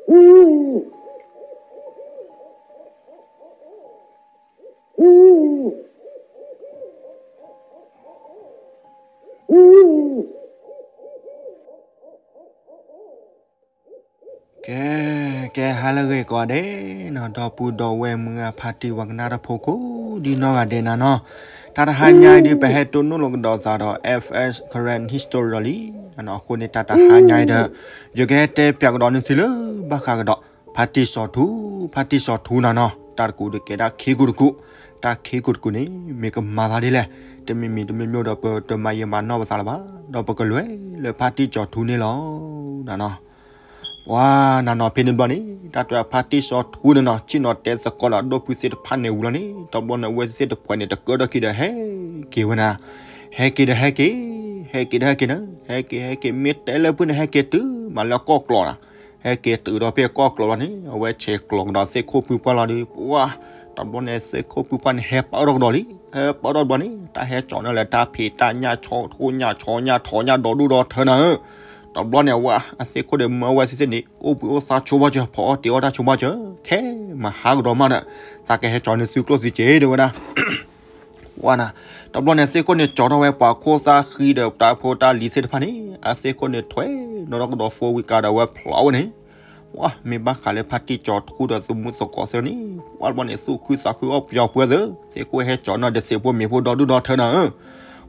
ကဲ, ကဲ ဟါလၢအဂ့ၤကိးဂၤဒဲးနီၤ, ဒီပုၢ်ဒီဝဲၢ်မုၢ်ဂၤ ဖါတံၢ်ဝၤကနၣ်တၢ်ဖိကိးဒ်နီၢ်ဂၤဒဲးနီၤနီၤ, တၢ်တဟါညါအံၤဒုး ပဟဲတိၢ်နီၣ်လီၤကဒီးသးဒီး F S Karen History လီၤလံနီၤနီၤ. အဃိန့ၣ် တၢ်တဟါညါအံၤဒီး ယကဟဲတဲပၠးကဒီးန့ၢ်သုလၢ ဘၣ်ဃးကဒီး ဖါတံၢ်စီၤထူ, ဖါတံၢ်စီၤထူနီၤနီၤ, တၢ်တကူးဒုးကဲဒၣ်ခ့ကူတကူး, တၢ်ခ့ကူတကူးန့ၣ် မ့ၢ်ကမၤသးဒ်လဲၣ်, တမံၤမံၤတမံၤမံၤဒီး ပတမၤယံာ်မၤနီၢ်ပသးလၢၤဘၣ်, ဒီးပကလဲၤလၢဖါတံၢ်စီၤထူန့ၣ်လီၤနီၤနီၤ. ပှၤနီၤနီၤ ဖဲန့ၣ်တဘျီန့ၣ် တၢ်တဲဖါတံၢ်စီၤထူန့ၣ်နီၤ ဆ့ၣ်နီၤတဲသကိးဒီးဒိၣ်ဖုသ့ၣ်တဖၣ်န့ၣ်ဝံၤလီၤန့ၣ် တဘျီန့ၣ် အဝဲသ့ၣ်တဖၣ်န့ၣ် တကၢထီၣ်ခံဒီးဟဲက့ၤဝဲနၤ, ဟဲက့ၤဒီးဟဲက့ၤ, ဟဲက့ၤဒီးဟဲက့ၤနၤ, ဟဲက့ၤဟဲက့ၤ မ့ၢ်တဲလၢဖုန့ၣ် ဟဲက့ၤတုၤမးလၢကီၢ်ကျီးနၤ, ဟဲက့ၤတုၤဒီးဖဲကီၢ်ကျီးလီၤန့ၣ် အဝဲဆဲးကျိးကဒီးသ့ၣ်ခိၣ်ဖုပှၢ်လီၤဒီး ပှၤ တဘျီန့ၣ် သ့ၣ်ခိၣ်ဖုပှၢ်န့ၣ် ဟဲပာ်ထီၣ်ကဒီးလံ, ဟဲပာ်ထီၣ်တဘျီန့ၣ် တၢ်ဟဲကၠီၤန့ၢ်လၢတၢ်ဖံးတၢ်ညၣ် ဆီညၣ်ဆီညၣ် ထီညၣ်ဒီဒူၣ်ဒီထၢနၤဧၢ, တဘျီန့ၣ် အဝဲ အသ့ၣ်ခိၣ်န့ၣ် မၢအဝဲသ့ၣ်သ့ၣ်န့ၣ် အိၣ်ဘှံးအိၣ်သါဆိဘၣ်စၢၤ ဖီအီၣ်တ့ၤအီၣ်တၢ်ဆိဘၣ်စၢၤ, ခဲမဟါကဒီးမးဒီး သးကဟဲကၠီၤန့ၢ်သုကျိၣ်သုစ့တဲဝဲဒၣ် ပှၤနၤ, တဘျီန့ၣ် အသ့ၣ်ခိၣ်န့ၣ် ကၠီၤထီၣ်ဝဲပှၤခိၣ်သၣ်ဃံဒီးတၢ်ဖိတၢ်လံၤသ့ၣ်တဖၣ်န့ၣ် အသ့ၣ်ခိၣ်န့ၣ် ထွဲနီၣ်ထီၣ်ကဒီး four wheel car ဒီးအဝဲဖျိးဝဲန့ၣ်, ပှၤ မ့ၢ်ဘၣ်ဃးလၢဖါတံၢ်စီၤထူဒီးသမူသကိးသ့ၣ်န့ၣ် ပှၤတဘျီန့ၣ် သူၣ်ခုသးခုအီၣ်ပယီၤပှဲၤသ့ၣ်, သ့ၣ်ခိၣ်ဟဲကၠီၤန့ၢ်ဒီးသ့ၣ်ဖိမ့ၤဖိဒီဒူၣ်ဒီထၢနၤဧၢ,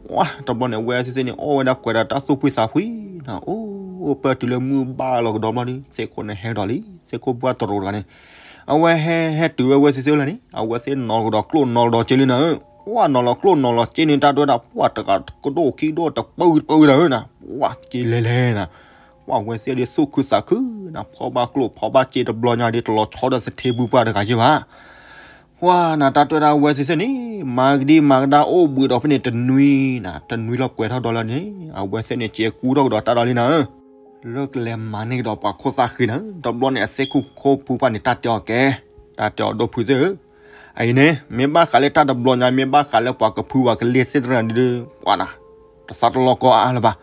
ပှၤ တဘျီန့ၣ် အဝဲသ့ၣ်သ့ၣ်န့ၣ် အီၣ်ဝဲဒၣ်ပှဲၤဒီးတၢ်သူၣ်ဖှံသးဖှံနၤ, အိၣ်ပၢၢ်တုၤလၢမုၢ်ဘၣ်လီၤကဒီးတဘျီဒီး သ့ၣ်ခိၣ်န့ၣ်ဟဲဒီးလံ, သ့ၣ်ခိၣ်ပှၢ်တရူးတဂၤန့ၣ် အဝဲဟဲ ဟဲတုၤဝဲအဝဲသ့ၣ်သ့ၣ်လၢန့ၣ် အဝဲသ့ၣ်နီၣ်လီၤကဒီးကျိၣ်နီၣ်လီၤစ့လံနၤဧၢ, ပှၤနီၣ်လီၤကျိၣ်နီၣ်လီၤစ့န့ၣ် တၢ်တဲဝဲဒၣ် ပှၤတဂၤကဒိၣ်ခံဒိၣ်တပၢၢ်တပၢၢ်နၤဧၢနၤ, ပှၤစ့လဲၤလဲၤနၤ, ပှၤအဝဲသ့ၣ်ဒီးသူၣ်ခုသးခုနၤ, ဖီဘၣ်ကျိၣ်ဖီဘၣ်စ့တဘျီညါဒီး တလီၤဆီဒီးသထ့ဘုပှၢ်တဂၤယ့ၢ်ဘၣ် ပှၤနၤ တၢ်တဲဝဲဒၣ်အဝဲသ့ၣ်သ့ၣ်န့ၣ် မၤကဒံမၤကဒါအိၣ်ဘှံးဒီးဖဲန့ၣ်တနွံနၤ, တနွံလီၤပှဲၤထီၣ်ဒီးလၢန့ၣ် အဝဲသ့ၣ်န့ၣ် စဲးကူထီၣ်ကဒီးတၢ်ဒီးလံနၤဧၢ, လၢကလဲၤမၤန့ၢ်ကဒီးပှၤခိၣ်သၣ်ဃံနၤဧၢ, တဘျီန့ၣ် အသ့ၣ်ခိၣ်ဖိပှၢ်န့ၣ် တၢ်တဲအီၤကဲ, တၢ်တဲအီၤဒိၣ်ဖုသ့ၣ်ဧၢ, အအံၤန့ၣ် မ့ၢ်ဘၣ်ဃးလၢတၢ်တဘျီညါ မ့ၢ်ဘၣ်ဃးလၢပှၤကဖုပှၤကလ့ၢ်သ့ၣ်တဖၣ်န့ၣ်ဒီး ပှၤနၤ တသးတလီၤကီအါလၢၤဘၣ်,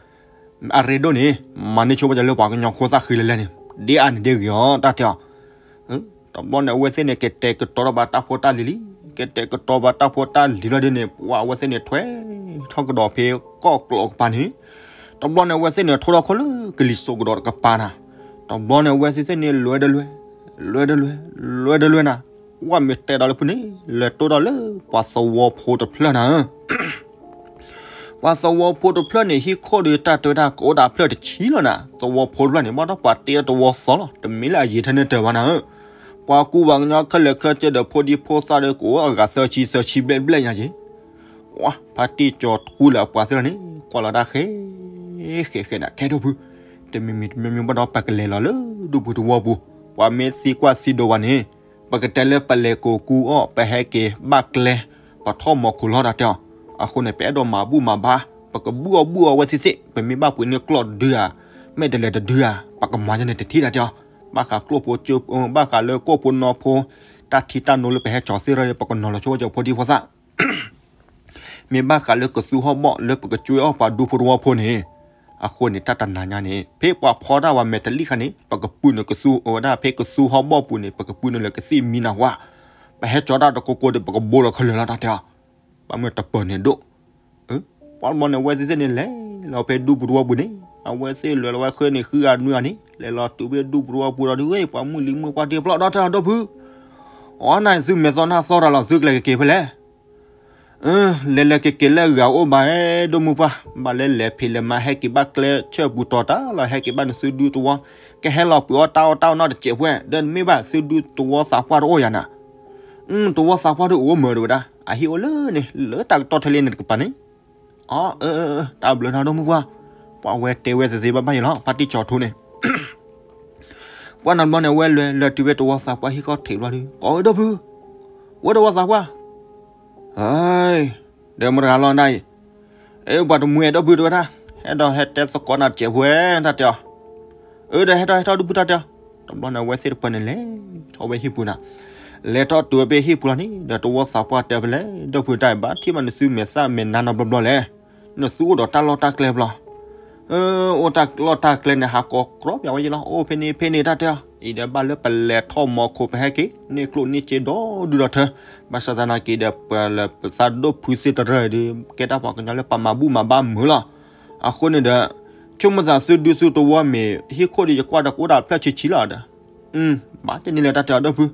အရ့ဒိၣ်န့ၣ် မၤန့ၢ်ဆိဘၣ်စၢၤလၢပှၤကညီခိၣ်သၣ်ဃံလဲၤလဲၤန့ၣ် ဒ်အါန့ၣ်ဒ်ဂ့ၤအီၤ တၢ်တဲအီၤ တဘျီန့ၣ် အဝဲသ့ၣ်န့ၣ် ကတဲာ်ကတီၤထီၣ်ဘၣ်တၢ်ဖိတၢ်လံၤလံ, ကတဲာ်ကတီၤဘၣ်တၢ်ဖိတၢ်လံၤလီၤဒ်န့ၣ် ပှၤအဝဲသ့ၣ်န့ၣ် ထွဲထီၣ်ကဒီးဖဲကီၢ်ကျီးကပၤန့ၣ်, တဘျီန့ၣ် အဝဲသ့ၣ်န့ၣ် ထိထီၣ်ခီလၢကလံၤစိးကဒီးတကပၤနၤ, တဘျီန့ၣ် အဝဲသ့ၣ်သ့ၣ်န့ၣ် လဲၤဒီးလဲၤ, လဲၤဒီးလဲၤ, လဲၤဒီးလဲၤနၤ, ပှၤမ့ၢ်တဲဒီးလၢဖုန့ၣ် လဲၤတိၢ်ဒီးလၢပှၤသဝီဖိတဖျၢၣ်နၤဧၢ ပှၤသဝီဖိတဖျၢၣ်န့ၣ် ဟံၣ်ခိၣ်ဒီးတၢ်တဲဝဲဒၣ် ကအိၣ်ဒၣ်ဖျၢၣ်တဆံလီၤနၤ, သဝီဖိတဖျၢၣ်န့ၣ် ဘၣ်ဒီးပှၤတ့အီၤတဝီသီလီၤ, တမ့ၢ်လၢအယံာ်ထဲန့ၣ်တၢၤဘၣ်နၤဧၢ, ပှၤကူပှၤကညီခဲလၢာ်ခဲဆ့ဒီးဖိဒံဖိသၣ်ဒီး ကအိၣ်အဂၤသၢဆံသၢဆံဘျဲၣ်ဘျဲၣ်ညါက့ၤ, ပှၤဖါတံၢ်စီၤထူလၢအပှၤသ့ၣ်လီၤန့ၣ် ကွၢ်လီၤတၢ်ဃဲ ဃဲဃဲနၤ ခဲဒိၣ်ဖု, တမံၤမံၤတမံၤမံၤဘၣ်ဒီး ပကလဲၤလီၤလၢဒူပူၤသဝီပူၤ, ပှၤမ့ၢ်သံကွၢ်သံဒိးဝဲန့ၣ် ပကတဲလၢပလဲၤကိးကူအီၣ် ပဟဲက့ၤဘၣ်ကျဲ ပထီၣ်မီၤခိၣ်လီၤတၢ်တဲအီၤ, အဃိန့ၣ် ပအဲၣ်ဒိးမၤဘူၣ်မၤဘါ, ပကဘူၣ်အီၣ်ဘူၣ်အီၣ်ဝဲသ့ၣ်သ့ၣ်, ပမ့ၢ်ဘၣ်ပှ့ၤန့ၢ်ကျီၢ်တဒုဧါ, မ့ၢ်တလဲၤတဒုဧါ, ပကမၤယဲန့ၣ်တထံၣ်တၢ်တဲအီၤ, ဘၣ်ဃးကျိၣ်ဖိကၠိ, ဘၣ်ဃးလၢကိၣ်ဖိနီဖိ, တၢ်ထံတၢ်နိလၢပဟဲကၠီၤသ့ၣ်ရၢ် ပကနီၤလီၤဆိဝဲကၠီၤဖိဒံဖိသၣ် မ့ၢ်ဘၣ်ဃးလၢကသူဟီၣ်ဘီၣ်လၢပကကွဲအီၣ်ပှၤဒူဖိသဝီဖိန့ၣ်, အဃိန့ၣ် တၢ်တနၤညါန့ၣ် ဖဲပှၤဖီတၢ်ဝဲမဲာ်တလံၣ်ခါန့ၣ် ပကပုၢ်နုာ်ကသူဝဲဒၣ်ဖဲကသူဟီၣ်ဘီၣ်ပူၤန့ၣ် ပကပုၢ်နုာ်လၢကသံၣ်မံနၤဝါ, ပဟဲကၠီတၢ်တကိကိဒီး ပကဘိလီၤခဲလၢာ်လီၤတၢ်တဲအီၤ, ဘၣ်မ့ၢ်တပၢၤန့ၣ်ဒိၣ် ပှၤတဘျီန့ၣ် အဝဲသ့ၣ်သ့ၣ်န့ၣ် လဲၤလီၤဖဲဒူပူၤသဝီပူၤန့ၣ်, အဝဲသ့ၣ်လဲၤလီၤဝဲဃုနံၤဃုဂၤနွံဂၤန့ၣ် လဲၤလီၤတုၤဖဲဒူပူၤသဝီပူၤဒီး ဝဲပှၤမုၢ်လံၤမုၢ်ပှၢ်တ့ပျီဒီးတဲအီၤ ဒိၣ်ဖု, အီနၤ သုမဲာ်သီနၢ်သီတၢ်လီၤ သုကလဲၤကက့ၤဖဲလဲၣ် လဲၤလဲၤက့ၤက့ၤလၢအဂၤအိၣ်ဘၣ်ဧဲ ဒိၣ်မုၢ်ပှၢ်, ဘၣ်လဲၤလဲၤဖံးလဲၤမၤ ဟဲက့ၤဘၣ်ကျဲဆၢၣ်ပူၤတီၤတၢ်လီၤ ဟဲက့ၤဘၣ်နသုဒူသဝီ, ကဟဲလီၤပှ့ၤအီၣ်တၢ်အီၣ်တၢ်အီနီတစဲးဖဲ, ဒီးမ့ၢ်ဘၣ်သုဒူသဝီသးပှၢ်တအိၣ်ယၤနၤ, သဝီသးပှၢ်တအိၣ်မၢတဝဲဒၣ်, အဟံၣ်အိၣ်လၢန့ၣ် လၢတၢ်ကတီၢ်ထဲလံန့ၣ်တကပၤန့ၣ်, အၢ တၢ်ဘျုးနၤဒိၣ်မုၢ်ပှၢ်, ပှၤဝဲတဲဝဲသ့သ့ဘၣ်ဘၣ်ယံၤလီၤ ဖါတံၢ်ကၠီၤထူန့ၣ် ပှၤနီတဘျီန့ၣ် အဝဲလဲၤလဲၤတုၤဖဲသဝီသးပှၢ်ဟံၣ်ခီၣ်ထံးဘျီဒီး ကိးဝဲဒိၣ်ဖု, ဝဲသဝီသးပှၢ်, ဒီးမတၤဂၤလီၤနၤအံၤ, အဲ ပှၤတမှံၤအဲၣ်ဒိၣ်ဖုတဝဲဒၣ်, ဟဲဒီးဟဲတဲသကိးနၤတစဲးဖိဝဲ တၢ်တဲအီၤ, အၢ ဒီးဟဲထီၣ်ဟဲထီၣ်ဒိၣ်ဖုတၢ်တဲအီၤ, တဘျီန့ၣ် အဝဲသ့ၣ်တဖၣ်န့ၣ်လဲၤထီၣ်ဝဲဟံၣ်ပူၤနၤ, လဲၤထီၣ်တုၤဝဲဖဲဟံၣ်ပူၤလီၤန့ၣ် ဒီးသဝီသးပှၢ်တဲဖဲလဲၣ် ဒိၣ်ဖုတၢ်အံၤ ဘၣ်ထံၣ်ဘၣ်နသုမဲာ်သၣ်မဲာ်နါနီတဘျီဘျီလဲၣ်, နသုအိၣ်ဒီးတၢ်လီၢ်တၢ်ကျဲဘျီ အိၣ်တၢ်လီၢ်တၢ်ကျဲန့ၣ် ဟးကိးကြီပၠးဝဲယဲလီၤ. အိၣ်ဖဲန့ၣ်ဖဲန့ၣ်တၢ်တဲအီၤ, အံၤဒီးဘၣ်လၢပလဲၤထီၣ်မီၤခိၣ် ပဟဲက့ၤန့ၢ်ကျိၣ်န့ၢ်စ့ဒီဒုဒီထၢ, ဘၣ်ဆၣ်သနာ်က့ဒီး ပှၤလၢပသးဒိၣ်ဖုသ့ၣ်တရၢၢ်ဒီး ကဲတၢ်ပှၤကညီလၢပှၤမၤဘူၣ်မၤဘါမုာ်လီၤ. အဃိန့ၣ်ဒီး ဆိကမိၣ်သးသုဒုသုတဝီမ့ၢ်ဟံၣ်ခိၣ်ဒီး ယကွၢ်ဒီးကအိၣ်ဒၣ်ဖျၢၣ်ဆံးဆံးလီၤဒီး, ဘၣ်တနံၤလၢတၢ်တဲအီၤဒိၣ်ဖု,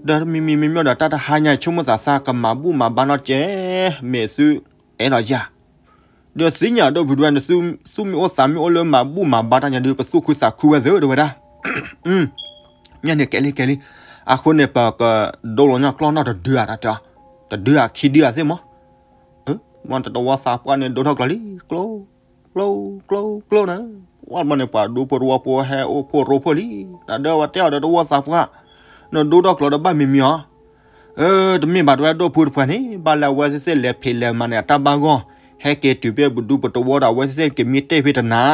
ဒီးမံမံမံမီၢ်ဒီး တၢ်တဟါညါ ဆိကမိၣ်သးသးကမၤဘူၣ်မၤဘါနီတကဲ, မ့ၢ်သုအဲၣ်ဒိးယၤ ဒီးသ့ၣ်ညါဒိၣ်ဖုဒဝဲ နသူၣ်မ့ၢ်အိၣ်သးမ့ၢ်အိၣ်လၢမၤဘူၣ်မၤဘါတၢ်ညါဒီး ပသူၣ်ခုသးခုဝဲသ့ဒဝဲဒၣ်, ညါန့ၣ်ကဲလံကဲလံ, အဃိန့ၣ် ပကဒိလီၤညီကျီၢ်နီၢ်တဒုဧါ တၢ်တဲအီၤ, တဒုဧါခံဒုဧါသ့ၣ်မီၢ်, မ့ၢ်တဝီသးပှၢ်န့ၣ် ဒိထီၣ်ကျီၢ်လံ ကျိ ကျိ ကျိ ကျိန့ၣ်, ဝဲဘျီန့ၣ် ပှၤဒူဖိတဝီဖိဟဲအိၣ်ဖှိၣ်ရိဖှိၣ်လံ, တၢ်ဒၢဝဲတဲအီၤဒီးတဝီသးပှၢ်, နဒိထီၣ်ကျီၢ်ဒီးဘၣ်မံမံအီၤ တမ့ၢ်ဘၣ်တဝဲဒိၣ်ဖုတပှၤန့ၣ် ဘၣ်လၢအဝဲသ့ၣ်သ့ၣ်လဲၤဖံးလဲၤမၤန့ၣ် အတၢ်ဘၣ်ဂီၢ်, ဟဲက့ၤတုၤဖဲပဒူပတဝီဒီး အဝဲသ့ၣ်သ့ၣ်ကမံတ့ၢ်ဖဲတနၤ,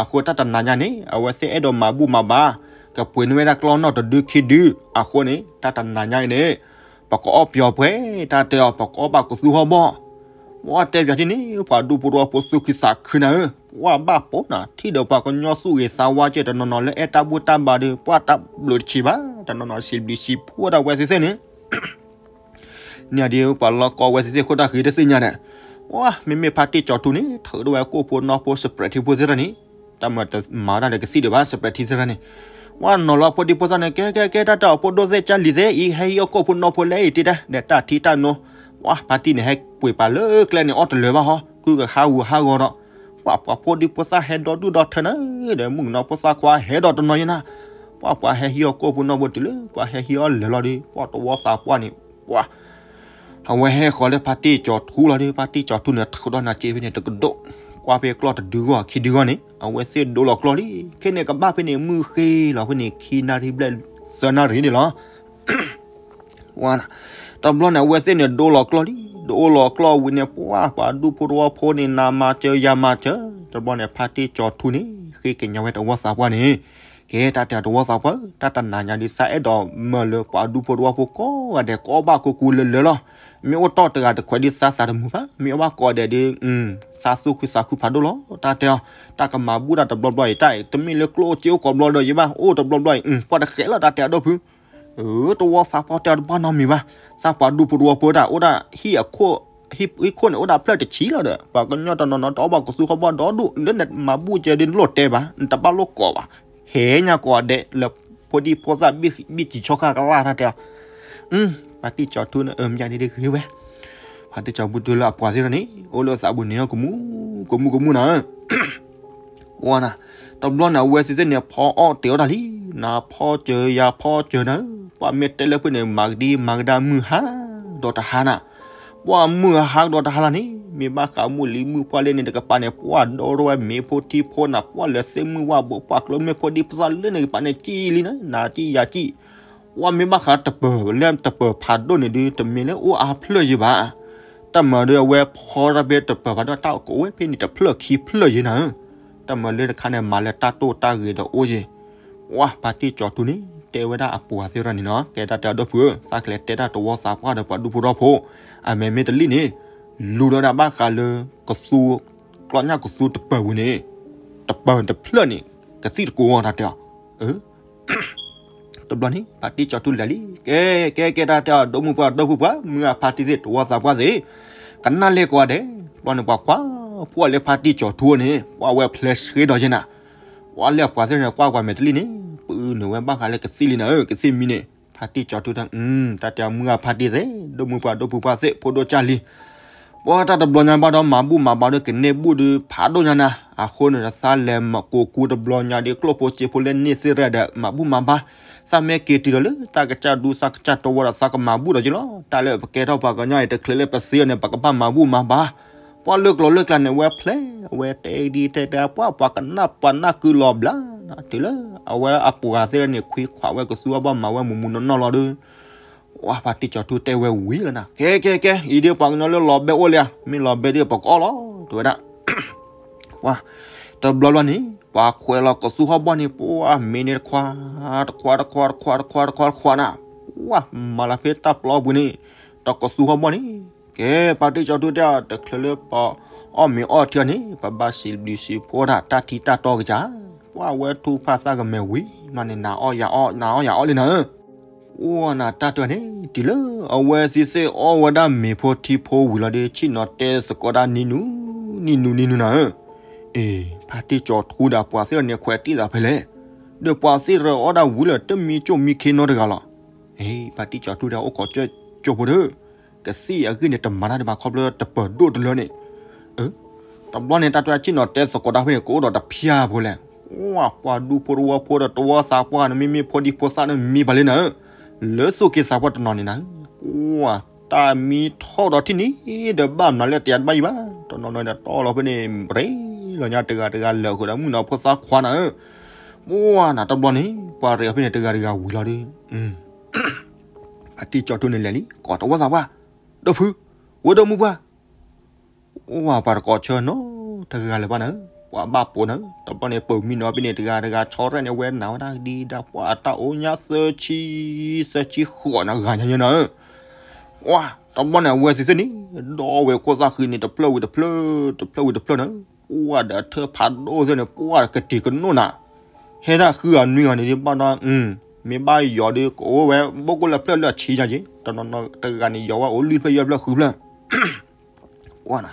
အဃိတၢ်တနၤညါန့ၣ် အဝဲသ့ၣ်အဲၣ်ဒိးမၤဘူၣ်မၤဘါ, ကပှ့ၤန့ၢ်ဝဲဒၣ်ကျီၢ်နီၢ်တဒုခံဒု, အဃိန့ၣ် တၢ်တနၤညါအံၤန့ၣ် ပကအီၣ်ပျီၤပှဲၤ, တၢ်တဲအီၤ ပကအီၣ်ဘၣ်ကသူဟီၣ်ဘီၣ်, ပှၤတဲပၠးထံၣ်န့ၣ် ပှၤဒူဖိတဝီဖိသူၣ်ခုသးခုနၤဧၢ, ပှၤဘၣ်ပိာ်နၤ ထံၣ်ဒီးပှၤကညီသူၣ်ဂ့ၤသးဝါကဲတနီၤနီၤလၢအဲၣ်တၢ်ဘူၣ်တၢ်ဘါဒီး ပှၤတဘျုးတဆံးဘၣ်, တနီၤနီၤစံးဘျုးစံးဖှိၣ်ဒၣ်ဝဲသ့ၣ်သ့ၣ်န့ၣ် န့ၣ်ဒီးပှၤလီၢ်ကီဝဲသ့ၣ်သ့ၣ်ဃိတၢ်ဃံတသ့ၣ်ညါဒီး, ပှၤမ့မ့ၢ်ဖါတံၢ်ကၠီၤထူန့ၣ် ထုးဒၣ်ဝဲကိၣ်ဖိနီၢ်ဖိ စပဲးထံဖိသ့ၣ်တဖၣ်န့ၣ်, တၢ်မၤတမၤတၢ်ဒီးကသံၣ်ဒံးဘၣ် စပဲးထံသ့ၣ်တဖၣ်န့ၣ်, ပှၤနီၤလီၤဖိဒံဖိသၣ်န့ၣ် ကဲကဲကဲ တၢ်တဲအီၤဖိဒိၣ်သ့ၣ်ကၢ်လံၤသ့ၣ်အံၤ ဟဲဟံးအီၣ်ကိၣ်ဖိနီၢ်ဖိလဲၣ်အံၤ တ့တၢ်ဒီးတၢ်ထံတၢ်နိ, ပှၤဖါတံၢ်န့ၣ် ဟဲပှ့ၤပာ်လၢကျဲန့ၣ် အီၣ်တလၢာ်ဘၣ်ဟီ ကုၢ်ကဟးဂူာ်ဟးဂီၤဒီး, ပှၤပှၤဖိဒံဖိသၣ်ဟဲဒီဒူၣ်ဒီထၢနၤ, ဒီးမုၣ်ကနီၤဖိသၣ်ခွါဟဲဒီးတနီၤယဲနၤ, ပှၤပှၤဟဲဟံးအီၣ်ကိၣ်ဖိနီၢ်ဖိတုၤလၢ ပှၤဟဲဟံးအီၣ်လၢာ်လီၤဒီး ပှၤတဝီသးပှၢ်န့ၣ်, ပှၤ အဝဲဟဲဃီၤလၢဖါတံၢ်ကၠီၤထူလီၤဒီး ဖါတံၢ်ကၠီၤထူန့ၣ် ထုးဒီးနၤစ့ဖဲန့ၣ် တကဒိၣ်, ကွၢ်ဖဲကျီၢ်တဒုဂီၢ်ခံဒုဂီၢ်န့ၣ် အဝဲသ့ၣ်ဒိလီၤကျီၢ်လံ, ခဲန့ၣ်ကဘၣ်ဖဲန့ၣ် မုၢ်ဃ့လီၤဖဲန့ၣ် ခံနၣ်ရံၣ်ဘျဲၣ် သၢနၣ်ရံၣ်န့ၣ်လီၤ. ဝါ, တဘျီန့ၣ် အဝဲသ့ၣ်န့ၣ်ဒိလီၤကျီၢ်လံ, ဒိလီၤကျီၢ်ဝံၤန့ၣ် ပှၤ ပှၤဒူဖိတဝီဖိန့ၣ် နၤမၤစၢၤယၤမၤစၢၤ, တဘျီန့ၣ် ဖါတံၢ်ကၠီၤထူန့ၣ် ဃ့ကညးဝဲတဝီသးပှၢ်န့ၣ်, ကဲတၢ်တဲတဝီသးပှၢ်, တၢ်တနၤညါဒ်သးအဲၣ်ဒိးမၢလၢပှၤဒူဖိတဝီဖိကိးဂၤဒဲး ကအီၣ်ဘၣ်ကိးကူလၢာ်လၢာ်လီၤ. မ့ၢ်အိၣ်တီၢ်တဂၤတခွဲးဒ်သးသးတမုာ်ဘၣ်, မ့ၢ်အိၣ်ဘၣ်ကိးဂၤဒဲးဒီး သးသူၣ်ခုသးခုဖးဒိၣ်လီၤ. တၢ်တဲအီၤ, တၢ်ကမၤဘူၣ်တၢ်တဘျီဘျီအံၤ တၢ်အံၤ တမ့ၢ်လၢကျိၣ်စ့အိၣ်ကိးဘျီဒီးယဘၣ် အိၣ်တဘျီဘျီအံၤ ပှၤတဃဲးလီၤ တၢ်တဲအီၤဒိၣ်ဖု တဝီသးပှၢ်တဲအီၤတဘၣ်နီတမံၤဘၣ်, သးပှၤဒူဖိတဝီဖိဒၣ် အိၣ်ဒၣ်ဟံၣ်အခိၣ်, ဟံၣ်ခိၣ်န့ၣ် အိၣ်ဒၣ်ဖျၢၣ်တဆံလီၤဒီး ပှၤကညီတနီၤနီၤတအီၣ်ဘၣ်ကသူဟီၣ်ဘီၣ်ဒီဒူၣ် လၢနမၤဘူၣ်ကဲဒ်နလိၣ်တဲဘၣ် နတဘၣ်လိၣ်ကိးဘၣ်, ဟဲညါကိးဂၤဒဲးလၢဖိဒံဖိသၣ်ဘံၣ်စံးဆီခါကလၢ် တၢ်တဲအီၤ ဖါတံၢ်ကၠီၤထူန့ၣ် အမ့ၢ်ဒ်ဂ့ၤဝဲ, ဖါတံၢ်ကၠီၤထူတုၤလၢအပှၤသ့ၣ်တဖၣ်န့ၣ် အိၣ်လၢသးပူၤန့ၣ် ကမူ, ကမူကမူနၤ ဝါနၤ, တဘျီန့ၣ် အဝဲသ့ၣ်သ့ၣ်န့ၣ် ဖီအီၣ်တ့ၤအီၣ်တၢ်လံ, နၤဖီစၢၤယၤဖီစၢၤနၤ, ပှၤမ့ၢ်တဲလၢဖုန့ၣ် မၤကဒံမၤကဒါမုၢ်ဟါဒီးတဟါနၤ, ပှၤမုၢ်ဟါဒီးတဟါလီၤန့ၣ် မ့ၢ်ဘၣ်ဃးမုၢ်လံမုၢ်ပှၢ်လၢန့ၣ်တကပၤန့ၣ် ပှၤဒိထီၣ်ဝဲမ့ၤဖိထံဖိနၤ ပှၤလၢသ့ၣ်မုၢ်ဝၣ်ဘိ ပှၤကျိမ့ၢ်ဖိဒံဖိသၣ်လၢန့ၣ်ကပၤန့ၣ် ကံၣ်လံနၤ နၤကံၣ်ယၤကံၣ် ပှၤမ့ၢ်ဘၣ်ဃးတပၢၤလၢတပၢၤဖးဒိၣ်န့ၣ်ဒုး တမ့ၢ်လၢအိၣ်အါဖျၢၣ်ယံၤဘၣ်. တၢ်မၤဒီးအဝဲဖီတၢ်ဖဲတပၢၤဖးဒိၣ် တၢ်အိၣ်ကိးဝဲဖဲန့ၣ်တဖျၢၣ်ခံဖျၢၣ်ယံၤနၤဧၢ, တၢ်မၤလၢတခါန့ၣ် မၤလၢတၢ်တိၢ်တၢ်ဂ့ၤဒီးအိၣ်ယံၤ, ဝါ ဖါတံၢ်ကၠီၤထူန့ၣ် တဲဝဲဒၣ်အပှၤသ့ၣ်တဖၣ်န့ၣ်နီၤ ကဲတၢ်တဲအီၤဒိၣ်ဖုဧၢ သးကလဲၤတဲတၢ်တဝီသးပှၢ်ဒီးပှၤဒူဖိထီဖိ, အမဲာ်မ့ၢ်တလံၣ်န့ၣ်, လူၤဒီးဒၣ်ဘၣ်ဃးလၢ ကသူ, ကျီညၣ်ကသူတပၢၤပူၤန့ၣ်, တပၢၤတဖျၢၣ်န့ၣ် ကသံၣ်တကိးဂီၢ်တၢ်တဲအီၤ, တဘျီန့ၣ် ဖါတံၢ်ကၠီၤထူလဲၤလံ, ကဲ, ကဲ, ကဲ တၢ်တဲအီၤ ဒိၣ်မုၢ်ပှၢ်ဒိၣ်ဖုပှၢ် မုၢ်ဂၤဖါတံၢ်သ့ၣ် တဝီသးပှၢ်သ့ၣ်, ကနၣ်လဲၤကိးဂၤဒဲး, တဘျီန့ၣ် ပှၤကွၢ်ဖှိၣ်လၢဖါတံၢ်ကၠီၤထူန့ၣ် ပှၤဝဲဖျဲးဆှ့ဒီးယဲနၤ, ပှၤလၢအပှၤသ့ၣ်န့ၣ် ကွၢ်ကွၢ်မဲာ်တလံၣ်န့ၣ် ပုၢ်နုာ်ဝဲဘၣ်ဃးလၢကသံၣ်လံနၤဧၢ ကသံၣ်မံန့ၣ်, ဖါတံၢ်ကၠီၤထူတၢ်, တၢ်တဲအီၤ မုၢ်ဂၤဖါတံၢ်သ့ၣ် ဒိၣ်မုၢ်ပှၢ်ဒိၣ်ဖုပှၢ်သ့ၣ် ဖိဒိၣ်ကၢ်လံၤ ပှၤတၢ်တဘျီညါဘၣ်ဒီး မၤဘူၣ်မၤဘါဒီး ကန့ၢ်ဘူၣ်ဒီး ဖးဒိၣ်ညါနၤ, အဃိန့ၣ်ဒီး သးလဲၤကိးကူတဘျီညါဒီး ကျိၣ်ဖိစ့ဖိလၢန့ၢ်သ့ၣ်ရၣ်ဒီး မၤဘူၣ်မၤဘါ, သးမ့ၢ်က့ၤတုၤဒီးလၢ သးကစၢ်ဒူသးကစၢ်တဝီဒီး သးကမၤဘူၣ်ဒီးယလီၤ, တၢ်လၢပကဲထီၣ်ပှၤကညီအံၤ တချုးလၢပသံအီၤန့ၣ် ပကဘၣ်မၤဘူၣ်မၤဘါ, ပှၤလၢကျိၤလၢကျါန့ၣ် ဝဲဖျဲး, အဝဲတဲဒ်တဲတဲ ပှၤပှၤကနၣ်ပှၤနၢ်ကုလီၤဘျါ, တုၤလၢ အဝဲအပှၤသ့ၣ်န့ၣ် ခွံခွးဝဲကသူအဘီၣ်မၤဝဲမူးမူးနီၢ်နီၢ်လီၤဒီး ဝါ ဖါတံၢ်ကၠီၤထူတဲဝဲဝံၤလီၤနၤ, ကဲ ကဲ ကဲ အံၤဒ်ပှၤကညီလၢလီၤဘဲအိၣ်လံဧါ, မ့ၢ်လီၤဘဲဒ်ပကအီၣ်လီၤ တဲဝဲဒၣ်, ဝါ, တဘျီဘျီန့ၣ် ပှၤခွဲးလီၤကသူဟီၣ်ဘီၣ်န့ၣ် ပှၤမ့ၢ်န့ၣ်တခွါ, တခွါ တခွါ တခွါ တခွါ တခွါ တခွါနၤ, ဝါ မၤလၢဖဲတၢ်ပျီပူၤန့ၣ်, တကသူဟီၣ်ဘီၣ်န့ၣ်, ကဲ ဖါတံၢ်ကၠီၤထူတဲအီၤ တချုးလၢပအီၣ် အီၣ်မ့ၤအီထံအီၤန့ၣ် ပဘၣ်စံးဘျုးစံးဖှိၣ်ဒၣ်တၢ်ထံတၢ်တီကစၢ်, ပှၢ်ဝဲထူၣ်ဖၣ်သၣ်ကမဲာ်ဝံၤမးန့ၣ် နၤအီၣ်ယၤအီၣ် နၤအီၣ်ယၤအီၣ်လံနၤဧၢ, အိၣ်နၤတၢ်တဲန့ၣ် တုၤလၢအဝဲသ့ၣ်သ့ၣ်အီၣ်ဝဲဒၣ်မ့ၤဖိထံဖိဝံၤလီၤဒီး ဆ့ၣ်နီၤတဲသကိးဒၣ်နံၤနူနံၤနူနံၤနူနၤဧၢ, အ့ ဖါတံၢ်ကၠီၤထူဒီးပှၤသ့ၣ်ဒီးန့ၣ် ခွဲးတံၢ်သးဖဲလဲၣ်, ဒီးပှၤသ့ၣ်ဒီးအီၣ်ဒၣ်ဝံၤလၢတမံကၠိၣ်မံခ့နီတဂၤလီၤ. အ့ ဖါတံၢ်ကၠီၤထူဒီးအိၣ်ခိးကၠိဖိဒီး ကသံၣ်အဂ့ၢ်န့ၣ် တမၤတၢ်ဒံးဘၣ်ခီဖျိတပၢၤဒိၣ်တလၢန့ၣ်, တဘျီန့ၣ် တၢ်တဲဆ့ၣ်နီၤတဲသကိးဒၣ်ဖဲန့ၣ် ကအိၣ်ဒီးတဖၠၣ်ဖိလဲၣ်, ပှၤဒူဖိတဝီဖိဒီးတဝီသးပှၢ်န့ၣ် မ့မ့ၢ်ဖိဒံဖိသၣ်န့ၣ်မံဘၣ်လံနၤဧၢ, လၢသူၣ်က့သးပှၢ်တနီၤန့ၣ်နၤဧၢ, ပှၤတၢ်မံထီၣ်ဒီးထံၣ်န့ၣ် ဒီးဘၣ်မနုၤလၢတယါတဘၣ်ယံၤဘၣ်, တနီၤနီၤဒီးတီလီၤဖဲန့ၣ် ရ့လီၤညါတဂၤတဂၤလၢာ်ဃုာ်ဒီးမုၣ်နီၤဖိသၣ်ခွါနၤဧၢ, ပှၤနၤတဘျီန့ၣ် ပှၤရ့အီၤဖဲန့ၣ်တဂၤတဂၤဝံၤလီၤဒီး ဖါတံၢ်ကၠီၤထူန့ၣ်လဲၤလံ ကိးတဝီသးပှၢ်, ဒီဖု, ဝဲဒီမုၢ်ပှၢ်, အိၣ်ဝဲပှၤတကိးဆၢနီတဂၤလၢၤဘၣ်နၤဧၢ, ပှၤဘၣ်ပိာ်နၤဧၢ, တဘျီန့ၣ် ပၢၤမံနီၤဖဲန့ၣ်တဂၤတဂၤဆီရဲၣ်န့ၣ် ဝဲနၤဝဲဒၣ်ဒံးဒၣ်ပှၤအတၢ်အိၣ်ညါသၢဆံ, သၢဆံဃိးနၤဂၤညါညါနၤဧၢ, ပှၤတဘျီန့ၣ် အဝဲသ့ၣ်သ့ၣ်န့ၣ် ဒီးဝဲခိၣ်သၣ်ဃံန့ၣ် တဖျၢၣ်ဝံၤတဖျၢၣ်, တဖျၢၣ်ဝံၤတဖျၢၣ်နၤဧၢ, ပှၤဒီးအထၢၣ်ဖးဒိၣ်သ့ၣ်န့ၣ် ပှၤကတံၤကနိၣ်နၤ ဟဲဒၣ်ဃုဂၤနွံဂၤန့ၣ်ဒ်ဘၣ်ဒီး, မ့ၢ်ဘၣ်ယီၤဒီး ကအိၣ်ဝဲဘိၣ်ကိၣ်လၢဖျၢၣ်လၢအဆံညါက့ၤ, တနီၤနီၤတဂၤန့ၣ် ယီၤဝဲအိၣ်လွံၢ်ဖျၢၣ်ယဲၢ်ဖျၢၣ်ဃုဖျၢၣ်, ပှၤနၤ,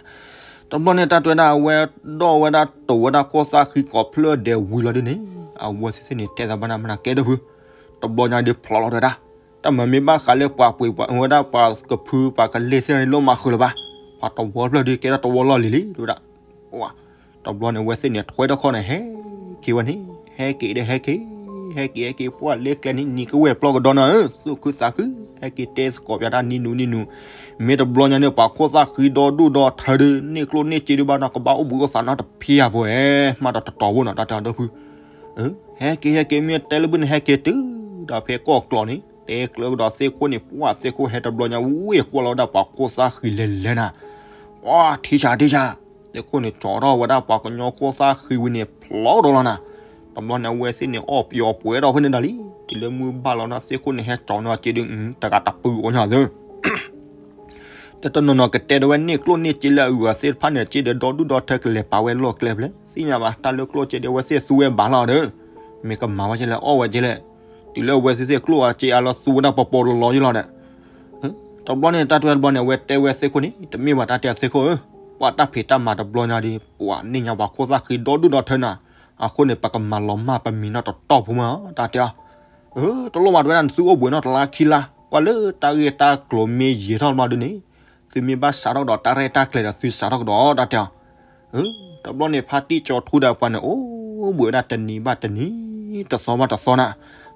တဘျီန့ၣ် တၢ်တဲဝဲဒၣ် အဝဲဒီးဝဲဒၣ်တိၤဝဲဒၣ်ခိၣ်သၣ်ဃံကိးဖျၢၣ်ဒဲးဝံၤလီၤဒ်န့ၣ်, အဝဲသ့ၣ်သ့ၣ်န့ၣ် တဲသးဘၣ်နၤမနၤကဲဒီဖု, တဘျီညါဒ်ဖျိးလီၤဒီးဒၣ်, တၢ်မၤမ့ၢ်ဘၣ်ဃးလၢပှၤပှ့ၤဝဲဒၣ်ပှၤကဖုပှၤကလ့ၢ်သ့ၣ်န့ၣ် လိၣ်မၤဃုာ်လၢၤဘၣ်, ပှၤတဝီဖျၢၣ်ဒ်ကဲထီၣ်တဝီလီၢ်လံၤလံၤ တဲဝဲဒၣ် တဘျီန့ၣ် အဝဲသ့ၣ်န့ၣ် ထွဲထီၣ်ခီၣ်န့ၣ် ဟဲက့ၤဝဲန့ၣ်, ဟဲက့ၤဒီးဟဲက့ၤ, ဟဲက့ၤဟဲက့ၤ ပှၤလဲၤကျဲန့ၣ် နံၤကဝဲၢ်ပျီကဒီးနၤဧၢ, သူၣ်ခုသးခု, ဟဲက့ၤတဲသကိးပျးတၢ်နံၤနူနံၤနူ, မ့ၢ်တဘျီညါန့ၣ် ပှၤခိၣ်သၣ်ဃံဒီဒူၣ်ဒီထၢဒီး န့ၢ်ကျိၣ်န့ၢ်စ့ဒုးဘၣ်နီၤ ကဘၣ်အိၣ်ဘှံးအိၣ်သါနီတဖံဧါဖိဧဲ, မၤဒီးတတီၤဖိနီၤ တၢ်တဲအီၤဒီဖု ဟဲက့ၤဟဲက့ၤ မ့ၢ်တဲလၢဘုန့ၣ် ဟဲက့ၤတုၤဒီးဖဲကီၢ်ကျီန့ၣ် တဲကျၢကဒီးသ့ၣ်ခိၣ်န့ၣ် ပှၤသ့ၣ်ခိၣ်ဟဲတဘျီညါ ဝ့ၢ်ကွၢ်လီၤဝဲဒၣ်ပှၤခိၣ်သၣ်ဃံလဲၤလဲၤနၤ, ပှၤထံဆးထံဆး, သ့ၣ်ခိၣ်န့ၣ် ကၠီထီၣ်ဝဲဒၣ်ပှၤကညီခိၣ်သၣ်ဃံဝံၤန့ၣ် ဖျိးဒီးလီၤနၤ, တဘျီန့ၣ် အဝဲသ့ၣ်န့ၣ် အီၣ်ပယီၤပှဲၤဒီးဖဲန့ၣ်ဒၣ်လံ, တုၤလၢမုၢ်ဘၣ်လီၤနီၤ သ့ၣ်ခိၣ်န့ၣ် ဟဲကၠီနီၤက့ဒုး တဂၤတပုၢ်အီၣ်ညါသၢ တတနီၤနီၤကတဲဒီးဝဲ န့ၢ်ကျိၣ်န့ၢ်စ့လၢအဂုၤအဂၤသ့ၣ်တဖၣ်န့ၣ် စ့ဒီးဒီဒူၣ်ဒီထၢကလဲၤပာ်ဝဲလီၢ်ကျဲဖဲလဲၣ်, သ့ၣ်ညါဘၣ် တၢ်လၢကျိၣ်စ့ဒီး အဝဲသ့ၣ်သူဝဲဘၣ်လီၤဒီး, မ့ၢ်ကမၤဝဲကလဲၣ် အီၣ်ဝဲကလဲၣ်, တုၤလၢအဝဲသ့ၣ်သ့ၣ်ကျိၣ်အစ့အါလီၤ သူဝဲဒၣ်ပီၤပီၤလီၤလီၤယလီၤဒီး, တဘျီန့ၣ် တၢ်တဲတဘျီန့ၣ် အဝဲတဲဝဲသ့ၣ်ခိၣ်န့ၣ် တမ့ၢ်ဘၣ်တၢ်တဲသ့ၣ်ခိၣ်ဧၢ, ပှၤတၢ်ဖံးတၢ်မၤတဘျီညါဒီး ပှၤန့ၢ်ညါပှၤခိၣ်သၣ်ဃံဒီဒူၣ်ဒီထၢနၤ, အဃိန့ၣ် ပကမၤလီၤမၢ်ပမံၤနီတတီၢ်ဖိမး တၢ်တဲအီၤ တလိၣ်မးတဲဝဲဒၣ် နသုအိၣ်ဘှံးနီတလါခံလါ ကွၢ်လၢတၢ်ဂ့ၢ်တၢ်ကျိၤမ့ၢ်ယံာ်ထီၣ်ဘျီဒုန့ၣ်, သုမ့ၢ်ဘၣ်စးထီၣ်ကဒီးတၢ်ရဲၣ်တၢ်ကျဲၤဒီး သုစးထီၣ်ကဒီး တၢ်တဲအီၤ, တဘျီန့ၣ် ဖါတံၢ်ကၠီၤထူဒီးပှၤန့ၣ် အိၣ်ဘှံးဝဲဒၣ်တနံၤဘၣ်တနံၤ, တသီဘၣ်တသီနၤ,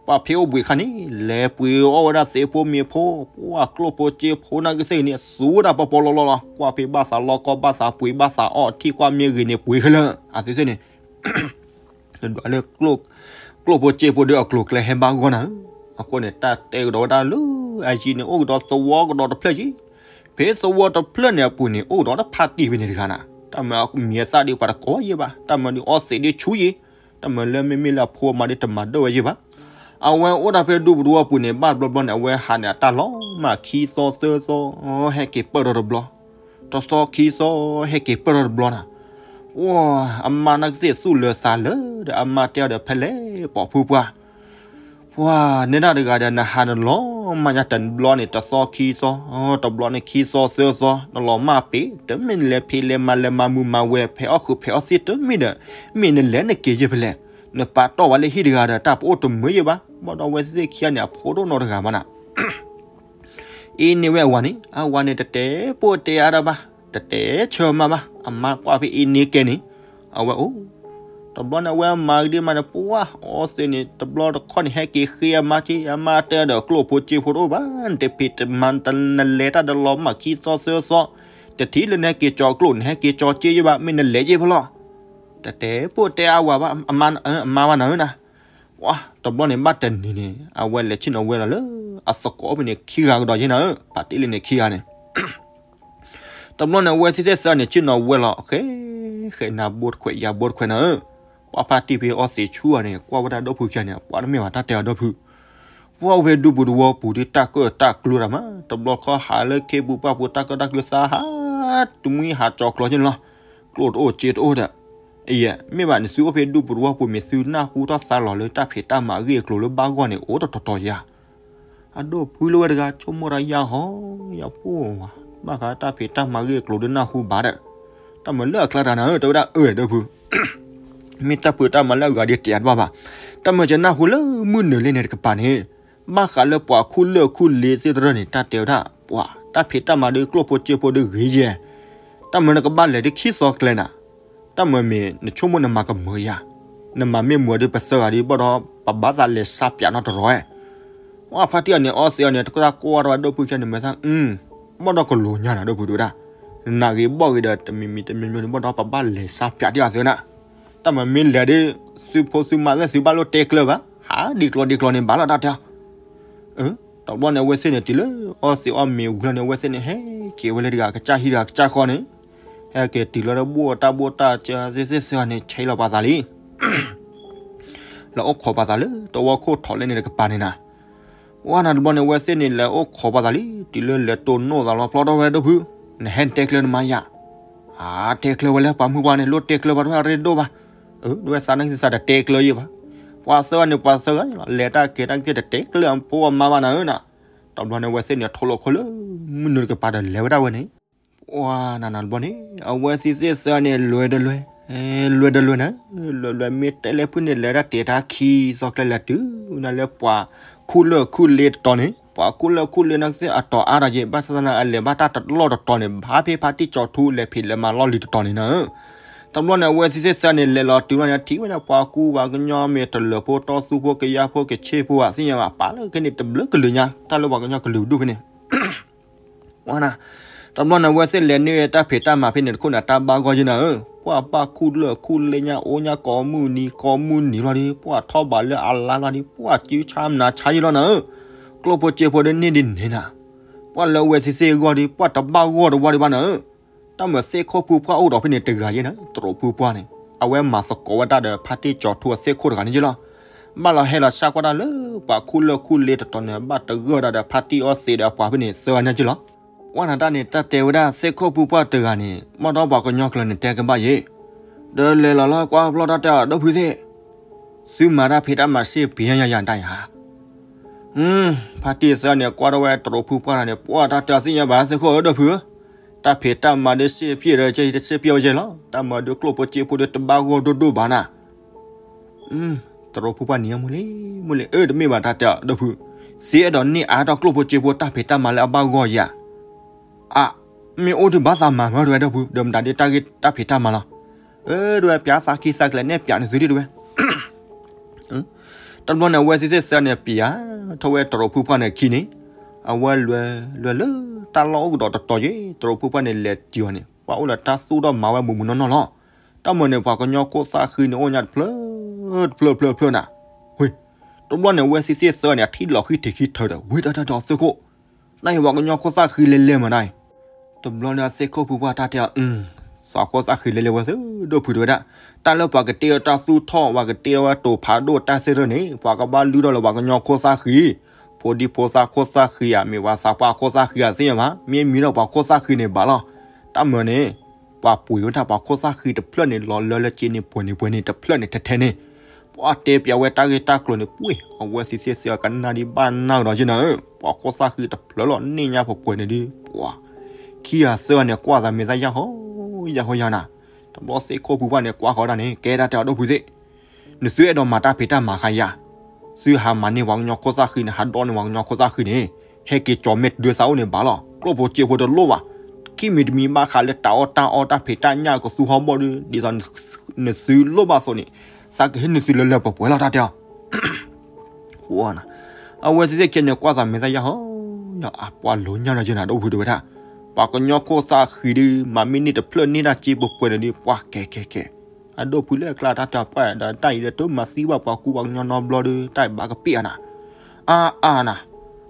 ပှၤဖဲအိၣ်ဘှံးအခါန့ၣ် လဲၤပှ့ၤအီၣ်ဝဲဒၣ်သ့ၣ်ဖိမ့ၢ်ဖိ, ပှၤကျိၣ်ဖိစ့ဖိနာ်က့သ့ၣ်ဂ့ၤန့ၣ် သူဝဲဒၣ်ပီၤပီၤလီၤလီၤလီၤ, ကွၢ်ဖဲဘၣ်သးလီကီဘၣ်သးပှ့ၤဘၣ်သးအီၣ်ထံၣ်ကွၢ်မ့ၢ်ဂ့ၤန့ၣ် ပှ့ၤခဲလၢာ် အသုသ့ၣ်န့ၣ် ဒွးလၢ ကျိၣ်ဖိစ့ဖိဒီးအကျိၤကျဲဟဲဘၣ်ဂီၢ်နၤဧၢ, အဃိန့ၣ် တၢ်တဲကဒီးဝဲဒၣ်လၢ အယံၤန့ၣ် အိၣ်ကဒီးသဝီကဒီးတဖျၢၣ်က့ၤ, ဖဲသဝီတဖျၢၣ်န့ၣ်အပူၤန့ၣ် အိၣ်ကဒီးတၢ်ဖးတံၢ်ဖဲန့ၣ်တဂၤနၤ, တၢ်မၤမံၤအသၣ်ဒ်ပှၤတကိးယဲၢ်ဘၣ်, တၢ်မၤဒ်အီသံးဒ်ဆူယဲၢ်, တၢ်မၤလၢမ့မ့ၢ်လၢအဖိအမါဒ်တမၤဒၢၣ်ဝဲယဲၢ်ဘၣ် အဝဲအိၣ်ဒၣ်ဖဲဒူပူၤတဝီပူၤန့ၣ် ဘၣ်တဘျီဘျီန့ၣ် အဝဲဟးန့ၣ်အတၢ်လီၤမၢ်ခံသီသၢသီ, ဟဲက့ၤပၢၢ်ထီၣ်တဘျီ, တသီခံသီ, ဟဲက့ၤပၢၢ်ထီၣ်တဘျီနၤ, ပှၤ အမါနာ်က့သ့ၣ်သူၣ်လၢာ်သးလၢာ်ဒီး အမါတဲအီၤဒီးဖဲလဲၣ်ပိာ်ဖုပှၢ် ပှၤ နဲဒၣ်တဂၤဒီး နဟးနလီၤမၢ်ညါတဘျီန့ၣ် တသီခံသီ, တဘျီန့ၣ်ခံသီသၢသီ, နလီၤမၢ်ပ့ၤ တမ့ၢ်နလဲၤဖံးလဲၤမၤလဲၤမၤမုာ်မၤဝဲၤ ဖဲအီၣ်ဃုာ်ဖဲအီၣ်သံးတမ့ၢ်ဒီး, မ့ၢ်နလဲၤနက့ၤယဲၢ်ဖဲလဲၣ်, နပာ်တီၢ်ဝဲလၢဟံၣ်တဂၤဒီး တၢ်ပအိၣ်တမုာ်ယဲၢ်ဘၣ်, ဘၣ်ဒီးအဝဲသ့ၣ်ခံဂၤန့ၣ် အဖိဒိၣ်နီတဂၤမးနၤ အ့န့ၢ်ဝဲအဝၤန့ၣ်, အဝၤန့ၣ် တတဲပိၢ်တဲအါတၢ်ဘၣ်, တတဲဆၢမးဘၣ်, အမါကွၢ်ဖဲအ့န့ၢ်ကဲန့ၣ်, အဝဲအိၣ်, တဘျီန့ၣ် အဝဲမၤကဒံမးန့ၣ် ပှၤ အီသ့ၣ်န့ၣ် တဘျီတခီၣ်န့ၣ် ဟဲက့ၤဃ့အမါက့, အမါတဲဒီး ကျိၣ်ဖိစ့ဖိတအိၣ်ဘၣ်, နတဖံးတမၤ နလဲၤတၢ်ဒီးလီၤမၢ်ခံသီသၢသီ, တထံၣ်လၢနဟဲက့ၤကၠီၤကျိၣ် နဟဲက့ၤကၠီၤစ့ယဲၢ်ဘၣ်, မ့ၢ်နလဲၤယဲၢ်ဖဲလဲၣ်, တတဲပိၢ်တဲအါဝၤဘၣ်, အမါဝဲနၤဧၢနၤ ပှၤ တဘျီန့ၣ် ဘၣ်တနံၤန့ၣ် အဝဲလဲၤဆ့ၣ်နီၤဝဲလီၤလၢ အသကိးဖဲန့ၣ် ခံဂၤကဒီးယဲၢ်နၤဧၢ, ဖါတံၢ်လံန့ၣ်ခံဂၤန့ၣ်, တဘျီန့ၣ် အဝဲသ့ၣ်သ့ၣ်သၢန့ၣ် ဆ့ၣ်နီၤဝဲလီၤ ဃဲ ဃဲနၤဘိတခွဲး ယၤဘိတခွဲးနၤဧၢ, ပှၤဖါတံၢ်ဖဲအီသံးဆူအီၤန့ၣ် ကွၢ်ဝဲဒၣ်ဒီဖုခံဂၤန့ၣ် ပှၤတမ့ၢ်ဘၣ်တၢ်တဲအီၤဒီဖု ပှၤအိၣ်ဖဲဒူပူၤတဝီပူၤဒီး တၢ်ကၢၣ်တၢ်ကျူတၢ်မး, တဘျီခီဟးလၢခ့ပူၤပှၢ်ပူၤ တၢ်ကၢၣ်တၢ်ကျူသးဟး တမှံဟးကၠီၤကျီၤက့န့ၣ်လီၤ. ကျိၣ်တအိၣ်စ့တအိၣ်ဒီး, အံၤ မ့ၢ်ဘၣ်န့ၣ် သုအိၣ်ဖဲဒူၣ်ပူၤတဝီပူၤမ့ၢ်သုနၢ်ဟူထီၣ်သါလီၤလၢတၢ်ဖံးတၢ်မၤအဂ့ၢ်အကျိၤလၢဘၣ်ဂီၢ်န့ၣ် အိၣ်တတီၤတီၤယၤ အဒိၣ်ဖုလၢဝဲတဂၤဆိကမိၣ်တၢ်ယၢ်ဟီ, ယၤပူၤဝဲ, ဘၣ်ဃးတၢ်ဖံးတၢ်မၤဂ့ၢ်အကျိၤဒုးနၢ်ဟူဘၣ်ဒီး, တၢ်မၤလၢအကျါတဂၤနၤဧၢ တဲဝဲဒၣ် အၢ ဒိၣ်ဖု, မ့ၢ်တၢ်ပၢတၢ်မၤလၢအဂၤဒ်တဲအါတဘၣ်ဘၣ်, တၢ်မၤကနၢ်ဟူလၢမုၢ်နုာ်လံန့ၣ်တကပၤန့ၣ်, ဘၣ်ဃးလၢပှၤခူၣ်လၢၢ်ခူၣ်လ့သ့ၣ်တရၢၢ်န့ၣ် တၢ်တဲဝဲဒၣ် ပှၤတၢ်ဖံးတၢ်မၤဒုးကျိၣ်ဖိစ့ဖိဒုးဂ့ၤယဲၢ် တၢ်မၤနကဘၣ်လဲၤဒုးခံသီကျဲနၤ, တၢ်မၤမ့ၢ်နဆိကမိၣ်နမၤကမၢယၤ, နမၤမ့ၢ်မၢဒုးပသၢဂၤဒုးဘၣ်ဒီး ပဘၣ်သးလဲၤစါပၠးနီတရီၤဝဲ, ပှၤဖါတံၢ်အီၤန့ၣ် အီသံးအီၤန့ၣ် တၢ်ကွၢ်ထီၣ်ဝဲဒိၣ်ဖုခဲန့ၣ် မ့ၢ်သး ဘၣ်ဒီးကလိၤညါနၤဒိၣ်ဖုတဲဝဲဒၣ်, နဂ့ၤဘီၣ်ဂ့ၤဒီး တမံၤမံၤတမံၤမံၤန့ၣ် ဘၣ်ဒီးပဘၣ်လဲၤစါပၠးဒံးအီၤသ့ဝဲဒၣ်, တၢ်မၤမ့ၢ်လဲၤဒုး သုဖိသုမါသ့ၣ်သုဘၣ်လိၣ်တဲကျၢၤဘၣ်, ဟးဒ်ကျီဒ်ကျီန့ၣ်ဘၣ်လီၤတၢ်တဲအီၤ တဘျီန့ၣ် အဝဲသ့ၣ်န့ၣ် တုၤလၢအီသံးအီမ့ၤဝံၤလီၤန့ၣ် အဝဲသ့ၣ်န့ၣ် ဟဲက့ၤဝဲလၢတဂၤကစၢ်ဟံၣ်တဂၤကစၢ်ဃီန့ၣ်, ဟဲက့ၤတုၤလီၤဒီးဘိၣ်တၢ်ဘိၣ်တၢ်ကသ့ၣ်သ့ၣ်စ့ၢ်န့ၣ် ဆဲးလီၤပှၤသးလံ လဲၤအိၣ်ခိးပှၤသးလၢတဝီခိၣ်ထီၣ်လဲၣ်န့ၣ်တကပၤန့ၣ်နၤ, ဝဲနၤတဘျီန့ၣ် အဝဲသ့ၣ်န့ၣ်လဲၤအိၣ်ခိးပှၤသးလံ တုၤလၢလဲၤတိၢ်နီၣ်သးလီၤဖျီထီၣ်ဝဲဒိၣ်ဖု, နဟဲနတဲကျၢၤနမါယၤ, အါ တဲကျၢၤဝဲလၢပှၤမုၢ်ပှၢ်န့ၣ် လိၣ်တဲကျၢၤပှၤတဝဲအရ့ဒိၣ်ဘၣ်, ဒ်ဝဲသးနၢ်ကသးတတဲကျၢၤယဲၢ်ဘၣ်, ပှၤသၢဂၤန့ၣ် ပှၤသၢဂၤလီၤ လဲၤတၢ်က့ၤတၢ်ကသ့ၣ်တတဲကျၢၤအဖိအမါဘၣ်နၤဧၢနၤ, တဘျီန့ၣ် အဝဲသ့ၣ်န့ၣ် ထိၣ်လိာ်ခိၣ်လၢ မုၢ်နုာ်တကပၤဒီးလဲၤဝဲဒၣ်ဝဲန့ၣ် ပှၤနၤနၤတဘျီန့ၣ် အဝဲသ့ၣ်သ့ၣ်သၢန့ၣ် လွဲတလွဲ, လွဲတလွဲနၤ, လွဲလွဲမ့ၢ်တဲလဲၣ်ဖုန့ၣ် လဲၤတၢ်တဲတၢ်ခံသီကျဲလဲၤတုၤနၤလၢပှၤခူၣ်လၢၢ်ခူၣ်လ့တတီၤန့ၣ် ပှၤခူၣ်လၢၢ်ခူၣ်လ့နၤကသ့ၣ်အတီၤအါထီၣ်က့ၤ ဘၣ်ဆၣ်သနာ်အလဲၤဘၣ်တၢ်တလီၢ်တတီၤန့ၣ် ဘၣ်ဖဲဖါတံၢ်ကၠီၤထူလဲၤဖံးလဲၤမၤလီၢ်လံၤတတီၤန့ၣ်နၤဧၢ တဘျီန့ၣ် အဝဲသ့ၣ်သ့ၣ်သၢန့ၣ် လဲၤလီၤတုၤလီၤန့ၣ် ထံၣ်ဝဲဒၣ်ပှၤကူပှၤကညီမ့ၢ်တလၢၤဖိတီသူဖိကယၤဖိကဆ့ဖိဧါသ့ၣ်ညါဘၣ် ပာ်လၢခဲန့ၣ် တဘျုးကလုာ်ညါ တၢ်လၢပှၤကညီကလုာ်ဒူၣ်ဖဲန့ၣ် ဝဲနၤ, တဘျီန့ၣ် အဝဲသ့ၣ်လဲၤန့ၢ်တၢ်ဖံးတၢ်မၤဖဲန့ၣ်တခိၣ်န့ၣ် တၢ်ဘၣ်ဂီၢ်ယဲၢ်နၤဧၢ, ပှၤဘၣ်ခူၣ်လၢၢ်ခူၣ်လ့ညါအိၣ်ညါကိးမုၢ်နံၤကိးမုၢ်နံၤလီၤဒီး ပှၤထီၣ်ဘးလၢအလါလီၤဒီး ပှၤစုဆါမနၤဆါယဲၢ်လီၤနၤဧၢ, ကျိၣ်ဖိစ့ဖိဒီးန့ၢ်ဒ်န့ၣ်နၤ, ပှၤလၢအဝဲသ့ၣ်သ့ၣ်အဂီၢ်ဒီး ပှၤတဘၣ်ဂီၢ်တဝီဒံးဘၣ်နၤဧၢ, တၢ်မၤသ့ၣ်ခိၣ်ဖုပှၢ်အိၣ်ဒီးဖဲန့ၣ်တဂၤယဲၢ်နၤ တရူးဖုပှၢ်န့ၣ် အဝဲမၤသကိးဝဲဒၣ်ဒီးဖါတံၢ်ကၠီၤထူအသ့ၣ်ခိၣ်တဂၤန့ၣ်ယဲၢ်လီၤ, ဘၣ်လီၤဟဲလီၤဆၣ်ကွၢ်တၢ်လၢပှၤခူၣ်လၢၢ်ခူၣ်လ့တတီၤန့ၣ် ဘၣ်တဂၢၢ်ဒၣ်ဒီးဖါတံၢ်အီသံးဒီးအပှၤဖဲန့ၣ်သၢဂၤန့ၣ်ယဲၢ်လီၤ, ဝဲနၤတၢ်န့ၣ် တၢ်တဲဝဲဒၣ်သ့ၣ်ခိၣ်ဖုပှၢ်တဂၤန့ၣ် ဘၣ်ဒီးပှၤကညီကျၢၤန့ၣ်တဲကဘၣ်ယဲၢ်, ဒီးလဲၤလီၤလၢကွၢ်ဘျီၣ်တၢ်တဲအီၤ ဒိၣ်ဖုသ့ၣ် သုမၤတၢ်ဖံးတၢ်မၤစ့ၢ်ပှဲၤယၤယၤတၢ်ယၤ ဖါတံၢ်သၢန့ၣ် ကွၢ်ထီၣ်ဝဲတရူးဖုပှၢ်န့ၣ် ပှၢ်တၢ်တဲသ့ၣ်ညါဘၣ်သ့ၣ်ခိၣ်ဧၢ ဒိၣ်ဖုဧၢ, တၢ်ဖံးတၢ်မၤဒ်စ့ၢ်ပှဲၤဒီး ကဲအံၤတစ့ၢ်ပှဲၤဝဲယဲၢ်လီၤ, တၢ်မၤဒုးကျိၣ်ဖိစ့ဖိဒီးတဘၣ်ဂီၢ်ဒိၣ်ဒိၣ်ဘၣ်နၤ, တရူးဖုပှၢ်န့ၣ် မုၢ်လံ မုၢ်လံ အၢ တမ့ၢ်ဘၣ်တၢ်တဲအီၤ ဒိၣ်ဖု, သ့အဲၣ်ဒိးန့ၢ်အါထီၣ်ကျိၣ်ဖိစ့ဖိတၢ်ဖံးတၢ်မၤလၢအဘၣ်ဂီၢ်ယၤ, အ မ့ၢ်အိၣ်ဒုးဘၣ်သးမၤမး တဲဝဲဒိၣ်ဖု ဒီးမတၤဒ်တၢ်ဂ့ၢ်တၢ်ဖံးတၢ်မၤလီၤ, အၢ တဲဝဲ ပၠးသးခံသးကလဲာ်န့ၣ် ပၠးန့ၣ်သုဒ်တဲဝဲ တဘျီန့ၣ် အဝဲသ့ၣ်သ့ၣ်သၢန့ၣ် ပၠးထီၣ်ဝဲတရူးဖုပှၢ်န့ၣ်အခံန့ၣ်, အဝဲလဲၤလဲၤလၢတၢ်လီၢ်အိၣ်ကဒီးတတီၤယဲၢ် တရူးဖုပှၢ်န့ၣ် လဲၤတုၤအီၤန့ၣ် ပှၤအိၣ်လၢတၢ်သူၣ်ထီၣ်မၤဝဲမုာ်မုာ်နီၢ်နီၢ်လီၤ, တၢ်မၤန့ၣ် ပှၤကညီခိၣ်သၣ်ဃံန့ၣ် အိၣ်ညါတဖျၢၣ် တဖျၢၣ်တဖျၢၣ်တဖျၢၣ်နၤ, ဝ့ၢ်, တဘျီန့ၣ် အဝဲသ့ၣ်သ့ၣ်သၢန့ၣ် အထံၣ်လီၤဃံထံးဃံထၢဒီး ဝ့ၢ် တၢ်တၢ်ဒီးသ့ၣ်ခိၣ် နၢ်ဟ့ၣ်ပှၤကညီခိၣ်သၣ်ဃံလဲၤလဲၤမးနၤအံၤ, တဘျီန့ၣ် သ့ၣ်ခိၣ်ဖုပှၢ်တၢ်တဲအီၤ သးခိၣ်သၣ်ဃံလဲၤလဲၤဝဲသ့ၣ် ဒိၣ်ဖုတဲဝဲဒၣ်, တၢ်လၢပှၤကတ့အီၤတၢ်သူၣ်ထီၣ် ပှၤကတ့အီၤဝဲတိၤဖးဒိၣ်တၢ်သ့ၣ်တဖၣ်န့ၣ် ပှၤကဘၣ်လုၢ်ထီၣ်လၢပှၤကညီခိၣ်သၣ်ဃံ, ဖိဒံဖိသၣ်ခိၣ်သၣ်ဃံဧါ မ့ၢ်ပှၤသးပှၢ်ခိၣ်သၣ်ဃံဧါသ့ၣ်ညါဘၣ် မ့ၢ်မံၤဒီးပှၤခိၣ်သၣ်ဃံန့ၣ်ဘၣ်လီၤ, တၢ်မၤန့ၣ် ပှၤပှ့ၤဝဲဒၣ်ပှၤခိၣ်သၣ်ဃံတဖျၢၣ်န့ၣ် လီၤလၢလၢက့န့ၣ်ပှဲၤန့ၣ်ပှဲၤန့ၣ်တဖျၢၣ်န့ၣ်ထဲထဲန့ၣ်, ပှၤတဲပၠးဝဲတၢ်ဂ့ၢ်တၢ်ကျိၤန့ၣ် ပှ့ၢ် အဝဲသ့ၣ်သ့ၣ်သၢကနၣ်ဒံးဘၣ်နၢ်ကဒီးက့နၤဧၢ, ပှၤခိၣ်သၣ်ဃံတဖျၢၣ်လီၤန့ၢ်ညါပှဲၤပှဲၤန့ၣ်ဒုး ပှၤ ခံဂၤသၢဂၤန့ၣ် ကွၢ်သးမ့ၢ်သးယၢ်ဟီ ယၢ်ဟီယၢ်နၤ, တဘျီသ့ၣ်ခိၣ်ဖုပှၢ်န့ၣ် ကွၢ်ဃီဒၣ်န့ၣ် ကဲဒၣ်တဲအီၤဒိၣ်ဖုသ့ၣ် နသုအဲၣ်ဒိးမၤတၢ်ဖံးတၢ်မၤဃါယၤ, သုဟးမၤန့ၢ်ပှၤကညီခိၣ်သၣ်ဃံန့ၣ် ဟးဒိးန့ၢ်ပှၤကညီခိၣ်သၣ်ဃံန့ၣ်, ဟဲက့ၤကၠီၤမဲာ်ဒၢသးအိၣ်န့ၣ်ဘၣ်လီၤ, ကျိၣ်ဖိစ့ဖိတလိၣ်ဘၣ်, ခံမံၤတမံၤဘၣ်ဃးလၢတၢ်အီၣ်တၢ်အီတၢ်ဖံးတၢ်ညၣ်ကသူဟီၣ်ဘီၣ်ဒုး ဒ်သိးနသုလိၣ်ဘၣ်သိးန့ၣ်, သးကဟ့ၣ်နသုလၢလၢပှဲၤပှဲၤလီၤတၢ်တဲအီၤ အဝဲသ့ၣ်သ့ၣ်ခဲန့ၣ် ကွၢ်သးမ့ၢ်သးယၢ်ဟီ, ယအပှၤလိၤညၣ်ဒီးယနၤဒိၣ်ဖုတဲဝဲဒၣ်, ပှၤကညီခိၣ်သၣ်ဃံဒုး မၤမ့ၢ်န့ၢ်တဖျၢၣ်န့ၢ်တၢ်စ့ပှဲၤပှဲၤန့ၣ်ဒုး ပှၤကဲကဲကဲ, အဒိၣ်ဖုလၢအကျါတၢ်တဲပှၤဒီးတၢ်အံၤဒီးတမၤသံဘၣ်ပှၤကူပှၤကညီနီတဘျီဒီး တၢ်အံၤဘၣ်ကပ့ၢ်အနၤ, အါအါနၤ,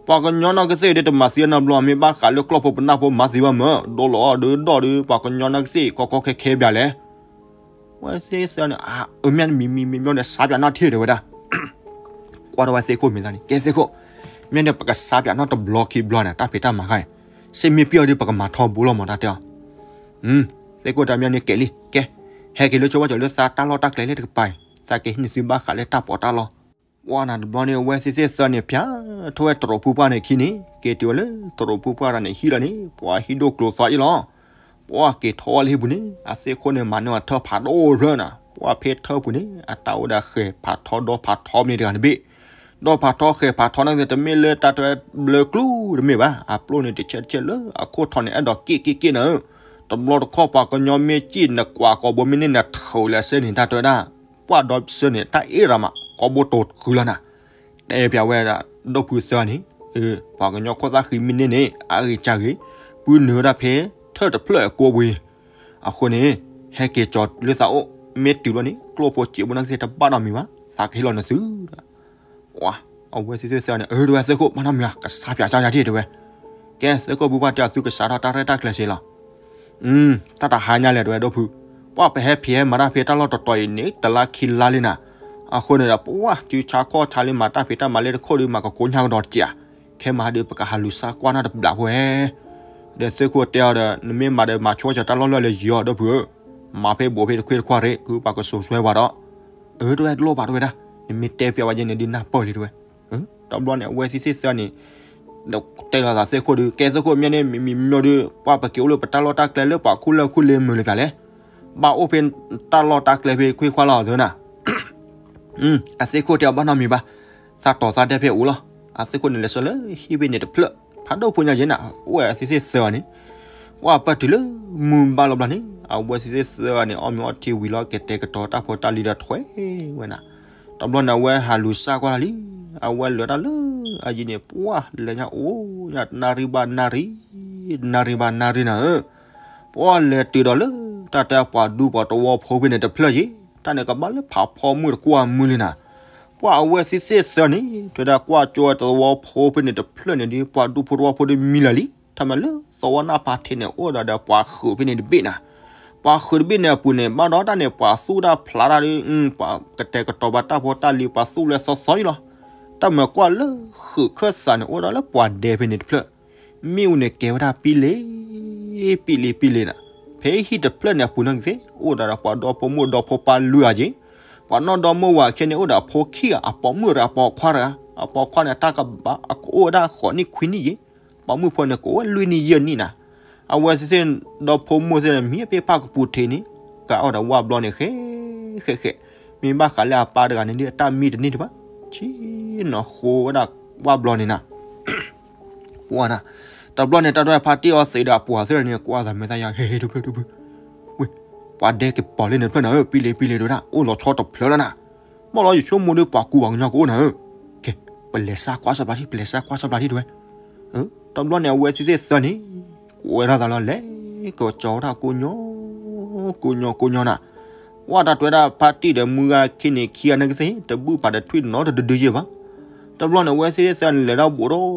ပှၤကညီနီၢ်ကစ့ၢ်ဒုးတမၤသံအနီတဘျီ မ့ၢ်ဘၣ်ဃးလၢကျီၢ်ဖိပနၢ်ဖိမၤသံဘၣ်မၢ် ဒိလီၤအီၤဒုးဒီၣ်ဒုး ပှၤကညီနီၢ်ကစ့ၢ်ကီကီခဲခဲဘၣ်လဲၣ် ဝဲသ့ၣ်သၢန့ၣ် အၢ မ့ၢ်မံၤမံၤမံၤမံၤဒီး စါပၠးနီၣ်ထံၣ်တဲဝဲဒၣ်, ကွၢ်ထီၣ်ဝဲသ့ၣ်ခိၣ်မ့ၢ်သးန့ၣ် ကဲသ့ၣ်ခိၣ်, မ့ၢ်န့ၣ် ပကစါပၠးနီၣ်တဘျီခံဘျီန့ၣ် တၢ်ဖံးတၢ်မၤခါအံၤ, စ့မ့ၢ်ပံၢ်အီၤဒီး ပကမၤထီဘိလီၤမၢ် တၢ်တဲအီၤ, အၢ သ့ၣ်ခိၣ်တဲမ့ၢ်န့ၣ်ကဲလံ ကဲ, ဟဲက့ၤလၢဆိဝဲကၠီၤလၢသးတၢ်လီၢ်တၢ်ကျဲလၢတကပၤအံၤ, သးကဟံးန့ၢ်သုဘၣ်ဃးလၢတၢ်ပီးတၢ်လီ ပှၢ်နၤတဘျီန့ၣ် အဝဲသ့ၣ်သ့ၣ်သၢန့ၣ်ဖၠးထီၣ်ဝဲတရိးဖိပှၢ်န့ၣ်အခံန့ၣ်, က့ၤတုၤဝဲလၢတရိးဖိပှၢ်တဂၤန့ၣ်ဟံၣ်လီၤန့ၣ်, ပှၢ်ဟံၣ်ဒိၣ်ကျိၤသွါအံၤလီၤ. ပှၢ်က့ၤထီၣ်ဝဲလၢဟံၣ်ပူၤန့ၣ် အသ့ၣ်ခိၣ်န့ၣ်မၤန့ၢ်အထၢၣ်ဖးဒိၣ်တဖျၢၣ်နၤ, ပှၢ်ဖဲထၢၣ်ပူၤန့ၣ် အတၢ်အိၣ်ဒီးဃဲၤဖးထီဒီဖးထီမ့ၢ်တဂၤတဘ့ၣ်, ဒီဖးထီဃဲၤဖးထီန့ၣ်တမ့ၢ်လၢတၢ်တဲဘျၢကျူတမ့ၢ်ဘၣ်, အပျိၢ်န့ၣ်တဆဲးတဆဲးလၢအခိၣ်ထီန့ၣ် အဲၣ်ဒိးက့ၣ်က့ၣ်က့ၣ်နၤဧၢ, တဘျီတခီၣ်ပှၤကညီမ့ၢ်စံၣ်နကွၢ်ကိးဘိမ့ၢ်န့ၢ်နထၢၣ်လၢစဲန့ၣ် တၢ်တဲဝဲဒၣ် ပှၢ်ဒီးစၢန့ၣ် တၢ်အ့ၣ်ရၤမး ကိးဘိတိၤဃုလီၤနၤ, တဲဖၠးဝဲဒၣ် ဒိၣ်ဖုသၢန့ၣ်, ပှၤကညီခိၣ်သၣ်ဃံမ့ၢ်န့ၢ်န့ၣ် အဂ့ၤကၢ်ဂ့ၤ, ပုၢ်နုာ်ဝဲဒၣ်ဖဲထၢၣ်တဖျၢၣ်အကိးပူၤအံၤ, အဃိန့ၣ် ဟဲက့ၤကၠီၤလၢသးအိၣ်, မ့ၢ်တုၤလီၤန့ၣ် ကျိၣ်ဖိစံးဘိန့ၣ်သ့ၣ်တဘၣ်နီတမံၤဘၣ်, သးကဟ့ၣ်လီၤနသု အဝဲသ့ၣ်သ့ၣ်သၢန့ၣ် အၢ တဲဝဲသ့ၣ်ခိၣ် ဘၣ်နီတမံၤဘၣ် ကစးပၠးကၢယၤဒၣ်တဲဝဲ, ကဲသ့ၣ်ခိၣ်ပုၢ်ပှၢ်တဲအီၤ သုကစးထီၣ်တၢ်ရဲၣ်တၢ်ကျဲၤစ့လီၤ, တၢ်တဟါညါလဲၣ်တဲဝဲဒိၣ်ဖု, ပှၢ်ပဟဲဖံးဟဲမၤတၢ်ဖဲတၢ်လီၢ်တတီၤအံၤန့ၣ် တလါခံလါလံနၤ, အဃိန့ၣ်ဒီး ပှၢ်စုဆါခီၣ်ဆါလံ မၤတၢ်ဖံးတၢ်မၤလၢတခိၣ်ဒီး မၤကကိညၢ်ကဒီးတက့ၢ်ဧါ, ခဲမၤဟးဒီးပကဟးလူၤစၢ်ကွၢ်နၢ်တဘျီဖိဧဲ ဒီးသ့ၣ်ခိၣ်တဲအီၤဒီး နမ့ၢ်မၤဒီးမၤဆိကၠီၤတၢ်လီၢ်လၢလဲၤယံၤအီၤဒိၣ်ဖုဧၢ, မၤဖဲဘိးဖဲတခွ့တခွါရ့ၣ် ကုပှၤကစိာ်စွဲပှၤဒီး, အၢ တဲဝဲတလိၣ်ဘၣ်တဲဝဲဒၣ်, နမ့ၢ်တဲဖျါဝဲယဲန့ၣ်ဒုးနၢ်ပၢၢ်လံတဲဝဲ, တဘျီန့ၣ် အဝဲသ့ၣ်သ့ၣ်သၢန့ၣ် တဲလီၤသးသ့ၣ်ခိၣ်ဒီး ကဲသ့ၣ်ခိၣ်မ့ၢ်န့ၣ် မံၤမံၤမံၤဒီး ပှၢ်ပက့ၤအိၣ်လၢပတၢ်လီၢ်တၢ်ကျဲလၢပှၤခိၣ်လၢၢ်ခိၣ်လ့မုာ်လၢပၠးလဲၣ်, ဘၣ်အိၣ်ဖဲတၢ်လီၢ်တၢ်ကျဲဖဲခွ့ခွါလီၤသၢနၤ အသ့ၣ်ခိၣ်တဲအီၤဘၣ်နီတမံၤဘၣ်, သးတီၤသးဒဲဖဲအိၣ်လီၤ, အသ့ၣ်ခိၣ်န့ၣ်လဲၤဆှၢလၢဟံၣ်ဖဲန့ၣ်တဖျၢၣ်, ဖးဒိၣ်ဖိညါယဲနၤ, အိၣ်ဝဲအသ့ၣ်သ့ၣ်သၢအီၤန့ၣ်, ပှၢ်ပၢၢ်တုၤလၢမုၢ်ဘၣ်လီၤဘျီန့ၣ် အဝဲသ့ၣ်သ့ၣ်သၢအီၤန့ၣ် အီၣ်မ့ၤအီထံဝံၤလီၤ ကတဲာ်ကတီၤတၢ်ဖိတၢ်လံၤဒီးထွဲဝဲနၤ, တဘျီန့ၣ် အဝဲဟးလူၤစၢ်ကွၢ်လီၤလံ, အဝဲလဲၤတၢ်လၢအယံၤန့ၣ် ပှၢ်လဲၤညါအိၣ်ညါနၣ်ရံၣ်ဘၣ်နၣ်ရံၣ်, နၣ်ရံၣ်ဘၣ်နၣ်ရံၣ်နၤဧၢ ပှၢ်လဲၤတုၤဒီးလၢ တၢ်တဲပှၤဒူပှၤသဝီဖိဖဲန့ၣ်တဖျၢၣ်ယဲ, တၢ်န့ၣ်ကဘၣ်လၢဖးဖီမုၢ်တကွၢ်မုၢ်လံနၤ, ပှၢ်အဝဲသ့ၣ်သ့ၣ်သၢန့ၣ် တဲဒၣ်ကွၢ်ကၠိတဝီဖိဖဲန့ၣ်တဖျၢၣ်န့ၣ်ဒီး ပှၤဒူဖိသဝီဖိဒီးမံလၢာ်လံ, တၢ်မၤလၢသဝီနၢ်ဖးထံးန့ၣ် အိၣ်ဒီးဒီးပှၤဃုာ်ဖဲန့ၣ်တဘ့ၣ်နၤ, ပှၤဃုာ်တဘ့ၣ်န့ၣ်အပူၤန့ၣ် ဘၣ်ဒီးတၢ်န့ၣ် ပှၤသူၣ်တၢ်ဖျးတၢ်ဒီး ပှၤကတဲာ်ကတီၤဘၣ်တၢ်ဖိတၢ်လံၤ ပှၤသူၣ်လၢသီသီအံၤလီၤ, တၢ်မၤကွၢ်လၢဃုာ်ခၢၣ်သးန့ၣ် အိၣ်ဒီးလၢပှၤဒဲဖဲန့ၣ်တဖျၢၣ် မ့ၣ်အူန့ၣ်ကဲဝဲဒၣ်ပံလ့ၤ, ပံလ့ၤပံလ့ၤနၤ, ဖဲဟံၣ်တဖျၢၣ်န့ၣ်အပူၤန့ၣ်ကသ့ အိၣ်ဒီးဒီးပှၤဒီဖိမိၢ်ဒီဖိပၢ်လွံၢ်ဂၤက့, ပှၤနီၢ်ဒီမိၢ်ဝၤခံဂၤန့ၣ် အိၣ်ဒီးအဖိခံဂၤ အပိာ်မုၣ်ဒီးအပိာ်ခွါတဂၤ, အပိာ်ခွါန့ၣ် တၢ်ကဘၣ်အကအိၣ်ဝဲဒၣ်ဃိးနံၣ်ခွံနံၣ်က့, ပိာ်မုၣ်ဖိန့ၣ် ကအိၣ်ဝဲလွံၢ်နံၣ်ယဲၢ်နံၣ်နၤ, အဝဲသ့ၣ်သ့ၣ်ဒီဖိမိၢ်သ့ၣ်န့ၣ် မံဖဲပၢ်ကပူၤထံးန့ၣ်, ကအိၣ်ဒီးဝၣ်ဘျီန့ၣ် ဃဲးဃဲးဃဲး, မ့ၢ်ဘၣ်ဃးလၢအပၢ်တဂၤန့ၣ်ဒီး အတၢ်မံတန့ၢ်ဒံးဘၣ်, ဆ့ၣ်နီၤဃိဝဲဒၣ်ဝၣ်ဘျီန့ၣ်နၤ ပှၢ်နၤ, တဘျီန့ၣ် တၢ်ဒွဲၣ်ဖါတံၢ်အီသံးဒီးအပှၤသ့ၣ်န့ၣ် ကွၢ်သးမဲာ်သၣ်ယါ ဟဲဟဲဒိၣ်ဖျၢၣ်ဒိၣ်ဖျၢၣ်, ဝ့ၢ်, ပှၤဒဲကပီၤလၢန့ၣ်တဖျၢၣ်နၤဧၢ, ပံလ့ၤပံလ့ၤတဲဝဲဒၣ် အိၣ်လီၤဆီတဖျၢၣ်လီၤနၤ, ဘၣ်လီၤယဆိကမိၣ်ဒီးပှၤကူပှၤကညီကအိၣ်နၤဧၢ, ကဲ, ပလဲၤစၢ်ကွၢ်စၢ်ဘျါထံ ပလဲၤစၢ်ကွၢ်စၢ်ဘျါထံတဲဝဲ, တဘျီန့ၣ် အဝဲသ့ၣ်သ့ၣ်သၢန့ၣ် ကွဲထီၣ်သးလီၤလဲၤ ကကၠီၤဝဲဒၣ်ကိးညီ ကိးညီကိးညီနၤ, ဝဲတၢ်တွဲဒၣ်ဖါတံၢ်ဒီးမုၢ်ဂၤခံန့ၣ်ခံဂၤန့ၣ်ကသ့ တဘူၣ်ဖးဒီးထွံၣ်နီတဒုဒုယဲၢ်ဘၣ်, တဘျီန့ၣ် အဝဲသ့ၣ်သ့ၣ်သၢန့ၣ် လဲၤထီၣ်ဘူးဒီး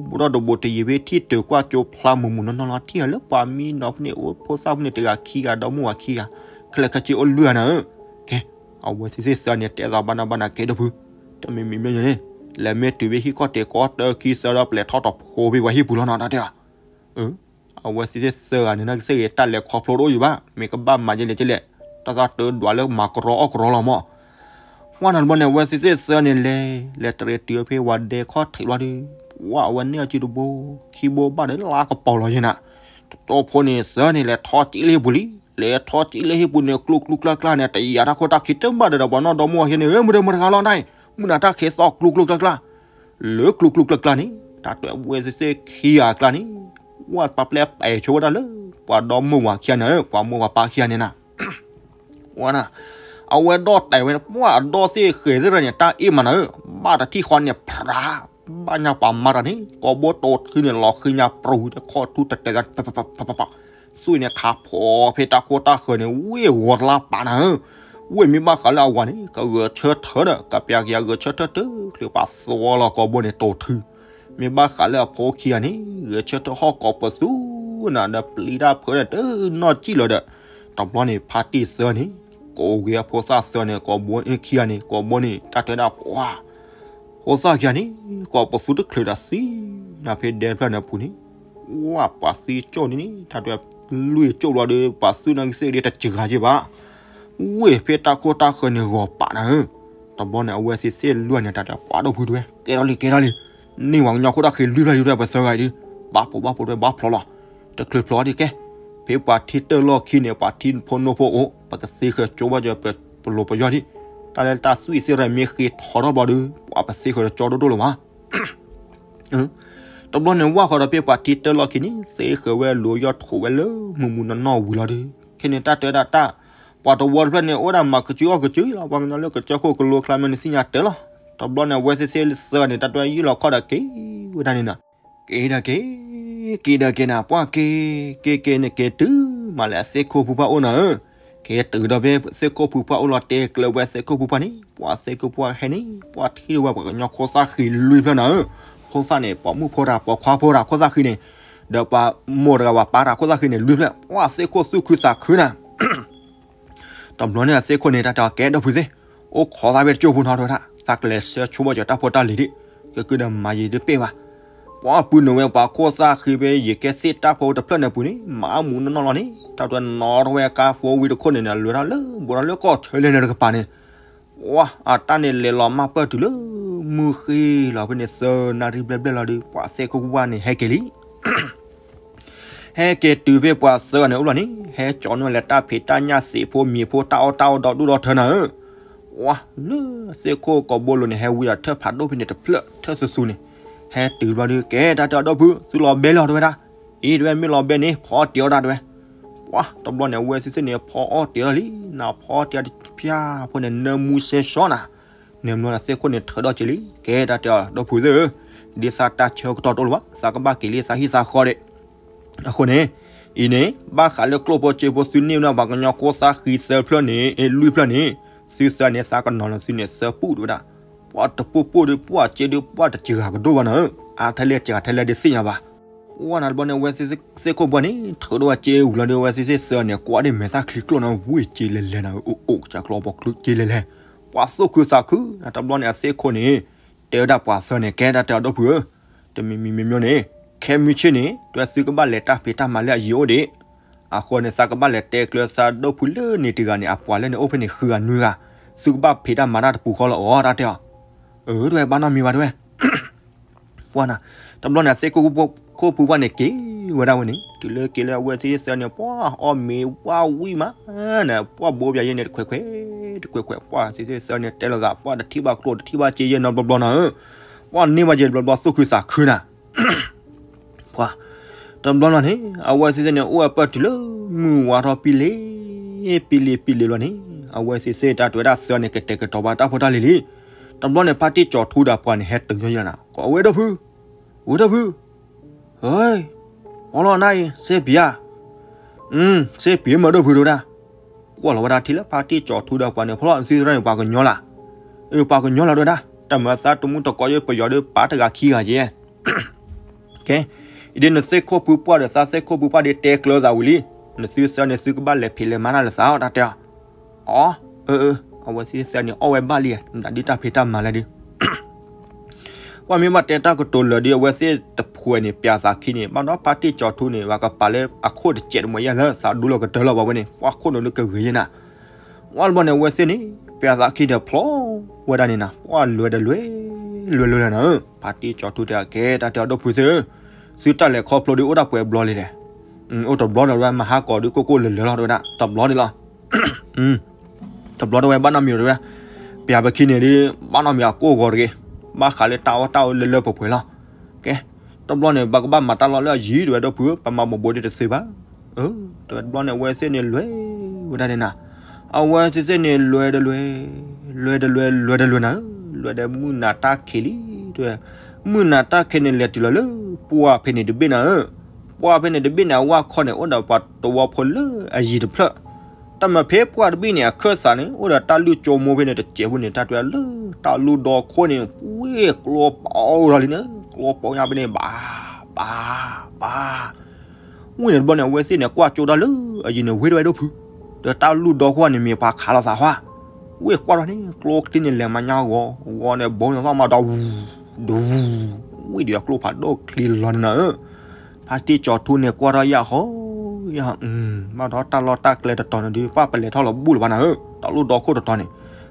ဘူးထီၣ်တဘူးတယံၤဖဲထံၣ်တၢၤကွၢ်ကၠိဖျါမုၢ်မုၢ်နီၢ်နီၢ်လီၤ ထံၣ်အီၤလၢပှၤမံနီၤဖဲန့ၣ် အိၣ်ဖိသၣ်ဖိန့ၣ်တဂၤခံဂၤ ဒီမုၢ်ဝၤခံဂၤ, ခဲလၢာ်ခဲဆ့အိၣ်လွံၢ်ဂၤနၤဧၢ, ကဲ, အဝဲသ့ၣ်သ့ၣ်သၢန့ၣ် တဲသးဘၣ်နၤဘၣ်နၤကဲဒိၣ်ဖု, တမံၤမံၤမ့ၢ်န့ၣ်, လဲၤမ့ၢ်တုၤဖဲဟံၣ်ခီၣ်ထံးကီတၢခံသၢဒီး ပလဲၤထီၣ်တဖိဖဲပှၤဟံၣ်ပူၤလီၤနီၤ တၢ်တဲအီၤ အဝဲသ့ၣ်သ့ၣ်သၢဂၤန့ၣ် နကသ့ၣ်ဂ့ၤ တၢ်လဲၤခီဖျိတအိၣ်ယံၤဘၣ်, မ့ၢ်ကဘၣ်မၤယဲလဲၣ်ကလဲၣ်, တၢ်သးတဒွးလၢမၤကရီအီၣ်ကရီလီၤမး, ပှၢ်နၤတဘျီန့ၣ် အဝဲသ့ၣ်သ့ၣ်သၢန့ၣ်လဲၤ, လဲၤတရံးတုၤဖဲဝၤဒဲခီၣ်ထံးဘျီဒီး, ပှၢ်အဝဲန့ၢ်အီၤစုတဘိ, ခံဘိဘၣ်ဒီးလါကပီၤလီၤယဲနၤ, တတီဖိန့ၣ်သၢန့ၣ် လဲၤထီၣ်စံးလၢဟံၣ်ပူၤလံ, လဲၤထီၣ်စံးလၢဟံၣ်ပူၤန့ၣ် ကျူကျူကျါကျါန့ၣ် တယာ်တၢ်ခိၣ်တၢ်ခံတမၣ်ဒီး ပှၤနီၢ်ဒီမါဝၤခံန့ၣ် မုၢ်ဒီးမုၢ်တဂၤလီၤနၤ, မုၢ်နၤတၢ်ခံသီၣ်ကျူကျူကျါကျါ လၢကျူကျူကျါကျါန့ၣ် တၢ်တွဲဝဲသ့ၣ်သ့ၣ်ခံဂၤအကျါန့ၣ်, ဝဲပာ်ပျဲပဲာ်ဆိဝဲဒၣ်လၢ ပှၤဒီမိၢ်ဝၤခံဂၤန့ၣ်, ပှၤမိၢ်ပှၤပၢ်ခံဂၤန့ၣ်နၤ, ဝဲနၤ, အဝဲဒီၣ်တဲာ်ဝဲ ပှၢ်အဒီၣ်သ့ၣ်ဃဲၤသ့ၣ်တဖၣ်န့ၣ် တၢ်အ့ၣ်မးနၤဧၢ, ဘၣ်တထံၣ်ဃီန့ၣ် ဖြး, ဘၣ်ညါပှၤမၤတၢ်န့ၣ် ကိးဘိတိၤထုန့ၣ် လီၤဃံညါပြူၤ ခီၣ်ထူတတဲာ်သး သွံၣ်န့ၣ် ခးဖီဖဲတၢ်ခိၣ်တၢ်ဃၢၤန့ၣ် ဝ့ၢ်ဂီၤတလါပာ်နၤဧၢ, ဝ့ၢ်မ့ၢ်ဘၣ်ဃးလၢအဝၤန့ၣ် ကဂဲၤဆၢထၢၣ်ဒီး ကပျးကယၤဂဲၤဆၢထၢၣ်တချုးပှၤသဝီလီၤ ကိးဘိန့ၣ်တိၤထု, မ့ၢ်ဘၣ်ဃးလၢအဖိခံဂၤန့ၣ် ဂဲၤဆၢထၢၣ်ဟီၣ်ကိးပသူနၤဒီး ပျံၤတၢ်ဖုးဒီးတနီၢ်ကံၣ်လီၤဒီး, တဘျီန့ၣ် ဖါတံၢ်သၢန့ၣ် ကိးဂ့ၤအဖိသၣ်သၢန့ၣ် ကိးဘိခံဂၤန့ၣ် ကိးဘိန့ၣ် တၢ်တဲဒၣ်ပှၤ ဖိသၣ်ခံဂၤန့ၣ် ကိးပသူတချုးဒီးသံနၤဖဲဒဲဖျၢၣ်န့ၣ်အပူၤန့ၣ်, ဝဲပှၤသံကၠိၣ်န့ၣ်န့ၣ် တၢ်တဲ လွံၢ်ကၠိၣ်ဘျီဒီး ပှၤသူၣ်နီၣ်ကံၢ်စ့ၣ်ဒီးတစှၤက့ဘၣ်. ဝ့ၢ်ဖဲတၢ်ခိၣ်တၢ်ဃၢၤန့ၣ်ဂီၤပာ်နၤဧၢ. တဘျီန့ၣ် အဝဲသ့ၣ်သ့ၣ်လွံၢ်န့ၣ် တၢ်တဲပှၤဒီပုၢ်ဝဲၢ် ကဲထီၣ်လံ ကဲထီၣ်လံ, န့ၢ်ပှၤကညီခိၣ်တၢ်ဃံးလွံၢ်ဖျၢၣ်လံ တဲပသၢဂၤအံၤဒီး ဘၣ်ဖျိးဘၣ်ဖျိးတဲဘၣ်ဖျိးလီၤ. တချုးဖျိးဒံးကဲ, ဖဲပှၤထံတၢၢ်လီၢ်ခံန့ၣ် ပှၤထံဖိနိဖိအိၣ် ပကသ့ဃၢၤကၠိဘၣ်ကၠီ ပလိၤပယီၢ်ဒံး, တၢ်လၢတၢ်သွံၣ်သ့ၣ်တဖၣ်မ့ၢ်ဃ့ထီထီၣ်ဘျီဒီး ပှၤပသ့ဃၢၤကၠိဒိၣ်ဒိၣ်လၢၤဘၣ်. တဘျီန့ၣ်ဝၢ်ဃီဒီးဖဲပှၤထံတၢၢ်လီၢ်ခံန့ၣ် သ့ဃၢၤဝဲလိၤယီၢ်ထိးဝဲလၢမုၢ်မုၢ်နီၢ်နီၢ်ဝံၤလီၤဒီး ခဲန့ၣ်တၢ်တဲဒၣ်တၢ်, ပှၤတဝီတဖျၢၣ်န့ၣ် အိၣ်ဒၣ်မၤကစုအီၣ်ကစုလီၤ, ပှၤကညီလၢကစၢၢ်ခိၣ်ကလိကျါမ့ၢ်နသ့ၣ်ညါတဲလီၤ. တဘျီန့ၣ် အဝဲသ့ၣ်သ့ၣ်သၢဂၤန့ၣ် တၢ်တဲယုၢ်လီၤခီၣ်ဒီးက့ၤဝဲဒၣ်န့ၣ်နၤ, က့ၤဒီးက့ၤ, က့ၤဒီးက့ၤနၤ ပှၢ်က့ၤ, က့ၤက့ၤန့ၣ်က့ၤတုၤမးလၢအသ့ၣ်ခိၣ်ဖုပှၢ်အိၣ်နၤဧၢ. က့ၤတုၤဒီးဖဲသ့ၣ်ခိၣ်ဖုပှၢ်အိၣ်လီၤ တဲကျၢၤဝဲသ့ၣ်ခိၣ်ဖုပှၢ်န့ၣ် ပှၢ်သ့ၣ်ခိၣ်ဖုပှၢ်ဟဲန့ၣ် ပှၢ်ထံၣ်ဝဲပှၤကညီခိၣ်သၣ်ဃံးလွံၢ်ဖျၢၣ်နၤဧၢ. ခိၣ်သၣ်န့ၣ် ပိာ်မုၣ်ဖိတၢ် ပိာ်ခွါဖိတၢ်ခိၣ်သၣ်ဃံးန့ၣ်, ဒီးပှၤမိၢ်တဂၤပှၤပၢ်တၢ်ခိၣ်သၣ်ဃံးန့ၣ်လွံၢ်ဖျၢၣ် ပှၢ်သ့ၣ်ခိၣ်သူၣ်ခုသးခုနၤ တဘျီန့ၣ်အသ့ၣ်ခိၣ်န့ၣ် တၢ်တဲအီၤ ကဲဒီပုၢ်သ့ၣ်, အိၣ်ခိးသးဖဲတကၠိၢ်ဖိနီတဝဲဒၣ်, သးကလဲၤဆှၢဆိဘၣ်ကၠီတၢ်ဖိတၢ်လံၤဒံး, ကကုဒီးမၤယံၤတပ့ၢ်ဘၣ်. ပှၢ်ပုၢ်နုာ်ဝဲပှၤခိၣ်သၣ်ဃံးဖဲယံၤကဲသ့ၣ်တၢ်ဖိတဖျၢၣ်န့ၣ်ပူၤန့ၣ် မၤမူးနီၢ်နီၢ်လီၤန့ၣ် တၢ်တဲနီတဝဲကါ four wheel တခိၣ်န့ၣ် လဲၤထီၣ်လၢဘူးထီၣ်လၢကီၢ်ဆၢလဲၣ်န့ၣ်တကပၤန့ၣ်, ပှၢ်အတၢ်န့ၣ်လဲၤလီၤမၢ်ပၢၢ်တုၤလၢ မုၢ်ဃ့လီၤဖဲန့ၣ် သၢနၣ်ရံၣ်ဘျဲၣ်ဘျဲၣ်လီၤဒီး ပှၢ်သ့ၣ်ခိၣ်ဖုပှၢ်န့ၣ်ဟဲက့ၤလံ ဟဲက့ၤတုၤဖဲပှၤသၢဂၤန့ၣ်အိၣ်လီၤန့ၣ် ဟဲကၠီၤန့ၢ်ဝဲလၢတၢ်ဖံးတၢ်ညၣ် စံာ်ဖိမံၤဖိ တၢ်အီၣ်တၢ်အီဒီဒူၣ်ဒီထၢနၤဧၢ. ပှၢ်လၢသ့ၣ်ခိၣ်ကိးဘိလိၤန့ၣ် ဟဲဝံဒီးထၢၣ်ဖးဒိၣ်ဖဲန့ၣ်တဖျၢၣ် ထၢၣ်သူသူန့ၣ် ဟဲတုၤဘျီဒီး ကဲတၢ်တဲအီၤ ဒီပုၢ် သုလီၤဘဲလီၤတဝဲဒၣ်, အံၤတဝဲမ့ၢ်လီၤဘဲန့ၣ် ဖီအီၣ်တ့ၤအီၣ်ဒၣ်တဝဲ. ပှၢ်တဘျီန့ၣ် အဝဲသ့ၣ်သ့ၣ်န့ၣ် ဖီအီၣ်တ့ၤအီၣ်လံ နဖီအီၣ်တ့ၤအီၣ်တဖၣ်ဖိန့ၣ် နၢမူစဲဆှီနၤ နမ့ၢ်သ့ၣ်ခိၣ်န့ၣ် ထၢဒီးက့ၤလံ ကဲတၢ်တဲအီၤ ဒီပုၢ်သ့ၣ်ဧၢ, ဒ်သးတၢ်ဆၢကတီၢ်တအိၣ်လၢၤဘၣ် သးကဘၣ်က့ၤလံသးဟံၣ်သးဃီဒီး, အဃိန့ၣ်, အံၤန့ၣ် ဘၣ်ဃးလၢကျိၣ်ဖိစ့ဖိသုန့ၢ်ဝဲဒၣ်ပှၤကညီခိၣ်သၣ်ဃံးသၢဖျၢၣ်န့ၣ် အ့ လွံၢ်ဖျၢၣ်န့ၣ်, သုသၢန့ၣ် သးကနီၤလီၤသုန့ၣ်သၢပူၣ်တဝဲဒၣ်, ပှၢ်တပူၣ်ပူၣ်ဒီး ပှၢ်စ့ဒီး ပှၢ်တစှၤကဒိၣ်ဘၣ်နၤဧၢ, အါထဲလဲၣ်စှၤထဲလဲၣ်ဒ်သ့ၣ်ညါဘၣ်. ပှၢ်နၤတဘျီန့ၣ် အဝဲသ့ၣ်ခိၣ်ပှၢ်န့ၣ် ထုးဒိၣ်ဝဲစ့ဝံၤလီၤဒီး အဝဲသ့ၣ်သၢန့ၣ် ကွၢ်ဒ်မဲာ်သၣ်ချံကျိၣ်န့ၣ် ဝ့ၢ်စ့လဲၤလဲၤနၤဧၢ, အိၣ်အိၣ်ကစၢ်ကျိၣ်ပီၤကျိၣ်စ့လဲၤလဲၤ, ပှၢ်သူၣ်ခုသးခု, နၤတဘျီန့ၣ် အသ့ၣ်ခိၣ်န့ၣ် တဲဝဲဒၣ်ပှၤသၢန့ၣ် ကဲတၢ်တဲအီၤ ဒီပုၢ်ဧၢ, တမံၤမံၤမံၤမံၤန့ၣ်, ခဲမုၢ်ဆ့ၣ်န့ၣ် တဝဲသုကဘၣ်လဲၤတၢ်ဖံးတၢ်မၤလၢအယံၤအိၣ်ဒံး, အဃိန့ၣ် သးကဘၣ်လဲၤတဲကျၢၤသးဒီပုၢ်လၢန့ၣ်တဂၤန့ၣ် အပှၤလၢန့ၣ်အိၣ်ဖဲန့ၣ်ဃုဂၤနွံဂၤ, သုကဘၣ်ဖံးတၢ်မၤတၢ်တပူၤဃီလီၤအီၤ တၢ်တဲအီၤ, အၢ တဝဲဘၣ်နီတမံၤဘၣ်တဝဲ ပှၢ်နၤ, တဘျီန့ၣ် အသ့ၣ်ခိၣ်ပှၢ်န့ၣ်က့ၤဝဲဒၣ်ဝဲန့ၣ် တုၤလၢက့ၤလၢအဝဲသ့ၣ်သၢန့ၣ် ပှၢ်အီၣ်မ့ၤဝါဝံၣ်မး, နပှၢ်ဘိပယၤယဲန့ၣ် တခွဲးခွဲး, တခွဲးခွဲး ပှၢ်သ့ၣ်သၢန့ၣ် တဲလိာ်သး ပှၢ်တထံၣ်ဘၣ်ကျိၣ်တထံၣ်ဘၣ်စ့ယဲနီတဘျီဘျီနၤဧၢ, ပှၢ်န့ၢ်ဘၣ်ယဲတဘျီဘျီသူၣ်ခုသးခုနၤ ပှၢ်, တဘျီဘျီန့ၣ် အဝဲသ့ၣ်သ့ၣ်န့ၣ် အိၣ်ဝဲပၢၢ်တုၤလၢ မုၢ်ဝါထီၣ်ပံလ့, ပံလ့ပံလ့ဘျီန့ၣ်, အဝဲသ့ၣ်သ့ၣ်တၢ်တဲဝဲဒၣ်သၢန့ၣ် ကတဲာ်ကတီၤဘၣ်တၢ်ဖိတၢ်လံၤလံ, တဘျီန့ၣ် ဖါတံၢ်ကၠီၤထူဒီးပှၤန့ၣ် ဟဲတုၤညီယဲလီၤနၤ, ကိးဝဲဒီပုၢ်, ဝဲဒီပုၢ်, ဟဲ, အီလီၤနၤအံၤ စ့ပံဧါ, စ့ပံမ့ၢ်ဒီပုၢ်တဲဝဲဒၣ်, ကွၢ်လီၤဝဲဒၣ်ထံလၢဖါတံၢ်ကၠီၤထူဒီးပှၤန့ၣ် ဖီလီၤနသုသရၣ်န့ၣ် ပှၤကညီလီၤ, အၢ ပှၤကညီလီၤတဲဝဲဒၣ်, တၢ်မၤသးတမူတကိးယဲ ပယီၤဒီးပာ်တဂၤခံဂၤယဲ ကဲ, အံၤဒ်နသ့ၣ်ခိၣ်ဖုပှၢ်ဒီးသးသ့ၣ်ခိၣ်ဖုပှၢ်ဒ် တဲကျၢၤသးဝံၤလံ, နသုသၢန့ၣ် သုကဘၣ်လဲၤဖံးလဲၤမၤတၢ်လၢသးအီၤ တၢ်တဲအီၤ, အီ, အၢ, အဝဲသ့ၣ်သၢန့ၣ် အီၣ်ဝဲဘၣ်လံ, မတၤဒ်တၢ်ဖံးတၢ်မၤလဲၣ်ဒုး, ပှၢ်မ့ၢ်ဘၣ်တဲတၢ်ကတိၤလၢာ်ဒီး အဝဲသ့ၣ်တဖှဲးန့ၣ် ပျးသးခံန့ၣ် ဘၣ်ဒီးဖါတံၢ်ကၠီၤထူန့ၣ် ပှၤကပာ်လၢအခိၣ်တစဲးတမှဲၤယဲၢ်လၢ သးဒူလီၤကတၢၢ်လီၤဘၣ်ဝဲန့ၣ် ပှၢ်ခိၣ်နူာ်ဒုးကဂ့ၤယဲၢ်နၤ ဝဲတဘျီန့ၣ် အဝဲသ့ၣ်န့ၣ် ပျးသးခံဒီးဖျိဝဲဒၣ်န့ၣ်နၤ ပှၢ်လွဲၤဒီးလွဲၤ, လွဲၤလွဲၤလၢနၤဧၢ, ဖါတံၢ်ကၠီၤထူတဲအကဲ တၢ်တဲအီၤ ဒီပုၢ်သ့ၣ်ဧၢ, သုတၢ်လဲၤခီဖျိဒုးအိၣ်ဒၣ်ပှဲၤဘျီလံလဲၣ်, အိၣ်တဘျီဒီးဝဲမဟါကီးဒုးကိၢ်ကိၢ်လၢၤလၢၤလီၤတဲဝဲဒၣ် တဘျီန့ၣ်လီၤ တဘျီတဲဝဲဘၣ်နီတမံၤတဲဝဲဒၣ်, ပျးပခံန့ၣ်ဒုး ဘၣ်နီတမံၤအကိၢ်ဂီၤတဂ့ၤ, ဘၣ်ဃးလၢတၢ်အီၣ်တၢ်အီလၢလၢပှဲၤပှဲၤလီၤ, ကဲ, တဘျီန့ၣ် ပကဘၣ်မၤတၢ်လီၢ်လၢအယံၤတဲဝဲ ဒီပုၢ်ဧၢ, ပမၤဘိးဘိးဒ်တသ့ဘၣ်, အၢ, တဲဝဲတဘျီန့ၣ် အဝဲသ့ၣ်န့ၣ်လွဲၤဝဲဒၣ်န့ၣ်နၤ, အဝဲသ့ၣ်သ့ၣ်န့ၣ်လွဲၤဒီးလွဲၤ, လွဲၤဒီးလွဲၤ, လွဲၤဒီးလွဲၤနၤဧၢ, လွဲၤဒီးမုၢ်နၤတၢ်ခံးလံတဲဝဲ, မုၢ်နၤတၢ်ခံးန့ၣ်လဲၤတုၤလီၤလၢ ပှၢ်ဖဲန့ၣ်တဘ့ၣ်နၤဧၢ ပှၢ်ဖဲန့ၣ်တဘ့ၣ်န့ၣ် အဝၢ်ခီန့ၣ် အိၣ်ဒီးပှၤတဝီဖိလၢအယံၤတဖျၢၣ်, တၢ်မၤဖဲပှၢ်တဘ့ၣ်န့ၣ် အခၢၣ်သးန့ၣ် အိၣ်ဒီးတၢ်လုၢ်ကၠိမိၢ်ဖဲန့ၣ်တစဲးဖိန့ၣ် တၢ်တဲလၢ တၢ်လုၢ်ဒီခိၣ်န့ၣ် ဝ့ၢ်ကျိပိာ်လီၤလံန့ၣ် ကျိပိာ်ညါဖဲန့ၣ် ဘၣ်, ဘၣ်, ဘၣ် ဝံၤန့ၣ်တဘျီန့ၣ် အဝဲသ့ၣ်န့ၣ် ကွၢ်ကၠိတၢ်လၢအယံၤန့ၣ် ဝ့ၢ်တဝဲဒိၣ်ဖု, ဒီးတၢ်လုၢ်ဒီခိၣ်န့ၣ် မ့ၢ်ပှၤခးလိာ်သးဟါ, ဝ့ၢ်ကွၢ်ထီၣ်န့ၣ် ကျိချံန့ၣ်လဲၤမၤညါဂီၤ, ဂီၤန့ၣ် ဘီန့ၣ်သီၣ်မၤဒီးဝူၤ, ဒဝူၤ, ဝံၤဒီးကျိဖးဒိၣ်ချံလီၤန့ၣ်နၤဧၢ, ဖါတံၢ်ကၠီၤထူန့ၣ်ကွၢ်ထီၣ်ယၢ်ဃီ, ဘၣ်ဒီးတၢ်လီၢ်တၢ်ကျဲတတီၤန့ၣ်ဒုး ပၢ်ပလဲၤထီၣ်လီၤဘူၣ်လၢၤဘၣ်နၤဧၢ, တၢ်လီၢ်ဒီခိၣ်တတီၤန့ၣ်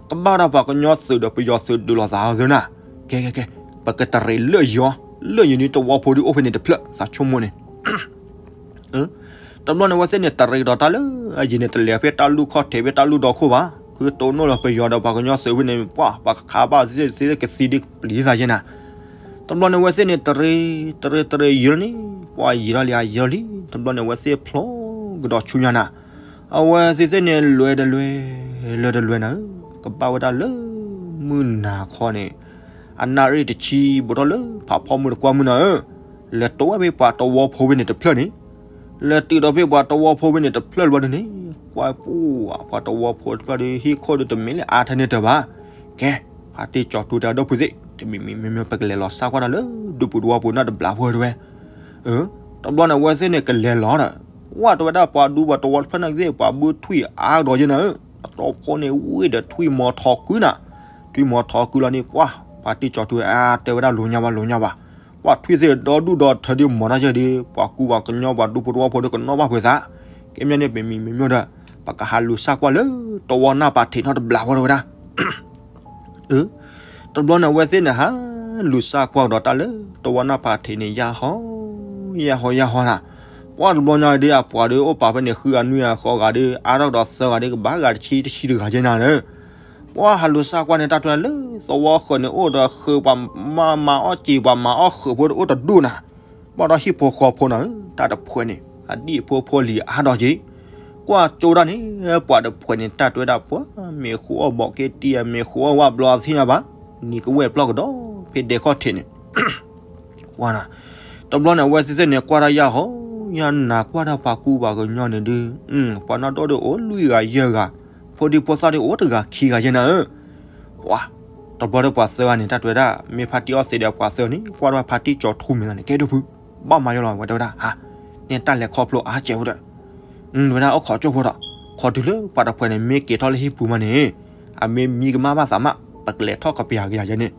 ကဘၣ်ဒီးပှၤကညီသုးဒီးပယီၤသုးဒုးလိာ်သးအီၤသၢနၤ, ကဲကဲကဲ, ပကတရံးလၢယီၤ, လၢယံၤန့ၣ်တဝီဖိဒုးအိၣ်ဖဲန့ၣ်တဖျၢၣ် သးဆိကမိၣ်န့ၣ် တဘျီန့ၣ်အဝဲသ့ၣ်န့ၣ် တရံးဒီးတၢ်လၢအယံၤန့ၣ် တလဲၤဖဲတၢ်လူၢ်ခီၣ်ထံးဖဲတၢ်လူၢ်ဒီခိၣ်ဘၣ်, ဃုတိၢ်နီၣ်လီၤပယီၤဒီးပှၤကညီသုးဖဲန့ၣ် ပှၤပှၤကခးဘၣ်သ့ၣ်သ့ၣ်ကသံဒ်ပျံၤသးယဲနၤ. တဘျီန့ၣ်အဝဲသ့ၣ်န့ၣ် တရံး တရံး တရံးယံၤလီၤန့ၣ် ပှၤယံၤထီၣ်လံ အယံၤထီၣ်လံ, တဘျီန့ၣ်အဝဲသ့ၣ်ဖျိကဒီးဆူညါနၤ. အဝဲသ့ၣ်သ့ၣ်န့ၣ် လဲၤတလဲၤ လဲၤတလဲၤနၤဧၢ, ကဘၣ်ဝဲဒၣ်လၢမုၢ်နၤခီန့ၣ် အနၣ်ရံၣ်တဆံဘူးထီၣ်လၢဖးဖီမုၢ်တကွၢ်မုၢ်နၤဧၢ, လဲၤတိၢ်ဝဲဖဲပှၤတဝီဖိဖဲန့ၣ်တဖျၢၣ်န့ၣ်, လဲၤတုၤဒီးဖဲပှၤတဝီဖိဖဲန့ၣ်တဖျၢၣ်တဘျီဒုန့ၣ် ကွၢ်ပှၤ ပှၤတဝီဖိတဖျၢၣ်ဒီး ဟံၣ်ခိၣ်ဒီးတမ့ၢ်လၢအါထဲန့ၣ်တၢ်ဘၣ်. ကဲ, ဖါတံၢ်ကၠီၤထူတဲဒီပုၢ်သ့ၣ် တမံၤမံၤမံၤမံၤ ပကလဲၤလီၤစၢ်ကွၢ်ဒီးလၢဒူပူၤတဝီပူၤန့ၣ်တဘျီဖိတဝဲ တဘျီန့ၣ်အဝဲသ့ၣ်န့ၣ်ကလဲၤလီၤဒီး ဝဲတဲဝဲဒၣ်ပှၤဒူပှၤတဝီတဖျၢၣ်န့ၣ်ကသ့ၣ် ပှၤဘုထွံၣ်အါကဒီးယဲနၤဧၢ, အတီၢ်ဖိန့ၣ်ဝံၣ်ဒီးထွံၣ်မီၤထီၣ်ကုနၤ, ထွံၣ်မီၤထီၣ်ကုလီၤန့ၣ် ပှၤ ဖါတံၢ်ကၠီၤထူအါတဲဝဲဒၣ် လိၤညါဘၣ် လိၤညါဘၣ်, ပှၤထွံၣ်သ့ၣ်ဒီဒူၣ်ဒီထၢဒုးမီၤတၢ်ယဲဒုး ပှၤကူပှၤကညီပှၤဒူဖိတဝီဖိဒီးကနီၣ်ဘၣ်ပှဲၤသး, ကဲမ့ၢ်န့ၣ် ပမံၤမံၤမံၤဒီး ပကဟးလူၤစၢ်ကွၢ်လၢတဝီနၢ်ပၤထံးနီတဘျီဖိတဝဲဒၣ် အၢ, တဘျီန့ၣ်အဝဲသ့ၣ်န့ၣ်ဟးလူၤစၢ်ကွၢ်ကဒီးတၢ်လၢတဝီနၢ်ပၤထံးန့ၣ် ယၢ်ဟီ ယၢ်ဟီ ယၢ်ဟီနၤ, ပှၤတဘျီညါဒုးအပှၤဒီးအိၣ်ပာ်ဖဲန့ၣ် ဃုဂၤနွံဂၤဃိးဂၤဒီး အါထီၣ်ကဒီးသၢဂၤဒီး ကဘၣ်ဂၤတဆံတဆံတဂၤယဲနၤဧၢ, ပှၤဟးလူၤစၢ်ကွၢ်န့ၣ် တၢ်တဲလၢသဝီဃၢၤန့ၣ် အိၣ်ဒီးဃၢၤပှၤမၤ မၤအီၣ်စ့ၤ ပှၤမၤအီၣ်ဃၢၤဖိတအိၣ်တဒူၣ်နၤ, ဘၣ်ဒီးဟံၣ်ဖိဃီဖိနၤဧၢ, တၢ်တဖှဲးန့ၣ် အဒံၣ်ဖိဖိလံၤအါဒီးက့ၤ ကွၢ်ကၠိဒၣ်န့ၣ် ပှၤတဖှဲးန့ၣ် တၢ်တဲဝဲဒၣ်ပှၤ မ့ၢ်ဃုအီၣ်ဘီးက့တံၢ်ဧါ မ့ၢ်ဃုအီၣ်ဝၣ်ဘျီသ့ၣ်ညါဘၣ်, နံၤကဝဲၢ်ပျီၢ်ကဒီး ဖဲဒဲခီၣ်ထံးန့ၣ် ပှၤနၤ, တဘျီန့ၣ် အဝဲသ့ၣ်သ့ၣ်န့ၣ် ကွၢ်တၢ်ယၢ်ဟီ ယၢ်နၤ ကွၢ်တၢ်ပှၤကူပှၤကညီန့ၣ်ဒုး ပှၤနီၢ်ဒိၣ်ဒီးအိၣ်လွံၢ်ဂၤယဲၢ်ဂၤ, ဖိဒံဖိသၣ်ဒီးအိၣ်တဂၤခံဂၤယဲနၤဧၢ, ပှၤ တဘျီဒီးပှၤသၢဂၤန့ၣ် တၢ်တဲဝဲဒၣ် မ့ၢ်ဖါတံၢ်အီၣ်သ့ဒီးပှၤသၢဂၤန့ၣ် ကွၢ်ဒီးဖါတံၢ်ကၠီၤထူမ့ၢ်ဂၤန့ၣ် ကဲဒိၣ်ဖု ဘၣ်မၤယိလီၤ ဝဲတဲဝဲဒၣ် ဟါ, န့ၣ်တၢ်လဲၤခီဖျိအါစဲးဝဲဒီး ဝဲဒၣ်အိၣ်ခိးကၠိဖိဒီး ခီတုၤလၢပှၤတဖှဲးန့ၣ် မ့ၢ်က့ၤထီၣ်လၢဟံၣ်ပူၤမးန့ၣ် အမ့ၢ်မံကမၣ်ဘၣ်သးမး ပကလဲၤထီၣ်ကပျၢ်က့ၤယၤယဲန့ၣ်,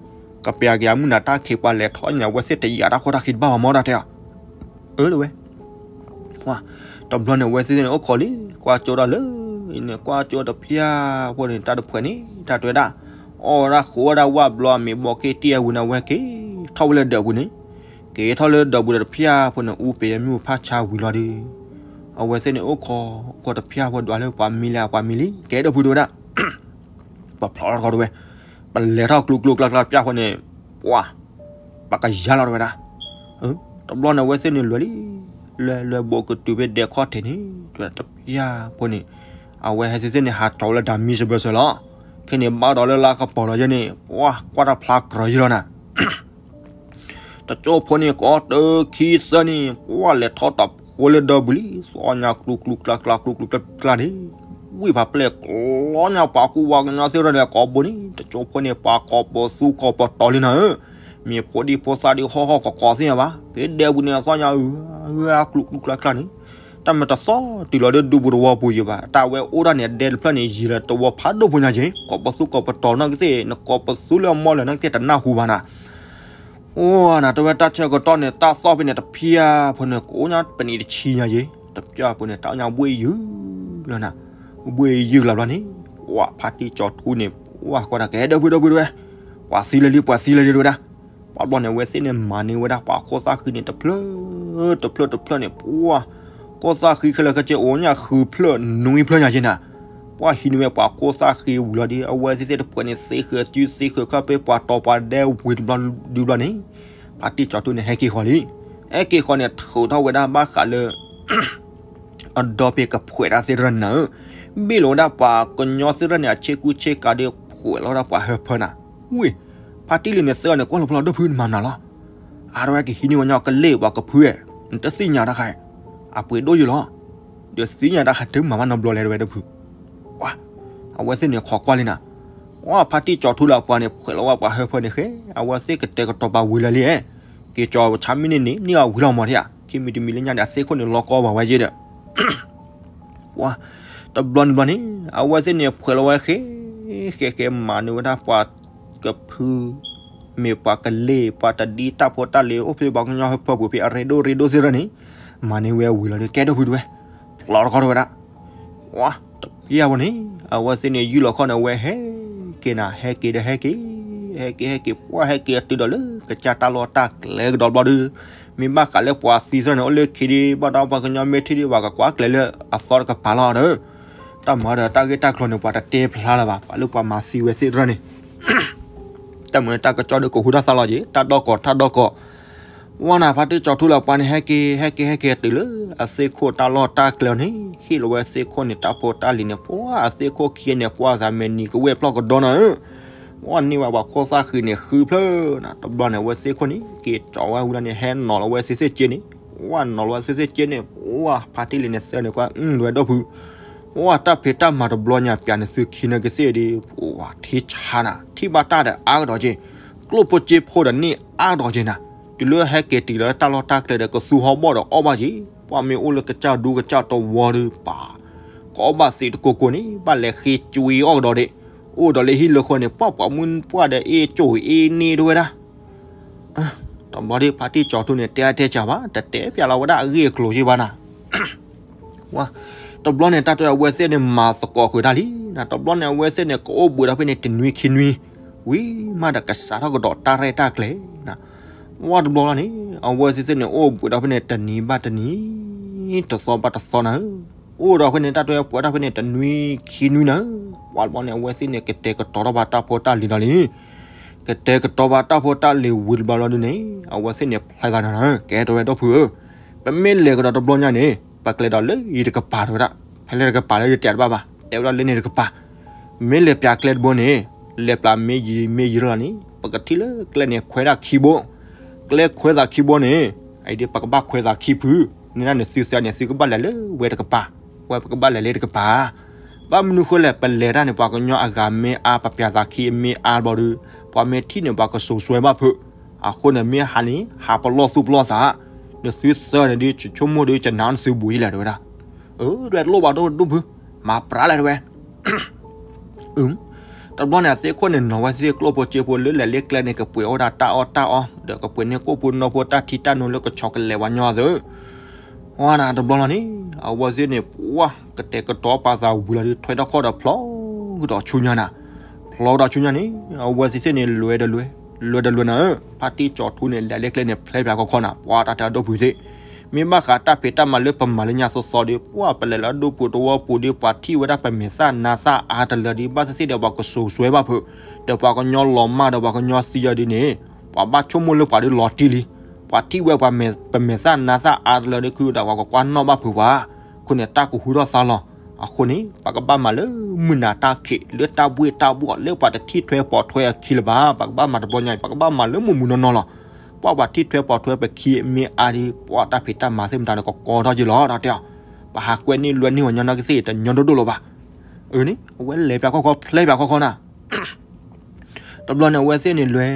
ကပျၢ်က့ၤအမုၢ်နၤတၢ်ခံးပှၤလဲၤထီၣ်န့ၣ် အဝဲသ့ၣ်တယာ်တၢ်ခိၣ်တၢ်ခံးတဘၣ်ဘၣ်မီၢ်တၢ်တဲအီၤ, အၢ တဲဝဲ တဘျီန့ၣ် အဝဲသ့ၣ်န့ၣ် အိၣ်ခိးလံ ကွၢ်ကၠိဒၣ်လၢ န့ၣ်ကွၢ်ကၠိတဖျၢၣ်ဖိန့ၣ် တၢ်တဖှဲးန့ၣ် တၢ်တဲဝဲဒၣ် အီၣ်ဝဲဒၣ်ဃုဝဲဒၣ်ဝၣ်ဘျီ အမ့ၢ်ဘီးက့တံၢ်အဝံၤန့ၣ် အဝဲက့ၤထီၣ်ဝဲလၢဒၢးပူၤန့ၣ်, က့ၤထီၣ်လၢဒၢးပူၤဒီးတဖျၢၣ်ဖိန့ၣ် အူပ့ၤအမုၢ်ဖးဆါဝံၤလီၤဒီး အဝဲသ့ၣ်န့ၣ် အိၣ်ခိး အိၣ်ခိးတဖျၢၣ်ဖိဒွးလၢပှၤမံလၢ ပှၤမံလံ ကဲဒိၣ်ဖုတဲဝဲဒၣ် ပဖျိးလီၤတခီတဲဝဲ, ပလဲၤထီၣ်ကျူကျူကျါကျါတဖျၢၣ်ဖိန့ၣ် ပှၤ ပကယါလီၤတဲဝဲဒၣ်, တဘျီန့ၣ် အဝဲသ့ၣ်န့ၣ်လဲၤလံ, လဲၤလဲၤဘူးကတုၤဖဲဒဲခီၣ်ထံးန့ၣ် တဖျၢၣ်ဖိန့ၣ်, အဝဲဟဲသ့ၣ်သ့ၣ်န့ၣ် ဟးကၠီလၢတၢ်မံစဘၢၣ်စၢၤလီၤ, ခဲန့ၣ်ဘၣ်ဒီးလၢလါကပီၤလီၤယဲန့ၣ် ပှၤကွၢ်တၢ်ဖျါကြၢးယဲလီၤနၤ တကၠိဖိန့ၣ် ကိးတၢ်ခံသၢန့ၣ် ပှၤလဲၤထီၣ်တၢ်ဖိလၢဒၢးပူၤလံ, သီညါကျူကျူကျါကျါကျူကျူကျါကျါန့ၣ်, ဝံၢ်ဖးပျဲၢ်ကျီညါပှၤကူပှၤကညီသ့ၣ်တဖၣ်န့ၣ် ကိးဘိန့ၣ် တကၠိဖိန့ၣ် ပှၤကိးပသူကိးပတီၤလံနၤဧၢ, မ့ၢ်ဖိဒံဖိသၣ်ဒုးဟီၣ်ဟီၣ်ကီးကီးသ့ၣ်ညါဘၣ်, ဖဲဒဲးပူၤန့ၣ် အသီညါအုၤအုၤအါကျူကျူကျါကျါန့ၣ်, တၢ်မ့ၢ်တသီတုၤလီၤဒုးဒူပူၤတဝီပူၤယံၤဘၣ်, တၢ်ဝဲအိၣ်ဒၣ်န့ၣ် အဒဲတဖျၢၣ်န့ၣ် ယံၤလၢတဝီဖးဒိၣ်ဖိညါယ့ၣ်, ကိးပသူကိးပတီၤနီၢ်ကသ့ၣ် နကိးပသူလၢအမီၢ်လၢၤနီၢ်ကသ့ၣ်တနၢ်ဟူဘၣ်နၤ အိၣ်နၤ တဲဝဲတၢ်ဆၢကတီၢ်န့ၣ် တၢ်သီၣ်ဖဲန့ၣ် တဖျၢၣ်ဖိန့ၣ် ကအိၣ်ညါပနံးတဆံညါယ့ၣ်, တဖျၢၣ်ဖိန့ၣ် တၢ်အိၣ်ညါဘှ့ၣ်ယုၢ်လီၤနၤ, ဘှ့ၣ်ယုၢ်လီၤဘျီန့ၣ်, ပှၤဖါတံၢ်ကၠီၤထူန့ၣ် ပှၤကွၢ်တၢ်ကဲဒၢဖုဒၢဖုတဲဝဲ, ပှၤသံလၢလံ ပှၤသံလၢလံတဲဝဲဒၣ်, ပှၤဘျီန့ၣ် အဝဲသ့ၣ်န့ၣ် မၤန့ၢ်ဝဲဒၣ်ပှၤခိၣ်သၣ်ဃံန့ၣ် တဖျၢၣ် တဖျၢၣ်တဖျၢၣ်န့ၣ် ပှၤ ခိၣ်သၣ်ဃံခဲလၢာ်ခဲဆ့ အိၣ်ညါဃုဖျၢၣ်နွံဖျၢၣ်ညါယ့ၣ်နၤ, ပှၤဟံးန့ၢ်ဝဲပှၤခိၣ်သၣ်ဃံဝံၤလီၤဒီး အဝဲသ့ၣ်သ့ၣ်တဖှဲးန့ၣ် သ့ဃၢၤစုသ့ဃၢၤခီၣ်ဖဲပှၤတီၤပှၤဒဲဝံၤတဘျီဒုဘျီန့ၣ်, ဖါတံၢ်ကၠီၤထူန့ၣ် ဟဲက့ၤဃီၤလံ, ဟဲက့ၤဃီၤန့ၣ် ထုးထီၣ်ဝဲဒၣ်ဘၣ်ဃးလၢ အဒီဖဲကဖှဲးတၢ်သ့ၣ်တဖၣ်န့ၣ်နၤဧၢ, ဘ့ၣ်လီၤဝဲဒၣ်ပှၤကညီသ့ၣ်တဖၣ်န့ၣ် အဆ့ကူဆ့ကၤဒီး ဖှဲးလီၤဝဲဒၣ်ပှၤဟၢဖၢနၤ, ဝ့ၢ် ဖါတံၢ်လံန့ၣ် သၢဂၤန့ၣ် ကွၢ်လီၤဖျီလီၤဒၢဖု နမၤမနုၤလီၤ, အါတဝဲကဟံးန့ၢ်ဝဲညီကလ့ၢ်ပှၤကဖုအဲၣ်, နတသ့ၣ်ညါတၢ်ခါ, အပှ့ၤဒိၣ်ယုၢ်လီၤ, ဒီးသ့ၣ်ညါတၢ်ခါတမၤဘၣ်နီတဘျီလဲၣ် တဝဲဒၢဖု, ပှၤ အဝဲသ့ၣ်န့ၣ် ခိးကွၢ်လံနၤ, ပှၤဖါတံၢ်ကၠီၤထူလၢအပှၤန့ၣ် ဖှဲးလီၤဝဲပှၤဟၢဖၢန့ၣ်ဃဲ, အဝဲသ့ၣ်ကတဲာ်ကတီၤပာ်ဝံၤလၢာ်လံ, က့ၤကၠီၤဆါမ့ၢ်န့ၢ်န့ၣ် န့ၢ်အဝံၤလီၤမးထံဧါ, ခံမံၤတမံၤလၢညါန့ၣ် အသ့ၣ်ခိၣ်န့ၣ်လီၤကီဘၣ်ဝဲယ့ၣ်ဒီး ပှၤ တဘျီနဘျီန့ၣ် အဝဲသ့ၣ်န့ၣ် ဖှဲးလီၤဝဲဃဲ ဃဲဃဲမၤန့ၢ်ဝဲဒၣ်ပှၤကဖု မ့ၢ်ပှၤကလ့ၢ် ပှၤတဒ်တၢ်ဖိတၢ်လံၤ အိၣ်ဖဲပှၤကညီဟၢဖၢပူၤဖဲအရ့ဒိၣ်ရ့ဒိၣ်သ့ၣ်တဖၣ်န့ၣ် မၤန့ၢ်ဝဲဝံၤလီၤဒီး ကဲဒၢဖုတဝဲ, ဖျိးတခီတဝဲဒၣ်. ဝါ, တပျၢ်ဝဲန့ၣ် အဝဲသ့ၣ်န့ၣ် ယုၢ်လီၤခီၣ်န့ၣ် အဝဲဟဲက့ၤနၤ ဟဲက့ၤဒီးဟဲက့ၤ, ဟဲက့ၤဟဲက့ၤ ပှၢ်ဟဲက့ၤအတုၤဒီးလၢ ကစၢ်တၢ်လီၢ်တၢ်ကျဲကဒီးဘျီဒီး, မ့ၢ်ဘၣ်ဃးလၢပှၤသံစၢ်န့ၣ် အိၣ်လၢခံဒီး ဘၣ်ဒီးပှၤကညီမ့ၢ်ထံၣ်ဒီး ပှၤကကွၢ်ကျဲလၢအသီတကပၤလီၤဒီး တၢ်မၤဒီးတၢ်ဂ့ၢ်တၢ်ကျိၤန့ၣ် ပှၤတတဲဖျါလၢၤဘၣ်, ပှၤလၢပှၤမၤသံဝဲသ့ၣ်တဖၣ်န့ၣ် တၢ်မၤတၢ်ကစီၣ်ဒီးကဟူထီၣ်သါလီၤက့ၤ တၢ်ဒီကီၢ်တၢ်ဒီကီၢ်. ဝါနၤ ဖါတံၢ်ကၠီၤထူလၢပှၤန့ၣ် ဟဲက့ၤ ဟဲက့ၤ ဟဲက့ၤတုၤလၢ အသ့ၣ်ခိၣ်တၢ်လီၢ်တၢ်ကျဲန့ၣ် ဟ့ၣ်လီၤဝဲသ့ၣ်ခိၣ်န့ၣ် တၢ်ဖိတၢ်လံၤန့ၣ် ပှၤအသ့ၣ်ခိၣ်ခံဂၤန့ၣ် ကွၢ်သးမဲာ်နံၤကဝဲၢ်ဖျီၣ်ကဒီနၤဧၢ ဝါန့ၢ်ဝဲပှၤခိၣ်သၣ်ဃံးန့ၣ် ဃုဖျၢၣ်နၤ. တဘျီန့ၣ် အဝဲသ့ၣ်ခိၣ်န့ၣ် က့ၤကၠီၤဝဲဝံၤလီၤန့ၣ် ဟဲနီၤလီၤဝဲသ့ၣ်သ့ၣ်က့န့ၣ်, ဝါနီၤလီၤဝဲသ့ၣ်သ့ၣ်က့န့ၣ် ဝါဖါတံၢ်လံၤန့ၣ် သၢန့ၣ်ကွၢ် အဝဲဒိၣ်ဖု ဝါတၢ်ဖံးတၢ်မၤတဘျီညါ ပျးန့ၣ်သုခံန့ၣ်ကသ့ၣ်ဒီး ဝါထံဆါနၤ ထံၣ်ဘၣ်တၢ်ဒီးအါကဒီးက့ၤ, ကျိၣ်ဖိစ့ဖိဒီးန့ၢ်အါကဒီးက့ၤနၤ, တုၤလၢဟဲက့ၤတုၤလီၤတၢ်လီၢ်တၢ်ကျဲဒီး ကသူဟီၣ်ဘီၣ်ဒီးအီၣ်ဘၣ်က့ၤ, ပှၤမ့ၢ်အိၣ်လၢကစၢ်ဒူကစၢ်တဝီဒီး ပှၤ ကအီၣ်ဘၣ်သ့တကိးကိးန့ၣ် ဘၣ်လဲၤဃ့ကွံအီၣ်ကဒီးဒံး, အိၣ်ဒီးလၢဟံၣ်လၢဃီန့ၣ် ပှၤပှၤမုၣ်ပှၢ်ဒီးအ့ၣ်ကၠိၣ်အ့ၣ်န့ၢ်တဝဲဒၣ် တဘျီဒီး ဖါတံၢ်ကၠီၤထူန့ၣ် တဲအါတဲစှၤဘၣ်, တတဲပျးလီၤဝဲဒၣ်အဂ့ၢ်အကျိၤက့ၤဘၣ်နၤ. ဝါ, တဘျီန့ၣ် တၢ်တဲအဝဲသ့ၣ်န့ၣ် မၤသကိးဃုာ်တၢ်လံနၤ, တဘျီန့ၣ် အဝဲသ့ၣ်န့ၣ် ကအိၣ်ဘှံးဒီးဖဲန့ၣ် တနွံခံနွံ, ဝံၤမးဒီးကစးထီၣ်ကဒီးတၢ်ရဲၣ်တၢ်ကျဲၤနၤ. ဝါတဘျီလီၤန့ၣ် အဝဲသ့ၣ်သ့ၣ်န့ၣ် အိၣ်ဘှံးဒီးဖဲန့ၣ် တနံၤဘၣ်တနံၤ, တသီဘၣ်တသီနၤဧၢ, အိၣ်ဒီးဖဲန့ၣ် တၢ်တဲပှဲၤတၢ်ဖဲန့ၣ် တနွံခံနွံနၤဧၢ, ဝါတဘျီန့ၣ် အဝဲသ့ၣ်န့ၣ် ကတဲာ်ကတီၤထီၣ်ဘၣ်တၢ်ဖိတၢ်လံၤဒီးလံ ကတဲာ်ကတီၤဘၣ်တၢ်ဖိတၢ်လံၤဝံၤတဘျီလီၤဒုန့ၣ် အဝဲသ့ၣ်န့ၣ် ဖျါသးနၤဧၢ, ကဲတဲဝဲဒိၣ်ဖုဧၢ, ပမ့ၢ်လဲၤကဒီးတဘျီညါန့ၣ် ပကျဲၤဒီးလၢယတကပၤတဲဝဲဒၣ်, ဖဲလဲၣ်တကပၤလၢယတဲတဘၣ်ဘၣ်, တဲဝဲဒၣ်လၢန့ၣ်တကပၤ, မ့ၢ်လဲၤပျးကျဲတဘိန့ၣ် လဲၤပျးမ့ၢ်ယံၤမ့ၢ်ယံၤလီၤန့ၣ် ပကထံၣ်လၢကျဲန့ၣ်ခွဲးဒၣ်ခံဘိ, ကျဲခွဲးသးခံဘိန့ၣ် အအံၤဒ်ပကဘၣ်ခွဲးသးခံဖု, န့ၣ်ဒၣ်န့ၣ်သုသၢန့ၣ် သုကဘၣ်လဲၤလၢဝဲတကပၤ, ဝဲပကဘၣ်လဲၤလၢတကပၤ ဘၣ်မနုၤဃိလဲၣ် ပလဲၤတၢ်န့ၣ် ပှၤကညီအဂၤမ့ၢ်အါ ပပျးသးခံအမ့ၢ်အါဘျီဒီး ပှၤမ့ၢ်ထံၣ်န့ၣ် ပှၤကစိာ်စွဲဘၣ်ဖုး, အဃိန့ၣ် မ့ၢ်ဟးန့ၣ် ဟးပလီၢ်သူၣ်ပလီၢ်သး, နသုသၢန့ၣ်ဒုး ဆိကမိၣ်ဒုး ကနၣ်နသုဘူးယံၤလဲၣ်တဲဝဲဒၣ်, အၢ ဒွဲၣ်တလိၣ်ဘၣ်ဒိၣ်ဒိၣ်ဖု, မၤပြးလဲၣ်တဲဝဲ တဘျီန့ၣ် အသ့ၣ်ခိၣ်န့ၣ် နီၤဝဲသ့ၣ်ကျိၣ်ဖိစ့ဖိလၢလဲၤလၢကျဲန့ၣ် ကပှ့ၤအိၣ်ဒၣ်တၢ်အီၣ်တၢ်အီ ဒီးကပှ့ၤန့ၢ်ကိၣ်ဖိနီၢ်ဖိတၢ်ထံတၢ်နိလၢကဆီကလဲၤဝဲညီသၢ ဝါနၤတဘျီလီၤန့ၣ် အဝဲသ့ၣ်န့ၣ် ပှၤကတဲာ်ကတီၤပာ်သးဝံၤလီၤဒီး ထွဲထီၣ်ခီၣ်ဒီးဖျီကဒီးဆူညါနၤ, ဖျီကဒီးဆူညါန့ၣ် အဝဲသ့ၣ်သ့ၣ်န့ၣ် လွဲဒီးလွဲ, လွဲဒီးလွဲနၤဧၢ, ဖါတံၢ်ကၠီၤထူန့ၣ် လဲၤလၢကျဲန့ၣ် ဖျဲးပၠးခီခီနၤ, ပှၤတၢ်တဲအဒိၣ်ဖုသ့ၣ်, မ့ၢ်ဘၣ်ဃးတၢ်ဖံးတၢ်မၤလၢပမၤလၢညါသီသီဒီး ပှၤပလဲၤလၢအဒိၣ်ပူၤတဝီပူၤဒီး ပှၤထံၣ်ဝဲဒၣ်ပမဲာ်သၣ်နါသၣ်အါတလၢဒီး ဘၣ်သ့ၣ်သ့ၣ်ဒီး ပှၤကစိာ်စွဲဘၣ်ဖုး, ဒီးပှၤကညီလီၤမၢ်ဒီးပှၤကညီသံယီၤဒ်န့ၣ် ပှၤဘၣ်ဆိကမိၣ်လၢပှၤဒုးလီၤတံၢ်လံ, ပှၤထံၣ်ဝဲပမဲာ်သၣ်နါသၣ်အါတလၢဒီး ခုဒီးပှၤကကွၢ်နီၣ်ဘၣ်ဖုးပှၤ, အဃိန့ၣ် တၢ်ကဟူထီၣ်သါလီၤ, အဃိန့ၣ် ပကဘၣ်မၤလၢမုၢ်နၤတၢ်ခံး လၢတၢ်ဘှ့ၣ်တၢ်ဘှီၣ် လၢပှၤတထံၣ်ထွဲပိာ်ထွဲအခံလၢၤဘၣ်, ပကဘၣ်မၤတဘျီညါအံၤ ပကဘၣ်မၤလၢမုၢ်မုၢ်နီၢ်နီၢ်လီၤ, ပှၤပှၤထံၣ်ထွဲပိာ်ထွဲပခံအမ့ၢ်အါဒီး ပှၤတၢ်ဖံးတၢ်မၤသ့ၣ်မတၤဒီးကကီထီၣ်က့ၤလီၤ, တၢ်တဲအီၤ, ပဟးကွဲန့ၢ်လွဲန့ၢ်ဝဲညီနုၢ်ကသ့ၣ်တညီဒိၣ်ဒိၣ်လၢၤဘၣ်, အၢန့ၣ် အဝဲလဲၤပၠးခီခီဖျဲးပၠးခီခီနၤ တဘျီန့ၣ် အဝဲသ့ၣ်န့ၣ်လွဲ,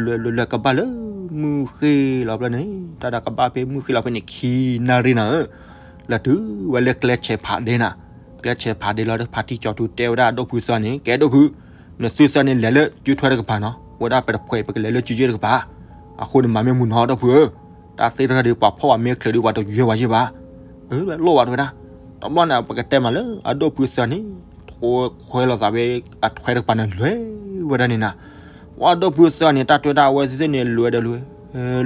လွဲလွဲလွဲကဘၣ်လၢမုၢ်ဃ့ၢ်လီၤဖဲန့ၣ်, တၢ်ဒၣ်ကဘၣ်ဖဲမုၢ်ဃ့ၢ်လီၤဖဲန့ၣ် ခံနၣ်ရံၣ်နၤဧၢ, လဲၤတုၤဝဲလၢကျဲဆဲးဖးဒ့နၤ, ကျဲဆဲးဖးဒ့လီၤဒီး ဖါတံၢ်ကၠီၤထူတဲဝဲဒၣ်အဒိၣ်ဖုသၢန့ၣ် ကဲဒိၣ်ဖု, နသုသၢန့ၣ်လဲၤလၢစုထွဲတကပၤနီၤ, ဝဲဒၣ်ပတဖှဲးပကလဲၤလၢစုယ့ၢ်တကပၤ, အဃိန့ၣ်မၤမ့ၢ်မုာ်နီၤဒိၣ်ဖုဧၢ, တၢ်သ့တခါဒီး ပှၤဖီၣ်ဝဲမ့ၢ်ချၢးဒီး ပှၤတယွဲဝဲယ့ၢ်ဘၣ်, အၢ လိၣ်ဘၣ်တဲဝဲဒၣ်, တဘျီန့ၣ် ပကတဲမးလၢအဒိၣ်ဖုသၢန့ၣ် ခွဲခွဲလိာ်သးဝဲအထွဲတကပၤန့ၣ် လွဲဝဲဒၣ်န့ၣ်နၤ, ပှၤဒိၣ်ဖုသၢန့ၣ် တၢ်တဲဒၣ်အဝဲသ့ၣ်သ့ၣ်န့ၣ် လွဲဒီးလွဲ,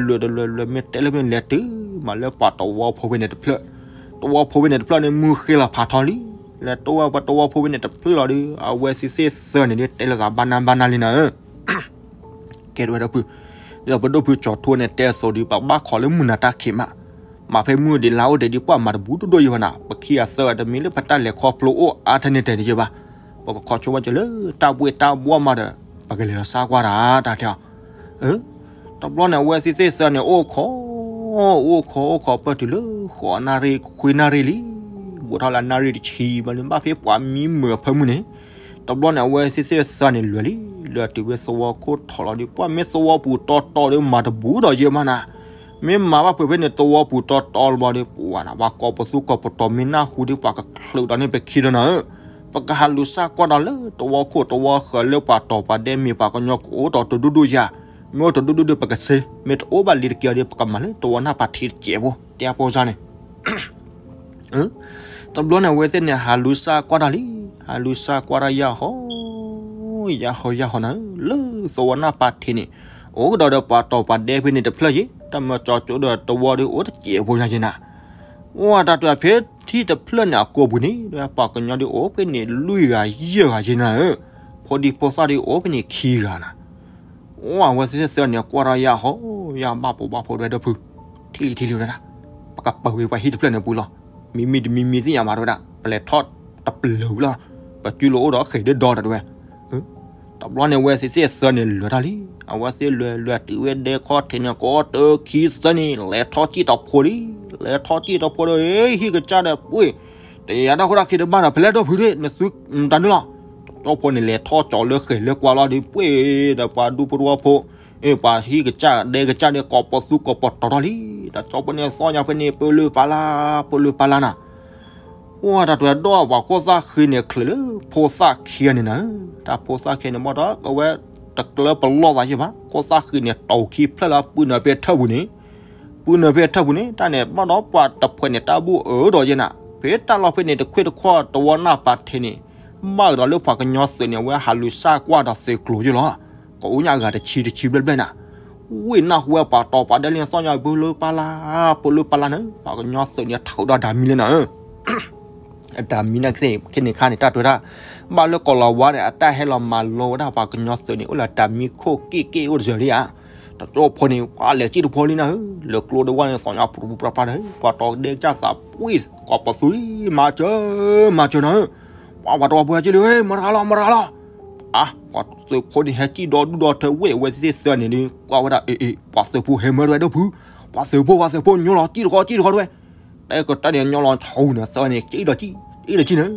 လွဲဒီးလွဲလွဲ မ့ၢ်တဲလၢမ့ၢ်လဲၤတုၤမးလၢပှၤတဝီဖိဖဲန့ၣ်တဖျၢၣ်, တဝီဖိဖဲန့ၣ်တဖျၢၣ်န့ၣ် မုၢ်ဃ့လီၤဖးထီလံ, လဲၤတုၤဝဲပှၤတဝီဖိဖဲန့ၣ်တဖျၢၣ်လီၤဒီး အဝဲသ့ၣ်သ့ၣ်သၢန့ၣ်ဒုး တဲလိာ်သးဘၣ်နၢ်ဘၣ်နၢ်လံနၤဧၢ ကဲဒိၣ်ဝဲဒိၣ်ဖု, ဒီးပဒိၣ်ဖုကၠီၤထူန့ၣ် တဲအသိးဒီး ပကဘၣ်ခိးလၢမုၢ်နၤတၢ်ခံးမး, မးဖဲမုၢ်ဒံးလါအိၣ်ဒံးဒီး ပှၤမၤတဘူးဒိၣ်ဒိၣ်ယံၤဘၣ်နၤ, ပခံဂၤသၢဂၤတမံၤလၢပတၢ်လဲၤခီဖျိအိၣ်အါထဲန့ၣ်တဲာ်ဒံးယံၤဘၣ်, ပကခိးဆိဝဲက့ၤလၢတၢ်ဘှ့ၣ်တၢ်ဘှီၣ်မးဒီး ပကလဲၤလီၤစၢ်ကွၢ်တၢ် တၢ်တဲအီၤ တဘျီန့ၣ် အဝဲသ့ၣ်သ့ၣ်သၢန့ၣ် အိၣ်ခိး, အိၣ်ခိး အိၣ်ခိး ပၢၢ်တုၤလၢ ဃိးနၣ်ရံၣ်ခွံနၣ်ရံၣ်လံ, ဘူးထီၣ်လၢနၣ်ရံၣ်တဆံဘျီန့ၣ် ဘၣ်ဖဲပှၤမံမုာ်အဖၢမုၢ်န့ၣ်, တဘျီန့ၣ် အဝဲသ့ၣ်သ့ၣ်သၢန့ၣ် လဲၤလံ, လဲၤတုၤဖဲသဝီခိၣ်ထီၣ်လီၤဒီး ပှၤမ့ၢ်သဝီပူၤတီတီဒီး မၤတဘူးဒီးယဲၢ်မးနၤ, မ့ၢ်မၤဘၣ်ဖုးဖဲန့ၣ် သဝီပူၤတီတီလီၤဘျီဒီး ပှၤနၤ ပှၤကိးပသူကိးပတီၤ မ့ၢ်နၢ်ဟူဒီး ပှၤကချုးဒီးန့ၣ် ပခံဒီးနၤဧၢ ပကဟးလူၤစၢ်ကွၢ်ဒီးလၢသဝီခိၣ်သဝီဃၢၤလၢပှၤတီၤပှၤဒဲးမ့ၢ်ပှၤကညီကအိၣ်တီၤတဒူၣ်ဒူၣ်ယၤ, မ့ၢ်အိၣ်တဒူၣ်ဒူၣ်ဒီးပကစ့, မ့ၢ်တအိၣ်ဘၣ်လံတက့ၢ်ဒီး ပကမၤလၢသဝီနၢ်ပၤထံးတစဲးဖိ, တဲအဖိစၢ်န့ၣ်, အ တဘျီန့ၣ် အဝဲသ့ၣ်န့ၣ် ဟးလူၤစၢ်ကွၢ်တၢ်လံ, ဟးလူၤစၢ်ကွၢ်တၢ်ယၢ်ဟီ, ယၢ်ဟီယၢ်ဟီနၤဧၢ, လၢသဝီနၢ်ပၤထံးန့ၣ် အိၣ်ကဒီးဒီးပှၤတီၤပှၤဒဲဖဲန့ၣ်တဖျၢၣ်ယ့ၣ်, တၢ်မၢကၠီကၠိဒီးတဝီဒီးအိၣ်တစဲးဖိညါယ့ၣ်နၤ, ဝဲတၢ်တဖျၢၣ်န့ၣ်အကိာ်ပူၤန့ၣ် ပှၤကညီဒုးအိၣ်ဖဲန့ၣ် လွံၢ်ဂၤယဲၢ်ဂၤယ့ၣ်နၤဧၢ, ဖိဒံဖိသၣ်ဒုးအိၣ်ဖဲန့ၣ်ခံဂၤနၤ အဝဲသ့ၣ်သၢန့ၣ် ကွၢ်ထီၣ်ယၢ်ဟီ, ယၢ်ဘၣ်ဖိဘၣ်ဖိတဝဲဒီပုၢ်, ထံၣ်လံထံၣ်လံဝဲဒၣ်, ပကပာ်ဝဲပှၤဟံၣ်တဖျၢၣ်န့ၣ်ပူၤလီၤ, မံမံတမံမံသ့ၣ်ညါဘၣ်တဝဲဒၣ်, ပလဲၤထီၣ်တပျၢၤဝံၤလီၤ, ပစုလိၤအိၣ်ဒီးဃဲၤဒၢဒီတဝဲ တဘျီန့ၣ် အဝဲသ့ၣ်သၢန့ၣ်လဲၤတၢ်လံ, အဝဲသ့ၣ်လဲၤလဲၤတုၤဝဲဒဲခီထံးန့ၣ် ကိးတၢ်ခံသၢန့ၣ် လဲၤထီၣ်စံၣ်တီၤဖိလံ, လဲၤထီၣ်စံၣ်တီၤဖိဒီး ဟံၣ်ကစၢ်ဒီးပှ့ၢ်, တယၤတၢ်ဃိတၢ်ခံတဘၣ်ဒီး ဖဲလဲၣ်ဒီပုၢ်ဒ့ၣ် နသုတၢ်နုၢ်လီၤ, တကၠီဖိန့ၣ် လဲၤထီၣ်ကၠီၤလၢဃဲၤလၢကွၢ်လီၤဒီး ပှ့ၢ်ဒီးပှၤဒူဖိတဝီဖိ, ပှၤဟံၣ်ကစၢ်ဒဲကစၢ်ဒီး ကိးပသူကိးပတီၤထီၣ်လံ, တကၠီဖိန့ၣ်သီၣ်ညါဖဲန့ၣ် ပၢလၢပၢလၢ, ပၢလၢပၢလၢနၤ အိၣ်တၢ်တဝဲဒီးပှၤခိၣ်သၣ်ဃံန့ၣ် ချုးလၢဖိသၣ်ခံဂၤန့ၣ်နၤ, တၢ်ဖိသၣ်ခံဂၤန့ၣ် ဘၣ်ဒီးအဝဲတကျၢပလီၢ်သးယဲၢ်ဘၣ်, ခိၣ်သၣ်ဃံန့ၣ် တီၤခံဖျၢၣ်လၢပုၢ်နၢၤဖဲထၢၣ်ပူၤန့ၣ်, ပုၢ်နၢၤဖဲထၢၣ်ပူၤန့ၣ် တၢ်န့ၣ် ဘၣ်ဒီးပှၤတဖှဲးန့ၣ် တၢ်ဘူၣ်အၢဒီးယဲၢ်နၤ, ဖဲတၢ်လီၢ်ဖဲန့ၣ် တခွ့ၣ်တခီၣ်တဝီနၢ်ပၤထံးန့ၣ်, ဘၣ်ဒီးလၢပှၤကညီသုးန့ၣ် အဝဲဟးလူၤစၢ်ကွၢ်ဒီးသုးကျိၤယဲၢ်လီၤ, ကအူညါအဂၤတဆံတဆံဘျဲၣ်ဘျဲၣ်နၤ ဝ့ၢ်နၢ်ဟူဝဲပှၤတီၤပှၤဒဲလၢသီၣ်ညါ ပၢလၢပၢလၢ, ပၢလၢပၢလၢနၤ, ပှၤကညီသုးန့ၣ်ထီၣ်ဒီးတၢ်မံလၢနၤဧၢ, အတၢ်မံနၤကသ့ၣ်ခဲန့ၣ်ခါန့ၣ် တၢ်တဝဲဒၣ်, ဘၣ်လၢကီၢ်လီၤဝါန့ၣ် အတၢ်ဟဲလီၤမၤလိဝဲဒၣ်ပှၤကညီသုးန့ၣ် အိၣ်လၢတၢ်မံခိၣ်က့ၣ်က့ၣ်အိၣ်တစၢၤလံဧါ, တကၠီဖိန့ၣ် ပှၤလဲၤစံၣ်တဖိလံနၤဧၢ, လဲၤကျိတဝၢ်န့ၣ် သီၣ်ညါပူၤပူၤပြးပြးဒီး ပှၤတီၤဒဲကစၢ်သးပှ့ၢ် ကိးပသူလံ မၤစၢၤ, မၤစၢၤနၤဧၢ, ပှၤပှၤတဝီပှဲၤက့လံ မတၤဂၤလီၤ မတၤဂၤလီၤ အါ, ပှၤသုးဖိန့ၣ် ဟဲစံၣ်ဒီဒူၣ်ဒီထၢဝ့ၢ် အဝဲသ့ၣ်သၢန့ၣ်ဒီး ကွၢ်ဝဲဒၣ် အ့ အ့ ပှၤသုးဖိဟဲမၢတဝဲဒီပုၢ်, ပှၤသုးဖိ ပှၤသုးဖိ ညီလီၤ စံၣ်တဃီ စံၣ်တဃီတဝဲ, တဲကတၢၢ်န့ၣ် ညီလီၤဆူန့ၣ် သၢန့ၣ် စံၣ်ဒီးစံၣ်, စံၣ်ဒီးစံၣ်န့ၣ်,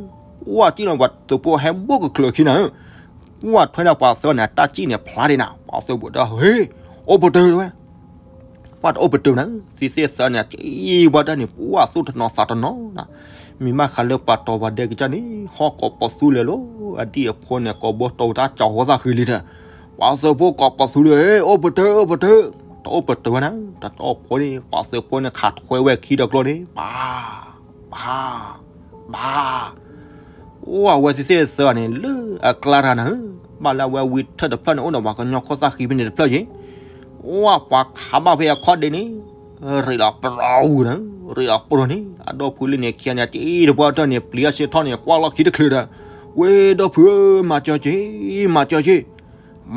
ဝဲစံၣ်န့ၣ် ပှၤသုးဖိဟဲဘိၣ်ကချုးခံနၤဧၢ, ဝဲထွဲဒီးပှၤသၢန့ၣ် တၢ်စံၣ်န့ၣ်ဖျါဒံးနၤ, ပှၤသုးဖိဒီး ဟ့ အိၣ်ပတုာ်တဝဲ ပှၤတအိၣ်ပတုာ်နၤ, သ့ၣ်သ့ၣ်သၢန့ၣ် စံၣ်ဝဲတၢ်န့ၣ် ပှၤသူၣ်တနီၤသးတနီၤနၤ, မ့ၢ်ဘၣ်ဃးလၢပှၤတီၤပှၤဒဲကစၢ်န့ၣ် ဟီၣ်ကိးပသူလဲၤလီၤ, အဒံၣ်အဖိန့ၣ် ကိးဘိတိၤတၢ်ကၠီၤဟိသၣ်ဃံလံဒီး, ပှၤသုးဖိကိးပသူလံ အိၣ်ပတုာ် အိၣ်ပတုာ်, တအိၣ်ပတုာ်ဝဲနၤ, တကၠီဖိန့ၣ် ပှၤသုးဖိန့ၣ် ခးထွဲဝဲခံဒီးကျိန့ၣ် ပၢ် ပၢ် ပၢ် အိၣ်အဝဲသ့ၣ်သ့ၣ်သၢန့ၣ် လၢအကျါတဂၤနၤဧၢ, ဘၣ်လၢအဝဲဝံထၢၣ်တဖျၢၣ်န့ၣ် အိၣ်ဒီးပှၤကညီခိၣ်သၣ်ဃံဖဲန့ၣ်တဖျၢၣ်ယ့ၣ်, အိၣ်ပှၤခးဘၣ်ဖဲအခီၣ်ဒ့န့ၣ်, ရ့းလီၤပရီနၤ, ရ့းလီၤပရီန့ၣ် အဒီပုၢ်လၢန့ၣ်ခံဂၤန့ၣ် တအံၤတပှၢ်တၢၢ်န့ၣ် ပျံၤအဆ့ထီၣ်န့ၣ် ကွၢ်လီၢ်ခံတချုးဒီး, ဝဲဒီပုၢ်ဧၢ မၤစၢၤက့ၤ, မၤစၢၤက့ၤ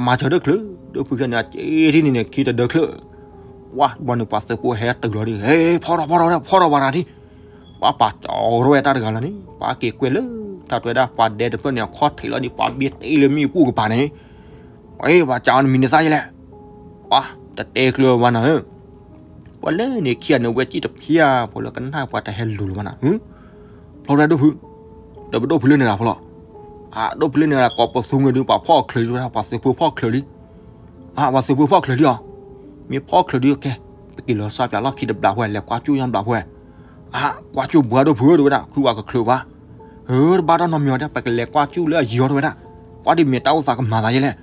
မၤစၢၤတချုး, ဒီပုၢ်ခံဂၤန့ၣ် အက့ၤထံၣ်န့ၣ်န့ၣ် ခံတဒၢချုး, ဝဲဘီန့ၣ် ပှၤသုးဖိဟဲတုၤလီၤဒံး, ဟဲ ဖီၣ်ထီၣ် ဖီၣ်ထီၣ် ဖီၣ်ထီၣ်ပှၤတၢ်ထံၣ်, ပှၤပာ်ကၠီၤရဲၣ်တၢ်တဂၤလီၤန့ၣ် ပှၤက့ၤကွဲလၢ တၢ်တဝဲဒၣ် ပှၤဒဲတဖျၢၣ်န့ၣ် အခီၣ်ထံးလီၤဒံး ပှၤဘ့ၣ်တ့ၢ်လၢမ့ၣ်အူပူၤကပၤန့ၣ်, ဝဲ ပှၤကၠီၤနမံၤနသၣ်ယဲလဲၣ်, ပှၤတတဲကျၢၤဘၣ်နၤဧၢ ပှၤလၢန့ၣ်ခံဂၤန့ၣ် ဝဲစံၣ်တဖျၢၣ်ဖိလၢကနၣ်ပှၤတဟဲလူၤလၢၤဘၣ်နၤ, ဖျီတဒိၣ်ဖု, ဒီးပဒိၣ်ဖုလၢန့ၣ်လၢဖျီလီၤ, အဒိၣ်ဖုလၢန့ၣ်လၢ ကိးပသူမ့ၢ်ဒုး ပှၤဖီၣ်ချၢးလံဝဲဒၣ် ပှၤသုးဖိဖီၣ်ချၢးလံ, အ ပှၤသုးဖိဖီၣ်ချၢးလံအီၤ, မ့ၢ်ဖီၣ်ချၢးဒုးကဲ, ပက့ၤလီၤစၢ်ပၠးလီၢ်ခံတဘျီဖိဝဲ လဲၤကွၢ်ကၠူၣ်ယါဘျီဖိဝဲ, အ ကွၢ်ကၠူၣ်ဘှါဒိၣ်ဖုဧၢ တဝဲဒၣ် ခုဝဲကချုးဘၣ်, ဧၢ တဘၣ်တၢ်နီတမံၤအီၤဒၣ် ပကလဲၤကွၢ်ကၠူၣ်လၢအယံၤအီၤတဝဲဒၣ်, ကွၢ်ဒ်မ့ၢ်တၢ်အိၣ်သးကမၤသးယဲလဲၣ်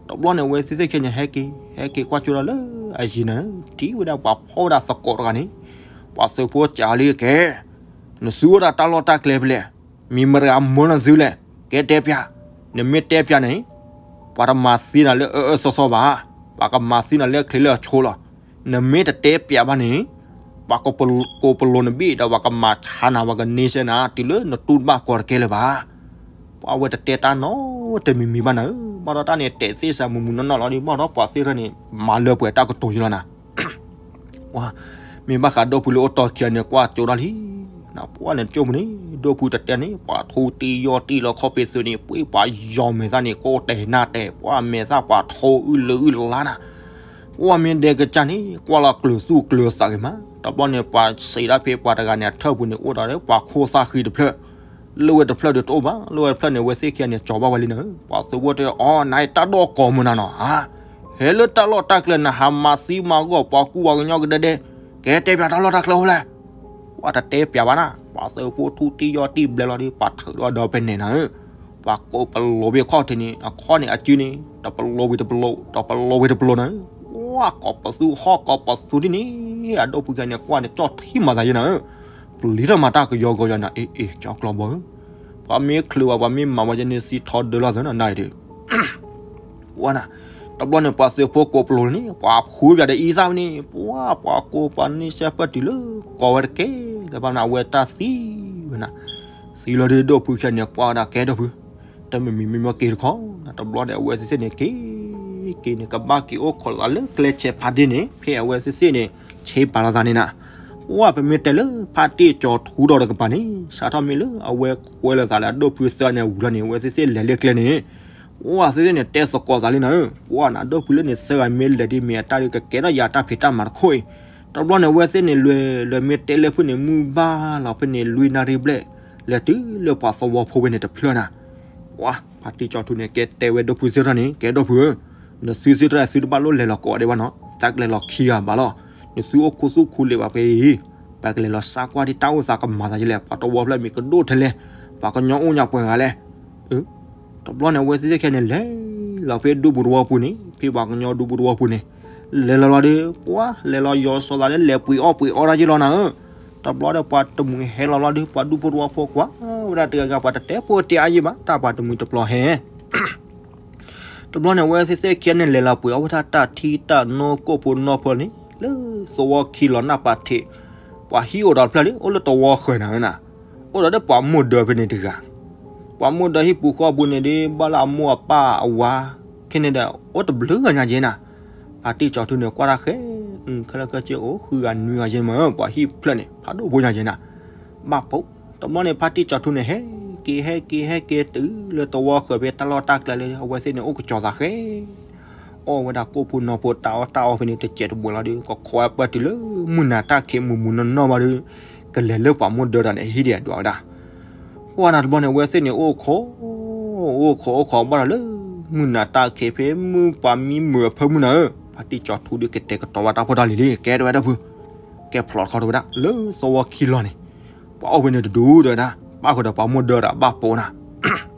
တဘျီန့ၣ် အဝဲသ့ၣ်သ့ၣ်ခဲန့ၣ် ဟဲက့ၤ ဟဲက့ၤကွၢ်ကၠိဒီးလၢအယံၤန့ၣ် ထံၣ်ဝဲဒၣ်ပှၤဖီၣ်ဝဲဒၣ်သကိးတဂၤန့ၣ်, ပှၤသုးဖိကးလံကဲ, နသုအိၣ်ဒၣ်တၢ်လီၢ်တၢ်ကျဲဖဲလဲၣ်, မံၤမတၤဂၤမၢနသုလဲၣ်, ကဲတဲပၠး, နမ့ၢ်တဲပၠးန့ၣ်, ပှၤတမၤသံနၤလၢအအၢအၢသီသီဘၣ်, ပှၤကမၤသံနၤလၢအချ့လၢအဆိလီၤ. နမ့ၢ်တတဲပၠးဘၣ်န့ၣ်, ပှၤကိးပလိာ်နဘ့ၣ်ဒီး ပှၤကမၤဆါနၤ ပှၤကန့ၢ်စဲနၤ တုၤလၢနတူၢ်တဘၣ်ကီးတကဲလၢၤဘၣ်. ပှၤဝဲတတဲတၢ်နီတမံၤမံၤဘၣ်နၤဧၢ, ဘၣ်ဒီးတၢ်န့ၣ်တဲသ့စးမုၢ်မုၢ်နီၢ်နီၢ်လီၤဒီး ဘၣ်ဒီးပှၤသ့ၣ်တဖၣ်န့ၣ် မၤလၢပှဲၤတၢ်ကတိၤယံၤလီၤနၤ. မ့ၢ်ဘၣ်ဃးဒီပုၢ်လၢအိၣ်တီၢ်ခံဂၤန့ၣ် ကွၢ်ကၠိဒၣ်လံ, နပှၢ်န့ၣ်ကၠိမုၢ်န့ၣ် ဒီပုၢ်တတဲန့ၣ် ပှၤထူတံၢ်ယီၢ်တံၢ်လီၤခီၣ်ဖံးသုးန့ၣ် ပှၤယီၤမဲာ်သၣ်န့ၣ် ကိးတဲာ်နၢ်တဲာ် ပှၤမဲာ်သၣ်ပှၤထူအုၣ်လၢအုၣ်လါနၤ ပှၤမ့ၢ်ဒဲကစၢ်န့ၣ် ကွၢ်လီၤကျၢၤသူၣ်ကျၢၤသးဂ့ၤမး, တဘျီန့ၣ် ပှၤစံးဒၣ်ဖဲပှၤတဂၤန့ၣ် အထၢၣ်ပူၤန့ၣ် အိၣ်ဒီးပှၤခိၣ်သၣ်ဃံတဖျၢၣ်, လၢဝဲတဖျၢၣ်ဒီးတအိၣ်ဘၣ်, လၢဝဲတဖျၢၣ်န့ၣ် အဝဲသ့ၣ်ခံဂၤန့ၣ် ကၠီၤဘၣ်ဝဲလံနၤ, ပှၤသုးဖိတဲအီၤ နၤအံၤတၢ်ဒိၣ်ကီးမုၢ်နၤနီၤ, ဟဲလၢတၢ်လီၢ်တၢ်ကျဲ နဟးမၤသံမၤဂီၢ်ပှၤကူပှၤကညီကဒဲဒဲ, ကဲတဲပၠးတၢ်လီၢ်တၢ်ကျဲအိၣ်ဖဲလဲၣ် ပှၤတတဲပၠးဘၣ်နၤ, ပှၤသုးဖိထူတံၢ်ယီၢ်တံၢ်ဘျဲလီၤဒီး ပှၤထုးဒီးဒီးဖဲန့ၣ်နၤဧၢ, ပှၤကိးပလိာ်ဝံၤခီၣ်ထံးန့ၣ် အခီၣ်န့ၣ်အစုန့ၣ် တပလိာ်ဝံၤတပလိာ် တပလိာ်ဝံၤတပလိာ်နၤဧၢ, ပှၤကိးပသူဟီၣ်ကိးပသူဒ်န့ၣ် အဒီပုၢ်ခံဂၤန့ၣ် ကွၢ်န့ၣ်ကၠီၣ်ထံမၤသးယဲနၤဧၢ, ပျံၤထီၣ်မၤတၢ်ကယီကယီနၤ, အ့ၣ်အ့ၣ် ကၠီကျီဘီဧၢ, ပှၤမ့ၢ်ချုးဘၣ် ပှၤမ့ၢ်မၤဝဲယဲန့ၣ် စံးထီဒၢလီၤသၢနၤနၤအံၤဒီး ဝဲနၤ, တဘျီန့ၣ် ပှၤသုးဖိကိးပလိၤန့ၣ် ပှၤဖှူပၠးဒီးအံသၣ်ဝဲန့ၣ် ပှၤ ပှၤကိးပှၤန့ၣ် စဲပၢၢ်တုၤလၢ ကိးဝဲတကဲ လၢဘၣ်မနုၤ အဝဲတၢ်သံဝဲနၤ, သံလီၤဒီး ဒိၣ်ဖုခဲန့ၣ် ကွၢ်ဝဲဒၣ်ကဲဒိၣ်ဖု, တမ့ၢ်မံၤမ့ၢ်မ့ၢ်က့ၤတခီ, တဘျီန့ၣ် အဝဲသ့ၣ်သ့ၣ်န့ၣ် က့ၤ က့ၤန့ၣ် ကဘၣ်က့ၤအိၣ်ခိးလိာ်သးလၢကျဲဆဲးဖးဒ့န့ၣ် ဖဲအဝဲသ့ၣ်သ့ၣ်န့ၣ် ဆ့ပာ်လိာ်သးန့ၣ်နၤ, ပှၤပမ့ၢ်တဲလၢဖါတံၢ်ကၠီၤထူဒီးတကပၤန့ၣ် စးထီၣ်မ့ၢ်လၢအဝဲခွဲးလိာ်သးလၢအဒိၣ်ဖုသၢန့ၣ်ဝံၤလီၤန့ၣ် အဝဲသ့ၣ်သ့ၣ်လဲၤလၢကျဲန့ၣ် ပှၤသ့ၣ်သ့ၣ်န့ၣ် တဲသကိးသးလံနၤဧၢ, ပှၤနၤ ဒိၣ်ဖုလၢန့ၣ်သၢဂၤမ့ၢ်လဲၤဒ်မ့ၢ်အတၢ်ဒုးကကဲထီၣ်ယၤတၢ်ဖံးတၢ်မၤတခိၣ်အံၤ, တဘျီန့ၣ် အဝဲသ့ၣ်န့ၣ် လဲၤ လဲၤမ့ၢ်တဲလၢဖုန့ၣ် မုၢ်ဘၣ်လီၤဖဲန့ၣ် လွံၢ်နၣ်ရံၣ်ဘျဲၣ် လဲၤတုၤလၢပှၤသဝီဖိဖဲန့ၣ်တဖျၢၣ်နၤ, ပှၤ ဖါတံၢ်ကၠီၤထူန့ၣ် ကဲတဲဝဲဒိၣ်ဖုသ့ၣ်ထီၣ်န့ၣ် ကဲဒိၣ်ဖုဧၢ, နသုသ့ၣ်ထီၣ်သုတဘၣ်လိၣ်လဲၤလီၤကိးဂၤဒဲးဘၣ်နီၤ, သးကလဲၤလီၤခံဂၤဘၣ်လီၤ, နသုအိၣ်ခူသူၣ်ခူလံာ်ဘၣ်ဖဲအံၤ, ပကလဲၤလီၤစါကွၢ်ဒ်တၢ်အိၣ်သးကမၤသးဒ်လဲၣ်, ပှၤသဝီဖျၢၣ်မ့ၢ်ကဒိၣ်ထဲလဲၣ်, ပှၤကညီအိၣ်ညါပှဲၤဂၤလဲၣ် တဘျီန့ၣ် အဝဲသ့ၣ်သ့ၣ်ခဲန့ၣ် လဲၤလီၤဖဲဒူပူၤသဝီပူၤန့ၣ် ဖဲပှၤကညီဒူပူၤသဝီပူၤန့ၣ် လဲၤလီၤလီၤဒီး ပှၤလဲၤလီၤယီၤစီၤသးလၢလဲၤပှ့ၤအီၣ်ပှ့ၤအီတၢ်ယ့ၢ်လီၤနၤဧၢ, တဘျီဒီးပှၤတမှံၤဟဲလီၤလီၤဒီး ပှၤဒူဖိသဝီဖိကွၢ်ဝဲဒၣ်တဂၤဂၤ ပှၤတတဲဖိတဲအါယ့ၢ်ဘၣ် တၢ်ပှၤတမှံၤတပျီၤဟဲ တဘျီန့ၣ် အဝဲသ့ၣ်သ့ၣ်ခံဂၤန့ၣ် လဲၤလီၤပှ့ၤအီၣ်ဝဲဒၣ်တၢ်ထံတၢ်နိကိၣ်ဖိနီၢ်ဖိန့ၣ် လၢသဝီခံလီၤနၢ်ပၤထံး, ပှၤဟံၣ်အိၣ်ဒီးတဖျၢၣ်လံ အိၣ်လၢသဝီဃၢၤနၤဧၢနၤ, အိၣ်ဒီးဒီးပှၤမိၢ်ဒၢဖဲန့ၣ်တဂၤ, ပှၤမိၢ်ဒၢဟံၣ်ပူၤဃီပူၤန့ၣ်ဒီး ဘၣ်လၢအမိၢ်အပၢ်အဝၤ ခဲန့ၣ်ဒီး အိၣ်တဘျုးဂၤညါက့ၤနၤ, ဖါတံၢ်ကၠီၤထူန့ၣ် ကွၢ်တၢ်ဃဲ ခဲလၢာ်ခဲဆ့အိၣ်ဃုဂၤနွံဂၤယ့ၢ်မး ပှၤဟံၣ်ဖျၢၣ်န့ၣ် ဖးဒိၣ်ဖိညါက့ၤနၤ, ဘၣ်ပိာ်, တဘျီန့ၣ် ဖါတံၢ်ကၠီၤထူန့ၣ် ဟဲက့ၤ ဟဲက့ၤ ဟဲက့ၤတုၤလၢသဝီဃၢၤဖဲတၢ်လီၢ်တၢ်ကျဲလၢ အဝဲသ့ၣ်န့ၣ် အိၣ်ကစီၤသးဃဲ အီၣ်ဝဲဒၣ်ကိၣ်ဖိနီၢ်ဖိတၢ်အီၣ်တၢ်အီဖဲန့ၣ် တစဲးတဘှဲးလီၤဒီး ကခိးဝဲပၢၢ်တုၤလၢမုၢ်နၤတၢ်ခံးမုၢ်မုၢ်နီၢ်နီၢ်ဘၣ်ဒီး ကလဲၤလၢပှၤမိၢ်ဒၢတၢ်န့ၣ် ဟံၣ်ဒံးဒွးဝဲဒၣ်, ပှၤနၤတဘျီန့ၣ် အဝဲသ့ၣ်န့ၣ် အိၣ်ခိး အိၣ်ခိးအိၣ်ခိးဘၣ်ဒီးလၢ မုၢ်နၤတၢ်ခံးဖဲမုၢ်ပှၤမံမုာ်အဖၢမုၢ်နၤဧၢ, ဖါတံၢ်ကၠီၤထူဒီးကတဲာ်ကတီၤဘၣ်တၢ်ဖိတၢ်လံၤလံ ကဲတဲဝဲဒၣ်ဖု, ကဲဖျိးတခီတဲဝဲဒၣ် လၢသဝီခံလီၤန့ၣ် ပှၤအိၣ်ဖဲန့ၣ်တဒူၣ်တဲဝဲဒၣ် ဘၣ်ဃုာ်ဒီးပှၤမိၢ်ဒၢတၢ်ဘၣ်ပိာ်နၤ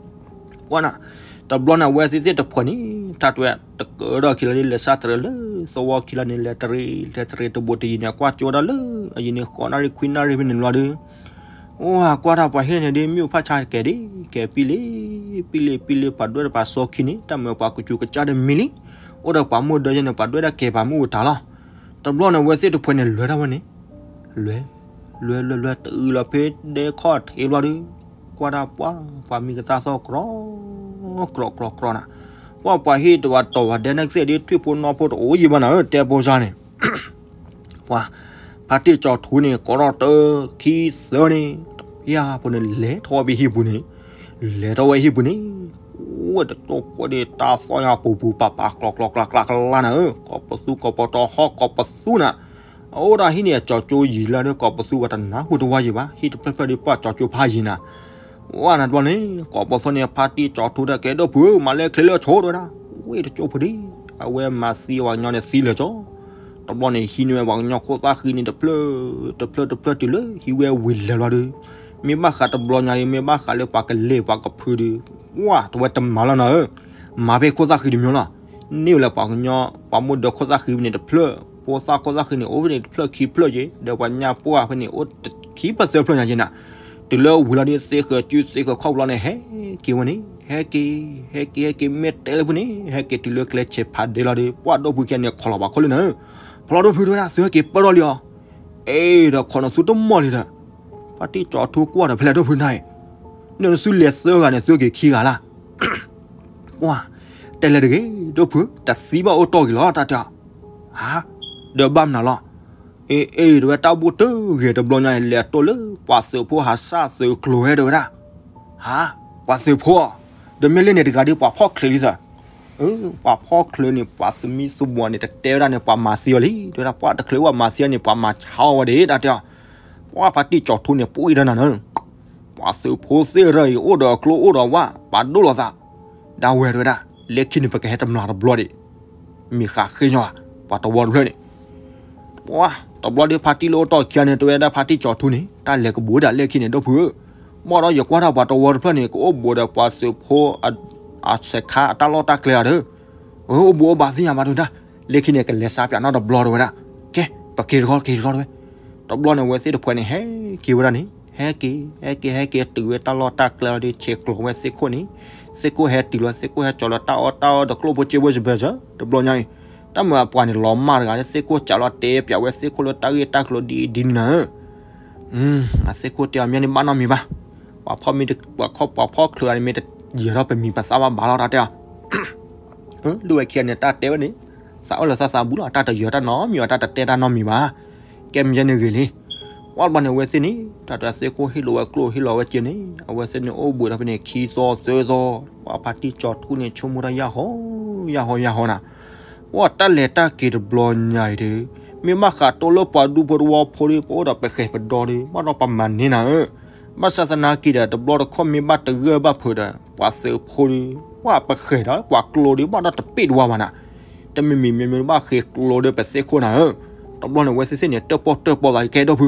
ပှၤနၤ, တဘျီန့ၣ် အဝဲသ့ၣ်သ့ၣ်တဖှဲးန့ၣ် တၢ်တဲတကၢထီၣ်ခံလီၤဒီး လဲၤစၢ်တရံးလၢသဝီခံလီၤန့ၣ် လဲၤတရံး လဲၤတရံးတဘိးတယံၤန့ၣ် ကွၢ်ကၠိဝဲဒၣ်လၢ အယံၤန့ၣ် ဃိးနၣ်ရံၣ်ခွံနၣ်ရံၣ်ဖဲန့ၣ်လီၤဒီး အိၣ်ဟးကွၢ်တၢ်ပှၤဟံၣ်န့ၣ်ဒီး မ့ၣ်အူဖးဆါကဲၤဒံး ကဲၤပံလံ ပံလံ ပံလံ ပှၤဒွဲၣ်တပၤစီခံန့ၣ် တၢ်မၤပှၤကစူၤကစၢ်ဒီးမံလံ, အိၣ်ဒီးပှၤမိၢ်ဒၢယဲန့ၣ် ပှၤဒွဲၣ်ဒၣ်ကဲၤပၤမ့ၣ်အူတၢ်လီၤ. တဘျီန့ၣ် အဝဲသ့ၣ်တဖှဲးန့ၣ် လဲၤတၢ်ဝဲန့ၣ် လဲၤ လဲၤ လဲၤ လဲၤ တုၤလီၤဖဲဒဲခီၣ်ထံးဘျီဒီး ကွၢ်တၢ်ပှၤ ပှၤမံကသါသီၣ်ကြီ ကြီ ကြီ ကြီနၤ, ပှၤ ပှၤဟံၣ်တဝၤတီၤဝၤဒဲနၢ်ကသ့ၣ်ဒ် ထွံၣ်ဖိနီၢ်ဖိတအိၣ်ယံၤဘၣ်နၤဧၢ တဲပိစါန့ၣ် ပှၤ ဖါတံၢ်ကၠီၤထူန့ၣ် ကိးထီၣ်တၢ ခံ သၢန့ၣ် ယၤဖိန့ၣ် လဲၤထီၣ်ဝဲဖဲဟံၣ်ပူၤန့ၣ် လဲၤထီၣ်ဝဲဟံၣ်ပူၤန့ၣ် ဝဲတကၠိဖိဒီး တၢ်သီၣ်ညါပူၤပူၤပာ်ပာ် ကြီ ကြီ ကြီ ကြီ နၤဧၢ, ကိးပသူ ကိးပတီၤဟီၣ် ကိးပသူနၤ, အအိၣ်ဒၣ်ဟံၣ်န့ၣ် အကၠီကၠိယံၤလၢဒီး ကိးပသူဝဲတနၢ်ဟူတဝါယံၤဘၣ်, ဟံၣ်တဖျၢၣ်ဖျၢၣ်ဒီး ပှၤကၠီကၠိဖးယံၤနၤ ဝဲနၤတဘျီန့ၣ် ကိးပသူန့ၣ် ဖါတံၢ်ကၠီၤထူဒီး ကဲဒိၣ်ဖုဧၢ မၤလဲၤချ့လၢဆိတဲဝဲဒၣ်, ဝဲတကၠိဖိဒီး အဝဲမၤသံပှၤကညီန့ၣ်သံလၢာ်ကၠီ တဘျီန့ၣ် ဟံးန့ၢ်ဝဲပှၤကညီခိၣ်သၣ်ဃံန့ၣ်တဖျၢၣ် တဖျၢၣ်တဖျၢၣ်တုၤလၢ ဟံးဝဲဝံၤလၢာ်လီၤဒီး မ့ၢ်ဘၣ်ဃးတဘျီညါဒီး မ့ၢ်ဘၣ်ဃးလၢပှၤကလဲၤပှၤကဖုဒီး ဝဲတဝဲတမၤလီၤနၤဧၢ, မၤဖဲခိၣ်သၣ်ဃံတမံၤလီၤ, န့ၢ်ဝဲလၢပှၤကညီ ပှၤမိၢ်ဒၢခိၣ်သၣ်ဃံဖဲန့ၣ်တဖျၢၣ် ဖိသၣ်ခိၣ်သၣ်ဃံန့ၣ် အိၣ်ဖဲန့ၣ်တဖျၢၣ်ခံဖျၢၣ်က့ၤ ဒီးပှၤညၣ်ပှၢ်ဖဲန့ၣ် အိၣ်ခံဖျၢၣ်သၢဖျၢၣ်ညါက့ၤနၤ, တုၤလၢဝံၤလီၤဒီး သ့ဃၢၤစုသ့ဃၢၤခီၣ်ဘျီန့ၣ် ဟဲက့ၤဝဲန့ၣ် ဟဲက့ၤ ဟဲက့ၤ ဟဲက့ၤ မ့ၢ်တဲလၢဖုန့ၣ် ဟဲက့ၤတုၤလၢကျဲဆဲးဖးဒဲလီၤဒီး ပှၤဒိၣ်ဖုခဲန့ၣ် ခိးလီၤပှၤခိၣ်လၢနၤဧၢ, ဖျီဒိၣ်ဖုတဲဝဲဒၣ် သုဟဲက့ၤပၢၢ်ထီၣ်လံအီၤ, အ့ ဒီးခိးနသုတမီၢ်လံဒီး ဖါတံၢ်ကၠီၤထူကွၢ်ဒီး ဖဲလဲၣ်ဒိၣ်ဖုနၤအံၤ, န့ၣ်နသုလဲၤသၢဂၤန့ၣ် သုက့ၤခံဂၤလၢ် ပှၤ တဲလဲၣ်တဂ့ၤ ဒိၣ်ဖု တသံဘၣ်အိၣ်တီၢ်က့ၤလီၤ တၢ်တဲအီၤ, ဟါ ဒီးဘၣ်မနုၤလီၤ, အ့ အ့ တဲဝဲ တၢ်ဘူၣ်တဂ့ၤတဘျီညါအံၤ လဲၤတိၢ်လၢ ပှၤသုးဖိဟးစၢ်သုးကျိၤဝဲတဲဝဲဒၣ်, ဟါ ပှၤသုးဖိအီၤ, ဒီးမ့ၢ်လၢန့ၣ်တဂၤဒီး ပှၤဖီၣ်ချၢးလံသၢ အၢ ပှၤဖီၣ်ချၢးန့ၣ် ပှၤသမံသမိးန့ၣ် တတဲဝဲဒၣ်န့ၣ် ပှၤမၤသံအီၤလံ တဲဝဲဒၣ် ပှၤတချုးဝဲမၤသံအီၤန့ၣ် ပှၤမၤဆါအီၤဝဲဒၣ် တၢ်တဲအီၤ, ပှၤဖါတံၢ်ကၠီၤထူန့ၣ် ပှၤအံၤဒီးနၤန့ၣ်, ပှၤသုးဖိသ့ၣ်ရၢအံၤ အိၣ်ဒီးအကျိအိၣ်ဒီးဝၣ် ပာ်ဒိၣ်လိာ်သး, ဒၣ်ဝဲတဲဝဲဒၣ် လၢခံန့ၣ် ပကဟဲတမျၢ်တဘျီဒံး, မ့ၢ်ဃးဃ့ညီဘၣ် ပှၤတဝီတဖျၢၣ်န့ၣ် ပှၤ တဘျီဒီးဖါတံၢ်လၢအိၣ်တီၢ်ခံဂၤန့ၣ် တဲဝဲဒၣ်ဖါတံၢ်ကၠီၤထူန့ၣ် တၢ်လဲၤကဘူးဒၣ်လၢခံန့ၣ် ဒိၣ်ဖုဧၢ, ဘၣ်ဒီးယကွၢ်တၢ်ပှၤတဝီတဖျၢၣ်န့ၣ် ကအိၣ်ဘူးဒီးပှၤသုးဖိ အဆဲးခါအတၢ်လီၢ်တၢ်ကျဲဧါဒီး, အိၣ်ဘူးအိၣ်ဘၣ်သ့ၣ်ညါဘၣ်တဲဝဲဒၣ်, လၢခံန့ၣ် ကလဲၤစါပၠးနီတဘျီတဲဝဲဒၣ်, ကဲ ပက့ၤတခီ က့ၤတခီတဲဝဲ, တဘျီန့ၣ် အဝဲသ့ၣ်တဖုန့ၣ် ဟဲက့ၤဝဲဒၣ်န့ၣ် ဟဲက့ၤ ဟဲက့ၤ ဟဲက့ၤ ဟဲတုၤဝဲတၢ်လီၢ်တၢ်ကျဲလီၤဒီး ဆဲးကျိးဝဲသ့ၣ်ခိၣ်န့ၣ်, သ့ၣ်ခိၣ်ဟဲတုၤလီၤ သ့ၣ်ခိၣ်ဟဲကၠီၤလီၤတၢ်အီၣ်တၢ်အီဒီး ကျိၣ်ဖိစ့ဖိစဘၢၣ်စၢၤ တဘျီညါအံၤ, တၢ်မၤအပှၤန့ၣ် လီၤမၢ်တဂၤလၢသ့ၣ်ခိၣ်ကးလီၤတဲပၠးဝဲသ့ၣ်ခိၣ်လၢတၢ်ဂ့ၢ်တၢ်ကျိၤဒ်အံၤဒ်နၤဧၢ အသ့ၣ်ခိၣ်တဲအီၤ မ့ၢ်န့ၣ်ဘၣ်နီတမံၤဘၣ်. ပှၤဖီမ့ၢ် ပှၤဖီချုးဂၤန့ၣ် မ့ၢ်တယၢၤထီၣ်ပမံၤပသၣ်ဘၣ်ဘၣ်လီၤ တၢ်တဲအီၤ. လၢဝဲခံဂၤန့ၣ် တၢ်တဲဝဲန့ၣ် သးအၢၣ်လီၤသးသးဘူးလီၤ တၢ်တယၢၤတၢ်နီတမံၤဘၣ် တၢ်တတဲတၢ်နီတမံၤဘၣ်. ကဲမ့ၢ်ယဲန့ၣ်ဂ့ၤလံ. ပှၤတဘျီန့ၣ် အဝဲသ့ၣ်န့ၣ် တၢ်တဲသ့ၣ်ခိၣ်ဟ့ၣ်လီၤဝဲကျိၣ်ဟ့ၣ်လီၤဝဲစ့န့ၣ် အဝဲသ့ၣ်န့ၣ်အိၣ်ဘှံးဒီးဖဲန့ၣ် ခံသီသၢသီ, ပှၤဖါတံၢ်ကၠီၤထူန့ၣ် ဆိကမိၣ်တၢ်ယၢ်ဟီ ယၢ်ဟီယၢ်ဟီနၤ ပှၤတၢ်လဲၤတၢ်က့ၤတဘျီညါအံၤဒီး မ့ၢ်ဘၣ်ဃးတိၢ်လၢပှၤဒူဖိတဝီဖိဒီး ပအိၣ်ဒီးပဃဲၤပဒီဒီး ဘၣ်ဒီးပမၤန့ၢ်နၤဧၢ, ဘၣ်ဆၣ်သနာ်က့ဒီး တဘျီတခီၣ်မ့ၢ်ဘၣ်တဂၢၢ်ဘၣ်ဖုးဒီး ပှၤသုးဖိဒီး ပှၤပဃဲၤဒီးပှၤကျိဒီး ဘၣ်ဒီးတပ့ၢ်တဝါဘၣ်နၤ, တမံၤမံၤမ့ၢ်မ့ၢ်ဘၣ်ဃ့ကျိဒီးပသ့ၣ်ခိၣ်နၤဧၢ, တဘျီန့ၣ် အဝဲသ့ၣ်သ့ၣ်န့ၣ် တၢၣ်ပီၣ်တၢၣ်ပီသးကဲဒိၣ်ဖု,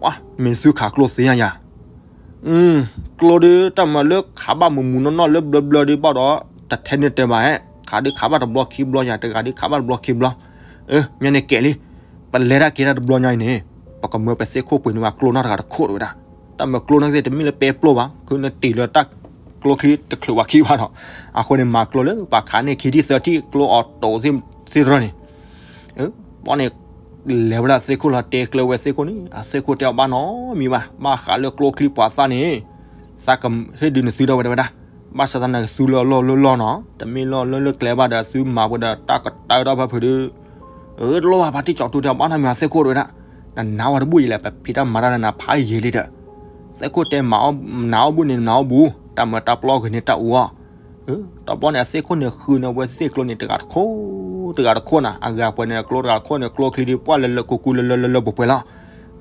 ပှၤမ့ၢ်သုခးကျိသ့ဧါယၤ ကျိဒီးတၢ်မၤလၢခးဘၣ်မုၢ်မုၢ်နီၢ်နီၢ်လၢဘျၢဘျၢဒီးဘၣ်ဒီး တထဲန့ၣ်တဲဘၣ်ဧါ, ခးဒုးခးဘၣ်တဘျီခံဘျီယၤ တဂၤဒုးခးဘၣ်တဘျီခံဘျီ, မ့ၢ်န့ၣ်ကဲလံ, ပလဲၤတၢ်က့ၤတၢ်တဘျီညါအံၤန့ၣ် ပကမၢပသ့ၣ်ခိၣ်ပှ့ၤန့ၢ်ဘၣ်ကျိနီၢ်တဂၤတခိၣ်တဝဲဒၣ်, တၢ်မၤကျိနီၢ်သ့ၣ်တမ့ၢ်လၢပဲပျိၢ်ဘၣ် ခုနတ့ၢ်လၢတၢ်ကျိချံတချုးဝဲခံဘၣ်ဒီး, အဃိန့ၣ် မၤကျိလၢပှၤခးန့ၢ်ခံထံၣ်သၢထံၣ်ကျိအီၤတိၤသ့ၣ်တရၢန့ၣ် ဘီန့ၣ် လဲၤဝဲဒၣ်သ့ၣ်ခိၣ်လီၤတဲကျၢၤဝဲသ့ၣ်ခိၣ်န့ၣ် အသ့ၣ်ခိၣ်တဲအီၤဘၣ်နီတမံၤဘၣ်, ဘၣ်ဃးလၢကျိချံပှၤသၣ်န့ၣ် သးကဟ့ၣ်ဒုးနသုဒီးဝဲဒၣ်, ဘၣ်ဆၣ်သနာ်က့သုလၢအလီၢ်လၢလီၢ်နီၤ, တမ့ၢ်လီၢ်လၢလၢကျဲဘၣ်ဒီး သုမၤဝဲဒီးတၢ်ကတၢၢ်ထီၣ်ဖၢဖုးဒီး, အၢ တလိၣ်ဘၣ် ဖါတံၢ်ကၠီၤထူတဲအီၤဘၣ်နီတမံၤ အသ့ၣ်ခိၣ်တဝဲဒၣ်, နနာ်ဝဲတဘူၣ်ယံၤလဲၣ် ပဖံးတၢ်မၤတၢ်လၢနၤဖးယံၤလံဒီး, သ့ၣ်ခိၣ်တဲမၤအီၣ် နၤအီၣ်ဘူၣ်န့ၣ် နၤအီၣ်ဘူၣ် တၢ်မၤတၢ်ပျီဂ့ၤန့ၣ်တၢ်အူအီၤ တဘျီန့ၣ် အသ့ၣ်ခိၣ်န့ၣ်ဃုန့ၣ် အဝဲသ့ၣ်ကျိန့ၣ် တဂၤတခိၣ် တဂၤတခိၣ်နၤ, အဂၤပှဲၤန့ၣ် ကျိတဂၤတခိၣ်န့ၣ် ကျိချံဒ်ပှၢ်လၢလၢကူကူလၢလၢလၢလၢပှဲၤပှဲၤလီၤ.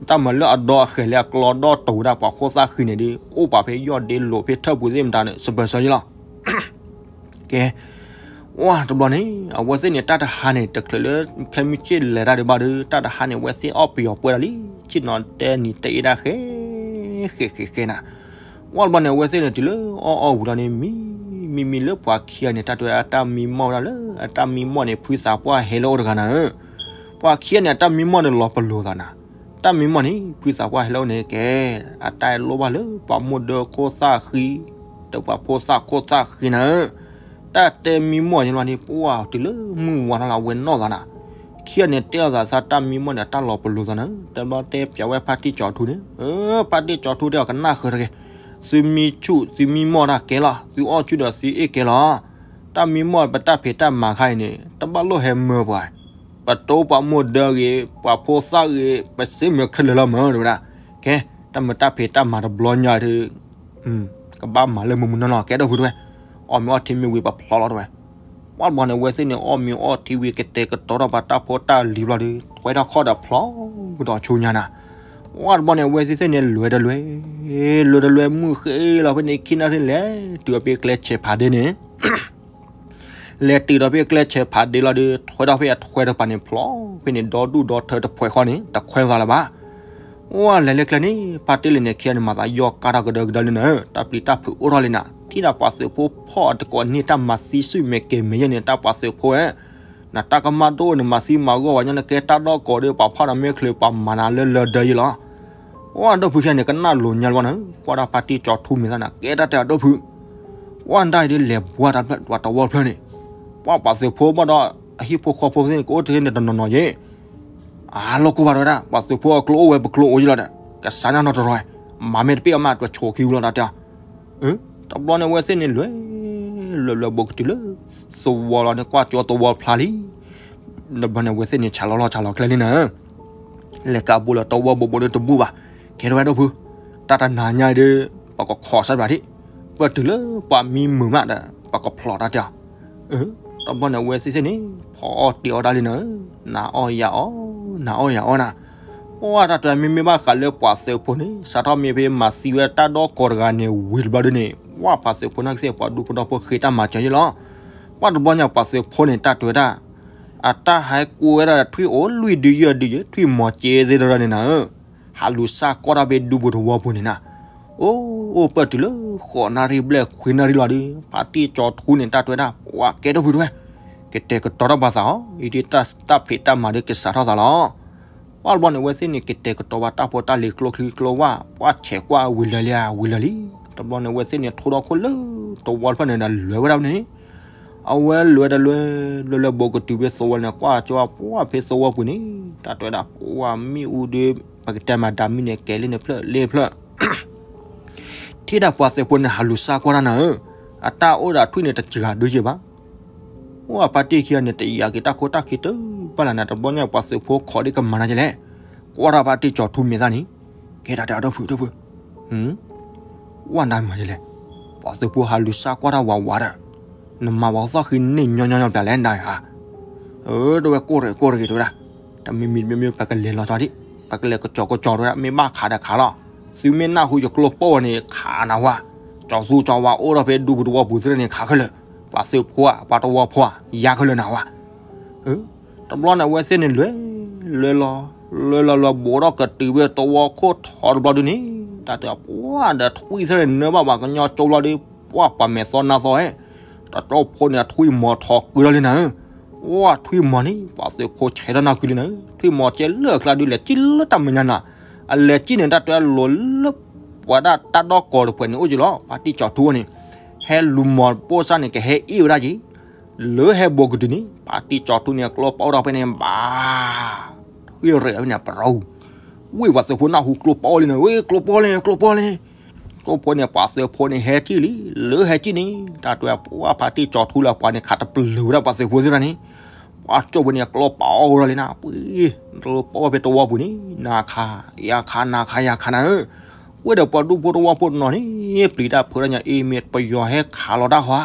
တၢ်မၤလၢအဒီအဃဲၤလၢအကျိဒီၣ်တိၤဝဲဒၣ် ပှၤခိၣ်သၣ်ဃံန့ၣ်ဒီး အိၣ်ပာ်ဖဲယီၢ်ဒ့လိာ်ဖဲထၢၣ်ပူၤသ့ၣ်မတၤန့ၣ် စပၢၤစီယလီၤ. ကဲ, ဝါတဘျီန့ၣ် အဝဲသ့ၣ်န့ၣ် တၢ်တဟါန့ၣ် တချုးလၢ ခဲမုၢ်ဆ့ၣ်လဲၤတၢ်ဒံးဘၣ်ဒီး တၢ်တဟါန့ၣ် အဝဲသ့ၣ်အီၣ်ပယီၤပှဲၤဒၣ်လံ, ဆ့ၣ်နီၤတဲနံၤတဲအ့ဒၣ်ဃဲ ဃဲဃဲဃဲနၤ. ဝါတဘျီန့ၣ် အဝဲသ့ၣ်န့ၣ် တုၤလၢအီၣ်အီၣ်ဝံၤလီၤန့ၣ် မံမံမံလၢပှၤခံဂၤန့ၣ် တၢ်တဲအတၢ်မံမီၢ်ဝဲဒၣ်လၢ အတၢ်မံမီၢ်န့ၣ် ဖုသးပှၢ်ဟဲလၢအအိၣ်တဂၤနၤဧၢ. ပှၤခံဂၤန့ၣ် အတၢ်မံမီၢ်န့ၣ်လီၤပလိာ်သးနၤ. တၢ်မံမီၢ်န့ၣ် ဖုသးပှၢ်ဟဲလၢအအိၣ်န့ၣ်ကဲ, အတၢ်အဲၣ်လိၣ်ဘၣ်လၢပှၤမိၢ်ဒၢခိၣ်သၣ်ဃံ, ဒီးပှၤဖိသၣ်ခိၣ်သၣ်ဃံနၤဧၢ. တၢ်တဲမံမီၢ်ယလီၤန့ၣ် ပှၤတုၤလၢမုၢ်ဝါထီၣ်လၢအဝဲနီၢ်သးနၤ. ခံဂၤန့ၣ်တဲအီၤသးစၢ် တၢ်မံမီၢ်န့ၣ် အတၢ်လီၤပလိာ်သးနၤဧၢ. တဘျီတဲပၠးဝဲဖါတံၢ်ကၠီၤထူန့ၣ်, ဖါတံၢ်ကၠီၤထူတဲအီၤ ကနၣ်ဃၢၤတဂ့ၤ, သုမံဆူၣ်သုမံမီၢ်တၢ်ကဲလီၤ, သုအီၣ်ဆူၣ်ဒီးသုအ့ၣ်ကဲလီၤ. တၢ်မံမီၢ်ပတၢ်ဖံးတၢ်မၤခါအံၤန့ၣ် တဘၣ်လိၣ်ဟဲမၢပှၤ, ပတိပှၤမိၢ်ဒၢဂ့ၤ, ပှၤဖိသၣ်ဂ့ၤ, ပစ့မၢခဲလၢာ်လီၤမၢတဝဲဒၣ်. ကဲ, တၢ်မၤတၢ်ဖံးတၢ်မၤတဘျီညါဒီး ကဘၣ်မၤလၢမုၢ်မုၢ်နီၢ်နီၢ် ကဲဒိၣ်ဖုတဝဲ, အီၣ်မ့ၤအီထံမ့ၢ်ဝံၤပဖျီလီၤတဝဲ. ပှၤတဘျီန့ၣ် အဝဲသ့ၣ်န့ၣ် အီၣ်မ့ၤအီထံဝံၤ ကတဲာ်ကတီၤထီၣ်ပှၤတၢ်ဖိတၢ်လံၤဘျီဒီး ထွဲထီၣ်ခီၣ်ဒီးဖျီကဒီးဆူညါနၤ. ပှၤတဘျီန့ၣ် အဝဲသ့ၣ်သ့ၣ်န့ၣ် လဲၤတလဲၤ, လဲၤတလဲၤ မုၢ်ဃ့လီၤဖဲန့ၣ် ခံနၣ်ရံၣ်လဲၤတုၤအီၤဖဲကျဲဆဲးဖးဒ့န့ၣ် လဲၤတုၤဒီးဖဲကျဲဆဲးဖးဒ့လီၤဒီး ထွဲထီၣ်ဖဲအထွဲတပၤန့ၣ် ဖျီဖဲန့ၣ် ဒီဒူၣ်ဒီထၢတဖှဲးဃီန့ၣ် တခွဲးသးလၢၤဘၣ်. ဝဲလဲၤလၢကျဲန့ၣ် ဖါတံၢ်လံၤန့ၣ် ခံဂၤန့ၣ် မၤသးယီၢ်ကါထီၣ်ကဒၢကဒၢလံနၤဧၢ, တၢ်ပျံၤတၢ်ဖုးအိၣ်ထီၣ်လံနၤ, ထံၣ်ဒၣ်ပှၤသုးဖိဖီၣ်အတကိးန့ၢ်တၢ်မၤသံစုၣ်မဲာ်ကဲၤမဲာ်ယဲၢ်န့ၣ် တၢ်ပှၤသုးဖိဧၢ, နတၢ်ကမၣ်ဒိၣ်န့ၣ် မၤသံမၤဂီၢ်ဝဲညါန့ၣ် ကဲတၢ်ဒီၣ်ကိးဒီး ပှၤဖီၣ်ဒီးမ့ၢ်ချုးပှၤမၤနၤလၢလၢဒၢယဲၢ်လီၤ. ဝဲဒိၣ်ဖုခံဂၤန့ၣ် ကနၣ်လိၤညါလၢၤဘၣ်နၤ, ကွၢ်တၢ်ဖါတံၢ်ကၠီၤထူမံၤသၣ်န့ၣ် ကဲတၢ်တဲအဒိၣ်ဖု ပှၤဒၣ်အံၤဒ်လဲၤဘှါတၢ်ဖျၢၣ်ပှၤတဝီဖျၢၣ်န့ၣ်, ပှၤပှၤသုးဖိဘၣ်ဒီး အဟံၣ်ဖိဃီဖိသ့ၣ်န့ၣ် ကအိၣ်တ့ၢ်န့ၣ်တနီၤနီၤယဲၢ်, အလိၣ်ကိၢ်ဘၣ်တဝဲဒၣ် ပှၤသုးဖိအကျိအိၣ်ဝဲ ပကျိအိၣ်ယဲၢ်လီၤဒီး ကစၢ်ညါနီတရီၤ, မၤမ့ၢ်တပ့ၢ်အမး တဆိးခံဝံၤလီၤတၢ်တဲအီၤ. တဘျီန့ၣ် အဝဲသ့ၣ်န့ၣ် လဲၤ လဲၤလဲၤဘိးကတုၤလၢ သဝီလီၤန့ၣ် ကွၢ်ကၠီသဝီဖျါလံ. တဘျီန့ၣ် အဝဲသ့ၣ်န့ၣ် ဆးလီၤလီၤဆးလီၤကျဲလံနၤ လဲၤကးဘိလီၤတဝီဘိးဘိးဒီးတဘူၣ်ဘၣ်, ကဲထီၣ်ဝဲဒိၣ်ဖု, တၢ်တနၤညါအံၤဒီး ပကခီၣ်စၢ်ဘၣ်ဒံး, ပတုၤလၢပှၤမံမုာ်မးဒီး ပကဖျီၣ်တၢ်တဲအီၤ. တဘျီန့ၣ် အဝဲသ့ၣ်သ့ၣ်န့ၣ် ဖီအီၣ်တ့ၤအီၣ်တၢ်လံနၤဧၢ, နၤအီၣ်ယၤအီၣ်, နၤအီၣ်ယၤအီၣ်နၤ. ပှၤတၢ်တဲမ့မ့ၢ်ဘၣ်ဃးလၢပှၤသုးဖိန့ၣ် စးထီၣ်မ့ၢ်ဖဲမၤသံဝဲတၢ်ဒီကီၢ်တဂၤန့ၣ်ဝံၤတဘျီဒုန့ၣ် ဝဲပှၤသုးဖိနာ်က့သ့ၣ် ပှၤဒူဖိဒီဖိဃ့တၢ်မၤစၢၤယဲၢ်လီၤ. ပှၤတဘျီညါပှၤသုးဖိန့ၣ် တၢ်တဲဝဲဒၣ် အတၢ်ဟဲကွဲဝဲဒၣ်ထွံၣ်အိၣ်လွံၢ်ဒုယဲၢ်ဒုယဲၢ် ထွံၣ်မီၤက့သ့ၣ်တဖၣ်န့ၣ်နၤဧၢ, ဟးလူၤစၢ်ကီၢ်တၢ်ဖဲဒူပူၤသဝီပူၤန့ၣ်နၤ. အိၣ်အိၣ်ပၢၢ်တုၤလၢ ဃိးနၣ်ရံၣ်ဘျဲၣ်ခွံနၣ်ရံၣ်လီၤဒီး ဖါတံၢ်ကၠီၤထူန့ၣ် တၢ်တဲဝဲဒၣ် ပှၤကဲဒိၣ်ဖုတဝဲ, ကတဲာ်ကတီၤထီၣ်ပှၤသးအီၤ အံၤဒ်တၢ်ဖံးတၢ်မၤဒ်ကစးထီၣ်သးလီၤ. ပှၢ်တဘျီန့ၣ် အဝဲသ့ၣ်န့ၣ် ကတဲာ်ကတီၤဘၣ်တၢ်ဖိတၢ်လံၤ ကျိချံကျိဝၢ် ပှၢ်ဆဲးကွၢ်ဝံၤလၢာ်လံဧါ ဝံၤလၢာ်လံ. တဘျီန့ၣ် အဝဲသ့ၣ်န့ၣ် ထိဒီခိၣ်လၢတဝီတဖျၢၣ်န့ၣ်ဒီး လဲၤဝဲဒၣ်န့ၣ် အဝဲလဲၤတလဲၤ လဲၤလဲၤဘိးကတုၤဖဲသဝီန့ၣ် ကွၢ်ကၠီပှၢ်ဖဲသဝီပူၤန့ၣ် တၢ်တဲဝဲဒၣ် ပှၢ်မ့ၣ်အူဒီး ပကတဲမၤဒၣ်မံန့ၣ် ကဲလၢန့ၣ်ဖျၢၣ်လၢဖျၢၣ် ထံၣ်ဒၣ်ပှၤသုးဖိန့ၣ် ဟးလူၤစါကွၢ်တၢ်နၤဧၢ, အတၢ်အိၣ်ဒီးထွံၣ်န့ၣ် တစှၤဒုးယဲၢ်ဘၣ်. အိၣ်အပၢ်တံၢ်ခံဂၤန့ၣ် တယာ်က့ၤတၢ်ခိတၢ်ခံတဘၣ်လၢနၤ, တဘျီညါ ပှၤသုးဖိခိးဒ်ကမၤနၤယဲလဲၣ်, ကွၢ်တၢ်ပၢ်တံၢ်ကၠီၤထူမဲာ်သၣ်န့ၣ်, ကဲတၢ်တဲအဒီပုၢ်ဒီပုၢ်, ဝဲနၤမၤယဲလဲၣ်, ပှၤသုးဖိဟးလူၤစါကွၢ်တၢ်ဝးဝးဒီး, နမၤပှၤသီၣ်ဃံန့ၢ်ညီညီပျၢ်လဲၣ်နၤဧါ. အၢ တဲဝဲ ကိၣ်တဂ့ၤကိၣ်တဂ့ၤ တဲဝဲဒၣ်, တမံၤမံၤတမံၤမံၤ ပကလဲၤလီၤဆီဒံး, ပကလဲၤကစီၤကစီၤ တဲဝဲဒၣ်, မ့ၢ်ဘၣ်ခးဒီးခးလီၤ, သုမ့ၢ်နၢ်ဟူယကျိပိၢ်န့ၣ် ခးနၤဝဲ, ကၠီၤသူကၠီၤဝါအိၣ်ဒီးဖဲဒူပူၤသဝီပူၤသ့ၣ်န့ၣ် ခးခဲလၢာ်, ပှၤသုးဖိဧါ ပှၤသဝီဖိဧါ ယါခဲလၢာ်နၤဝဲ. တဘျီန့ၣ် အဝဲသ့ၣ်န့ၣ် လဲၤ လဲၤလီၤ လဲၤလီၤလၢဘိးထီၣ်ကတုၤဖဲသဝီခိၣ်ထီတဘျီဒုန့ၣ်, တၢ်တဲပှၢ်ဒီးထွံၣ်သ့ၣ်န့ၣ် နၢဘၣ်ပှၤကညီကၠိဘျီဒု, ပှၢ်ပှၤမဲာ်သီနါသီဧဲ, တၢ်တီဖိန့ၣ် ထွံၣ်မီၤထီၣ်ကွံာ်လီၤလံနၤဧၢ, ဝဲထွံၣ်မီၤန့ၣ် ပှၤသုးဖိဆဲးထီၣ်နၢ်ကွံာ်လံနၤဧၢ, ထွံၣ်မီၤကဲလၢအကျါဒု လဲၤကံၣ်လၢတၢ်မဲာ်ညါနၤ, အလဲၤကံၣ်န့ၣ် တၢ်တဲလိၤလၢ ပှၤဒၣ်တၢ်ဒီကီၢ်တဖှဲးန့ၣ်အိၣ်က့ၤလီၤ, ပၢ်တံၢ်ကၠီၤထူန့ၣ်, ဟဲလူၤမီၤပိၢ်စၢ်န့ၣ် ကဟဲအ့ၣ်ဝဲဒၣ်က့ၤ လၢဟဲဘိးကတုၤန့ၣ် ပၢ်တံၢ်ကၠီၤထူန့ၣ် ကျိပိၢ်အိၣ်ဒီးဖဲန့ၣ် ဘၣ် ထွံၣ်ရဲၣ်ဖဲန့ၣ် ပရီ, ဝ့ၢ်ပှၤသုးဖိနၢ်ဟူကျိပိၢ်လံနၤ, ဝ့ၢ်ကျိပိၢ်လံ ကျိပိၢ်လံ, ကျိပိၢ်န့ၣ် ပှၤသုးဖိန့ၣ် ဟဲကံၣ်လံ, လၢဟဲကံၣ်န့ၣ် တၢ်တဲပှၢ်ပၢ်တံၢ်ကၠီၤထူလၢပှၤန့ၣ် ခးတပျၢၤဝဲဒၣ်ပှၤသုးဖိသ့ၣ်တဖၣ်န့ၣ်, ပှၤကၠိဖိန့ၣ် ကျိပိၢ်အိၣ်ဒီးလံနၤ, ပှၤ ကျိပိၢ်ဖဲသဝီပူၤန့ၣ် နၤခး ယၤခး နၤခး ယၤခးနၤဧၢ, ဝ့ၢ်ဒီးပှၤဒူဖိသဝီဖိတနီၤန့ၣ် ပျံၤတၢ်ဖုးတၢ်ညါအံၤ မ့ၢ်ပယီၤဟဲခးလီၤတၢ်ဃီဧါ,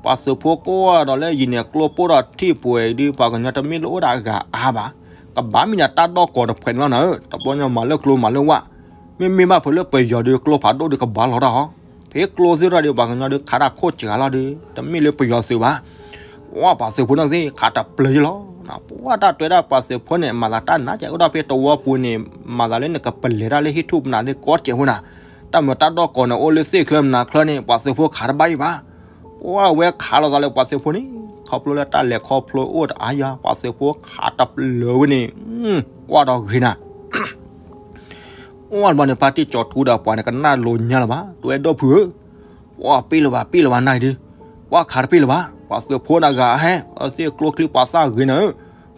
ပှၤသုးဖိကိးဒီးလၢယံၤန့ၣ် ကျိပိၢ်ဒီးထံၣ်ပှဲၤဒုး ပှၤကညီတမ့ၢ်လၢအိၣ်ဒၣ်အဂၤအါဘၣ်, ကဘၣ်မ့ၢ်ဒၣ်တၢ်ဒီကီၢ်တဖှဲးန့ၣ်လီၤနၤဧၢ, တဘျီညါမၤလၢကျိမၤလၢဝၣ်, မ့မ့ၢ်ဘၣ်ဖဲလၢပယီၤဒုး ကျိဖးဒိၣ်ဒုးကဘၣ်လီၤတၢ်ဃီ, ဖဲကျိသ့ၣ်တဖၣ်ဒုး ပှၤကညီဒုးခးတၢ်ခိၣ်စှၤလီၤဒုး တမ့ၢ်လၢပယီၤသုးဘၣ် ပှၤသုးဖိန့ၣ်သ့ၣ် ခးတပျၢၤယဲလီၤ, ပှၤတၢ်တဲဒၣ်ပှၤသုးဖိန့ၣ် မၤသးတၢ်နးကဲအိၣ်ဒီးဖဲသဝီပူၤန့ၣ် မၤသးလၢနကပလဲၤတၢ်လၢဟံၣ်ထူၣ်ပနၢ်သ့ၣ်ကိးတကဲးဖိနၤ, တၢ်မၤတၢ်ဒီကီၢ်န့ၣ် အိၣ်လၢသ့ၣ်ချၢမနၤချၢန့ၣ် ပှၤသုးဖိခးတဘၣ်ယံၤဘၣ်, ပှၤဝဲခးလိာ်သးလၢပှၤသုးဖိန့ၣ် ခီဖျိလၢတၢ်လဲၤခီဖျိအိၣ်တအါယၤ ပှၤသုးဖိခးတပျၢၤဝဲန့ၣ်, ကွၢ်ဒီးဂ့ၤနၤ အိၣ်တဘျီန့ၣ် ပၢ်တံၢ်ကၠီၤထူဒီးပှၤန့ၣ် ကနၣ်လိၤညါလၢၤဘၣ်, တဲဝဲဒီပုၢ်ဧၢ, ပှၤပ့ၢ်လၢၤဘၣ် ပ့ၢ်လၢၤဘၣ်နၤအံၤဒုး, ပှၤခးတပ့ၢ်လၢၤဘၣ်, ပှၤသုးဖိန့ၣ်ဂၤဟဲ အသ့ၣ်ကျိချံပှၤသၣ်ဂ့ၤနၤဧၢ,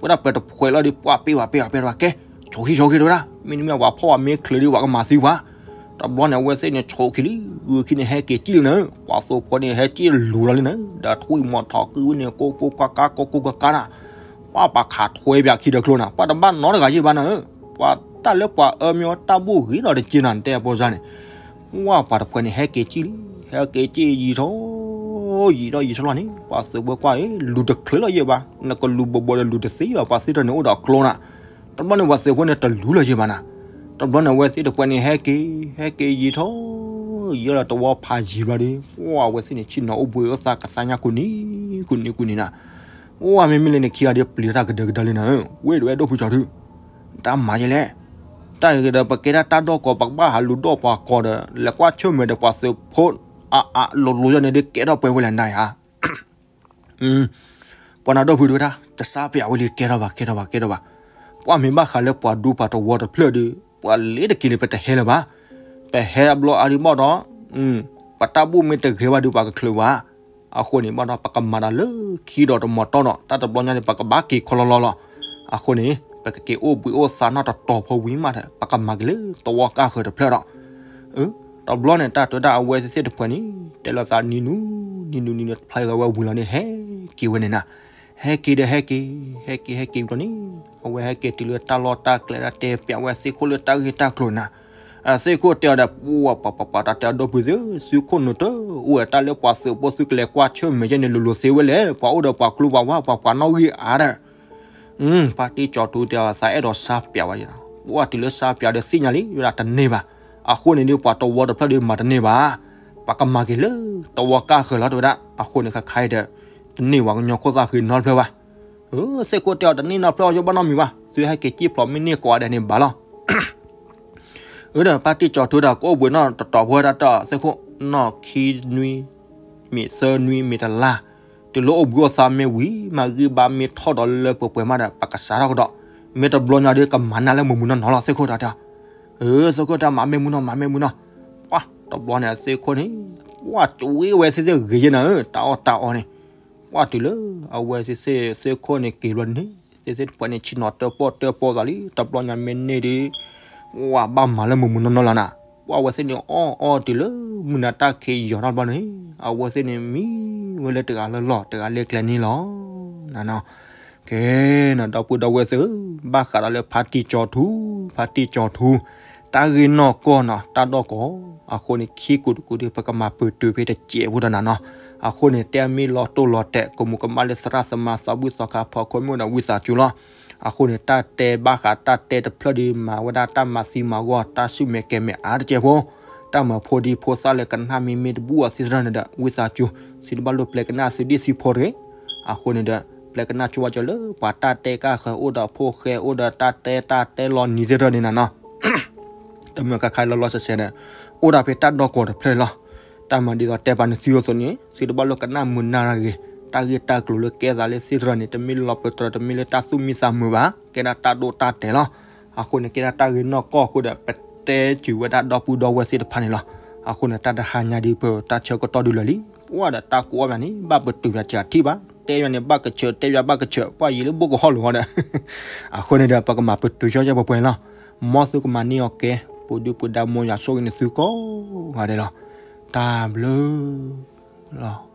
ဝဲဒၣ်ပှၤတဖှဲးလီၤဒုး ပှၤပ့ၢ်ဘၣ် ပ့ၢ်ဘၣ် ပ့ၢ်ဘၣ် ကဲ, ဆိးခံဆိးခံတဲဝဲဒၣ်, မ့တမ့ၢ်ပှၤဖီၣ်ဘၣ်မ့ၢ်ချ့ဒုး ပှၤကမၤသံပှၤ, တဘျီန့ၣ် အဝဲသ့ၣ်န့ၣ် ဆိးခံလံ, ဂုာ်ခံန့ၣ် ဟဲက့ၤကံၣ်လံနၤဧၢ, ပှၤသုးဖိန့ၣ် ဟဲကံၣ်လူၤလီၤလံနၤဧၢ, ဒီးထွံၣ်မီၤထီၣ်ကွံာ်ဝဲန့ၣ် ကိးကိးကါကါ ကိးကိးကါကါနၤ ပှၤပာ်ခးထွဲပၠးခံဒီးကျိနၤ, ပှၤတဘၣ်နီတဂၤယံၤဘၣ်နၤဧၢ, ပှၤတၢ်လၢပှၤအၢမ့ၢ်အီၤတၢ်ဘူၣ်ဂ့ၤဒီးတက့ၢ်နၤ နတဲအပီစါန့ၣ်, ဝဲပှၤတဖှဲးန့ၣ် ဟဲက့ၤကံၣ်လံ, ဟဲက့ၤကံၣ်ယံာ်ထီၣ်, ယံာ်ထီၣ်ယံာ်ထီၣ်လီၤန့ၣ် ပှၤသုးဖိကွၢ်အံၤ လူၤတချုးလီၤယံၤဘၣ်, နကလူၤဘိးဘိးဒီးလူၤတသ့ဘၣ်, ပှၤသ့ၣ်တဖၣ်န့ၣ်အိၣ်ဒီးကျိနၤ, တဘျီန့ၣ် ပှၤသုးဖိန့ၣ်တလူၤလီၤယံၤဘၣ်နၤ, တဘျီန့ၣ် အဝဲသ့ၣ်တဖှဲးန့ၣ် ဟဲက့ၤ, ဟဲက့ၤယံာ်ထီၣ်, ယံာ်လီၤသဝီဖးယံၤဘျီဒီး ပှၤအဝဲသ့ၣ်န့ၣ် ဆ့ၣ်နီၤအိၣ်ဘှံးအိၣ်သါကသါညါကူၣ်နံၤ, ကူၣ်နံၤကူၣ်နံၤနၤ, ပှၤမ့မ့ၢ်လၢန့ၣ်ခံဂၤဒီး ပျံၤတၢ်ကဒၢကဒၢလံနၤဧၢ, ဝ့ၢ်ဒီးဝဲဒိၣ်ဖုကၠီၤထူ, တၢ်မၤယဲလဲၣ်, တၢ်ဂ့ၤဒီး ပကဲဒၣ်တၢ်ဒီကီၢ် ပကဘၣ်ဟးလူၤဒီးပှၤကီၢ်ဒီး လဲၤကွၢ်ဆၢၣ်မဲာ်ဒီးပှၤသုးဖိ အါအါလိၤလိၤယဲန့ၣ်ဒီး ကဲထီၣ်ပှဲၤဝဲလဲၣ်နၤဧါ ပှၤနၤဒီဖုတဲဝဲဒၣ် တစါပၠးဝဲလံ ကဲထီၣ်ဘၣ် ကဲထီၣ်ဘၣ် ကဲထီၣ်ဘၣ်, ပှၤမ့ၢ်ဘၣ်ဃးလၢပှၤဒူပှၤတဝီတဖျၢၣ်ဒီး ပှၤလ့တက့ၤလံ ပတဟဲလၢၤဘၣ်, ပဟဲအဘျီအါဒံးဘၣ်ဒီး ပတၢ်ဘူၣ်မ့ၢ်တဂ့ၤဘၣ်ဒီး ပှၤကချုးဝဲ, အဃိန့ၣ်ဘၣ်ဒီး ပကမၤတၢ်လၢခံဒီးတမီၤတီဒီး တၢ်တဘျီညါန့ၣ် ပကဘၣ်က့ၤခီလီၤလီၤလီၤ, အဃိန့ၣ် ပကက့ၤအိၣ်ဘှံးအိၣ်သါနီၢ်တတီၤဖိဝံၤမးဒီး ပကမၤက့ၤလၢသဝီကါဃၢၤတဖျၢၣ်ဒီး တဘျီန့ၣ် တၢ်တဲဒၣ်အဝဲသ့ၣ်တဖှဲးန့ၣ် တဲလိာ်သးနံၤနူၤ နံၤနူၤနံၤနူၤ တဖျါဂၤဝဲဝံၤလီၤန့ၣ် ဟဲက့ၤဝဲန့ၣ်နၤ, ဟဲက့ၤဒီးဟဲက့ၤ, ဟဲက့ၤဟဲက့ၤဝံၤလီၤန့ၣ် အဝဲဟဲက့ၤတုၤလၢတၢ်လီၢ်တၢ်ကျဲဒၣ် တဲပၠးဝဲသ့ၣ်ခိၣ်လၢတၢ်ဂ့ၢ်တၢ်ကျိၤနၤ, သ့ၣ်ခိၣ်တဲအီၤဒီး ပှၤပှၤပှၤပှၤ တၢ်တဲအီၤဒီပုၢ်သ့ၣ် သုခိၣ်နူာ်တအိၣ်ဝဲတၢ်လၢပှၤသုးဖိသုကလဲၤကွၢ်ဆၢၣ်မဲာ်ယဲန့ၣ် လိၤလိၤသ့ဝဲလဲၣ် ပှၤအိၣ်ဒီးပှၤကျိပှၤဝါ ပှၤပှၤနီၣ်ဂံၢ်အါဒီး ပၢ်တံၢ်ကၠီၤထူတဲအီၤ သးအဲၣ်ဒိးစါပၠးဝဲယဲနီၤ, ပှၤတုၤလၢစါပၠးဒီးသ့ၣ်ညါလံ ဝဲဒၣ်တန့ၢ်ဘၣ်, အဃိန့ၣ်ဒီး ပှၤတဝီတဖျၢၣ်ဒီးမၤတန့ၢ်ဘၣ်, ပကမၤက့ၤလၢသဝီကါဃၢၤလီၤ တဲဝဲဒၣ်, အဃိန့ၣ် ခါခါအံၤဒီး တန့ၢ်ပှၤကညီခိၣ်သၣ်ဃံနီတဖျၢၣ်ဘၣ်, သ့ၣ်ခိၣ်တဲအီၤ တန့ၢ်နီတဖျၢၣ် ယဘၣ်နီတမံၤဘၣ်, သုဟဲက့ၤစံၣ်ဖျိးမ့ၢ်န့ၢ်ကိးဂၤဒဲးန့ၣ်ဘၣ်လီၤ အၢ ဒီးပၢ်တံၢ်ကၠီၤထူဒီး ကအိၣ်ဘှံးနီၢ်တတီၤဖိဝဲဒၣ်တၢ်သ့ၣ်ခိၣ် နီၢ်ခံနွံ မ့ၢ်သၢနွံ မ့ၢ်တလါ, တုၤလၢအိၣ်ဘှံးအိၣ်သါမ့ၢ်ဝံၤ မၤဂံၢ်ဘါမ့ၢ်ထီၣ်ဒီးလၢပှဲၤပှဲၤမးဒီး ပကစးထီၣ်ကဒီး, မ့ၢ်တဘျီညါဒီး ကမၤနၢ်လၢမုာ်မုာ်နီၢ်နီၢ်လီၤ သ့ၣ်ခိၣ်တၢ်တဲ, အၢ သ့ၣ်ခိၣ်တၢ်မၤမ့ၢ်မုာ်နီၢ် မၤမ့ၢ်မုာ်နီၢ်, ပှၢ် တဘျီန့ၣ် သ့ၣ်ခိၣ်န့ၣ် ပှၢ် ကၠူဝဲစ့ၢ်စ့ၢ်ဂ့ၤယဲနၤဧၢ တၢ်အီၣ်တၢ်အီန့ၣ်, ပှၢ်တုၤလၢ အဝဲသ့ၣ်သ့ၣ် သ့ၣ်ခိၣ်န့ၣ်က့ၤဘျီန့ၣ် သ့ၣ်သ့ၣ်တဖၣ်န့ၣ် ဆ့ၣ်နီၤတၢၣ်ပီၣ်တၢၣ်ပီၣ်သးလံ တဘျီညါမ့ၢ်န့ၢ်ဒီး ပှၢ်ဘၣ်မၤလၢမုာ်မုာ်နီၢ်နီၢ်လီၤနၤ, ပှၢ်အဝဲသ့ၣ်န့ၣ်အီၣ်အီတ့ၢ်လၢ မုၢ်နၤတၢ်ခံးယီၤထီၣ်တဘျီန့ၣ် အဝဲသ့ၣ်န့ၣ်မံဝဲလၢတဂၤလၢလီၢ် တဂၤလၢကျဲန့ၣ်လီၤ. နနီၤ ကဲ နဒီပုၢ်ဒီဝဲၢ်သ့ၣ်ဧၢ, ဘၣ်ဃးဒီးလၢဖါတံၢ်ကၠီၤထူ, ဖါတံၢ်ကၠီၤထူ, တၢ်ဂ့ၢ်နီၢ်ကီၢ်နီၤ တၢ်ဒီၣ်ကိး, အဃိန့ၣ် ခံကိးတကိးဒီး ပကမၤပတုာ်ဖဲတစဲးဖိဒီးနၤနီၤ, အဃိန့ၣ် တဲမ့ၢ်လီၤတိၢ်လီၤတဲာ် ကမူးကမၣ်လၢသရၣ်သမါသးဘုၣ်သီခါဖီခိၣ်မ့ၢ်ဒီးဝံသးစူၤလီၤ. အဃိန့ၣ် တၢ်တဲဘၣ်ဃးတၢ်တဲတဖျၢၣ်ဒီး မၤဝဲဒၣ်တၢ်မၤသံမၤဂီၢ် တၢ်ဆူၣ်မဲာ်ကဲၤမဲာ်အါတကဲးဖိ, တၢ်မၤဖိဒံဖိသၣ်လၢကနၣ်မ့မ့ၢ်တဘူၣ်အီၤသ့ၣ်တဖၣ်န့ၣ်ဒီး ဝံသးစူၤ သုတဘၣ်လိၣ်ပျဲကနၣ်သုဒံၣ်သုဖိတဂ့ၤ. အဃိန့ၣ်ဒီး ပျဲကနၣ်ကၠိဝဲကၠိလၢ ပှၤတၢ်တဲကၢ်ဃၢၤအိၣ်ဒီးဖိၣ်ဃဲအိၣ်ဒီးတၢ်တဲတၢ်တဲလီၤနံၤသ့ၣ်တဖၣ်န့ၣ်နၤနီၤ တမ့ၢ်ခါခါလီၤလီၤဆဲးဆဲးဒီး အိၣ်ဒၣ်ဖဲတၢ်ဒီၣ်ကိးတဖျၢၣ်လီၤ. တၢ်မၤဒ်သိးတဲပာ်န့ၣ်သုအသိးန့ၣ် သုတဘၣ်လိၣ်ကနၣ်မုာ်နၢ်တၢ်တဂ့ၤ. တၢ်ဂ့ၢ်တၢ်ကျိၤလၢကဲသးလၢသ့ၣ်တဖၣ်န့ၣ် တမ့ၢ်လီၤပတြၢၤ တမ့ၢ်လၢတၢ်သူၣ်မံသးမုာ်ဘၣ်, ကဲဒၣ်တၢ်ဒိၣ်တၢ်တဲာ်လီၤ. အဃိန့ၣ် ကဲဒၣ်တၢ်ဂ့ၢ်နီၢ်ကီၢ်အဃိဒီး ပတဲစၢၤဝဲဒၣ်ဒီပုၢ်ဒီဝဲၢ်သ့ၣ်တဖၣ်န့ၣ်လီၤ. အဃိန့ၣ် တၢ်တဟါညါဒ်ပတၢ်ဆၢကတီၢ်ဒုးလၢာ်လံ, ပှၢ်ဒီးတၢ်ကိးအီၣ်မးန့ၣ် ဘၣ်ပတုာ်မးတထံၣ်ဘၣ်, တဲယွၤန့ၣ်ဘၣ်ကဆၢ တဲယွၤဘၣ်ကဆၢ ပှၢ်ယံာ်လၢဘိၣ်ကဟီၣ်လိာ်ဝဲဒီး အဃိန့ၣ်ဒီး ပကမၤပတုာ်ကၠီကၠီပှဲၤပှဲၤလီၤ. မ်သုကမၤန့ၢ်အီၤကဲ ပူၤဒုၣ်ပူၤဒါ မ်ယွၤဆိၣ်ဂ့ၤန့ၢ်သုကိးဂၤဒဲးလီၤ. တၢ်ဘျုးလီၤ.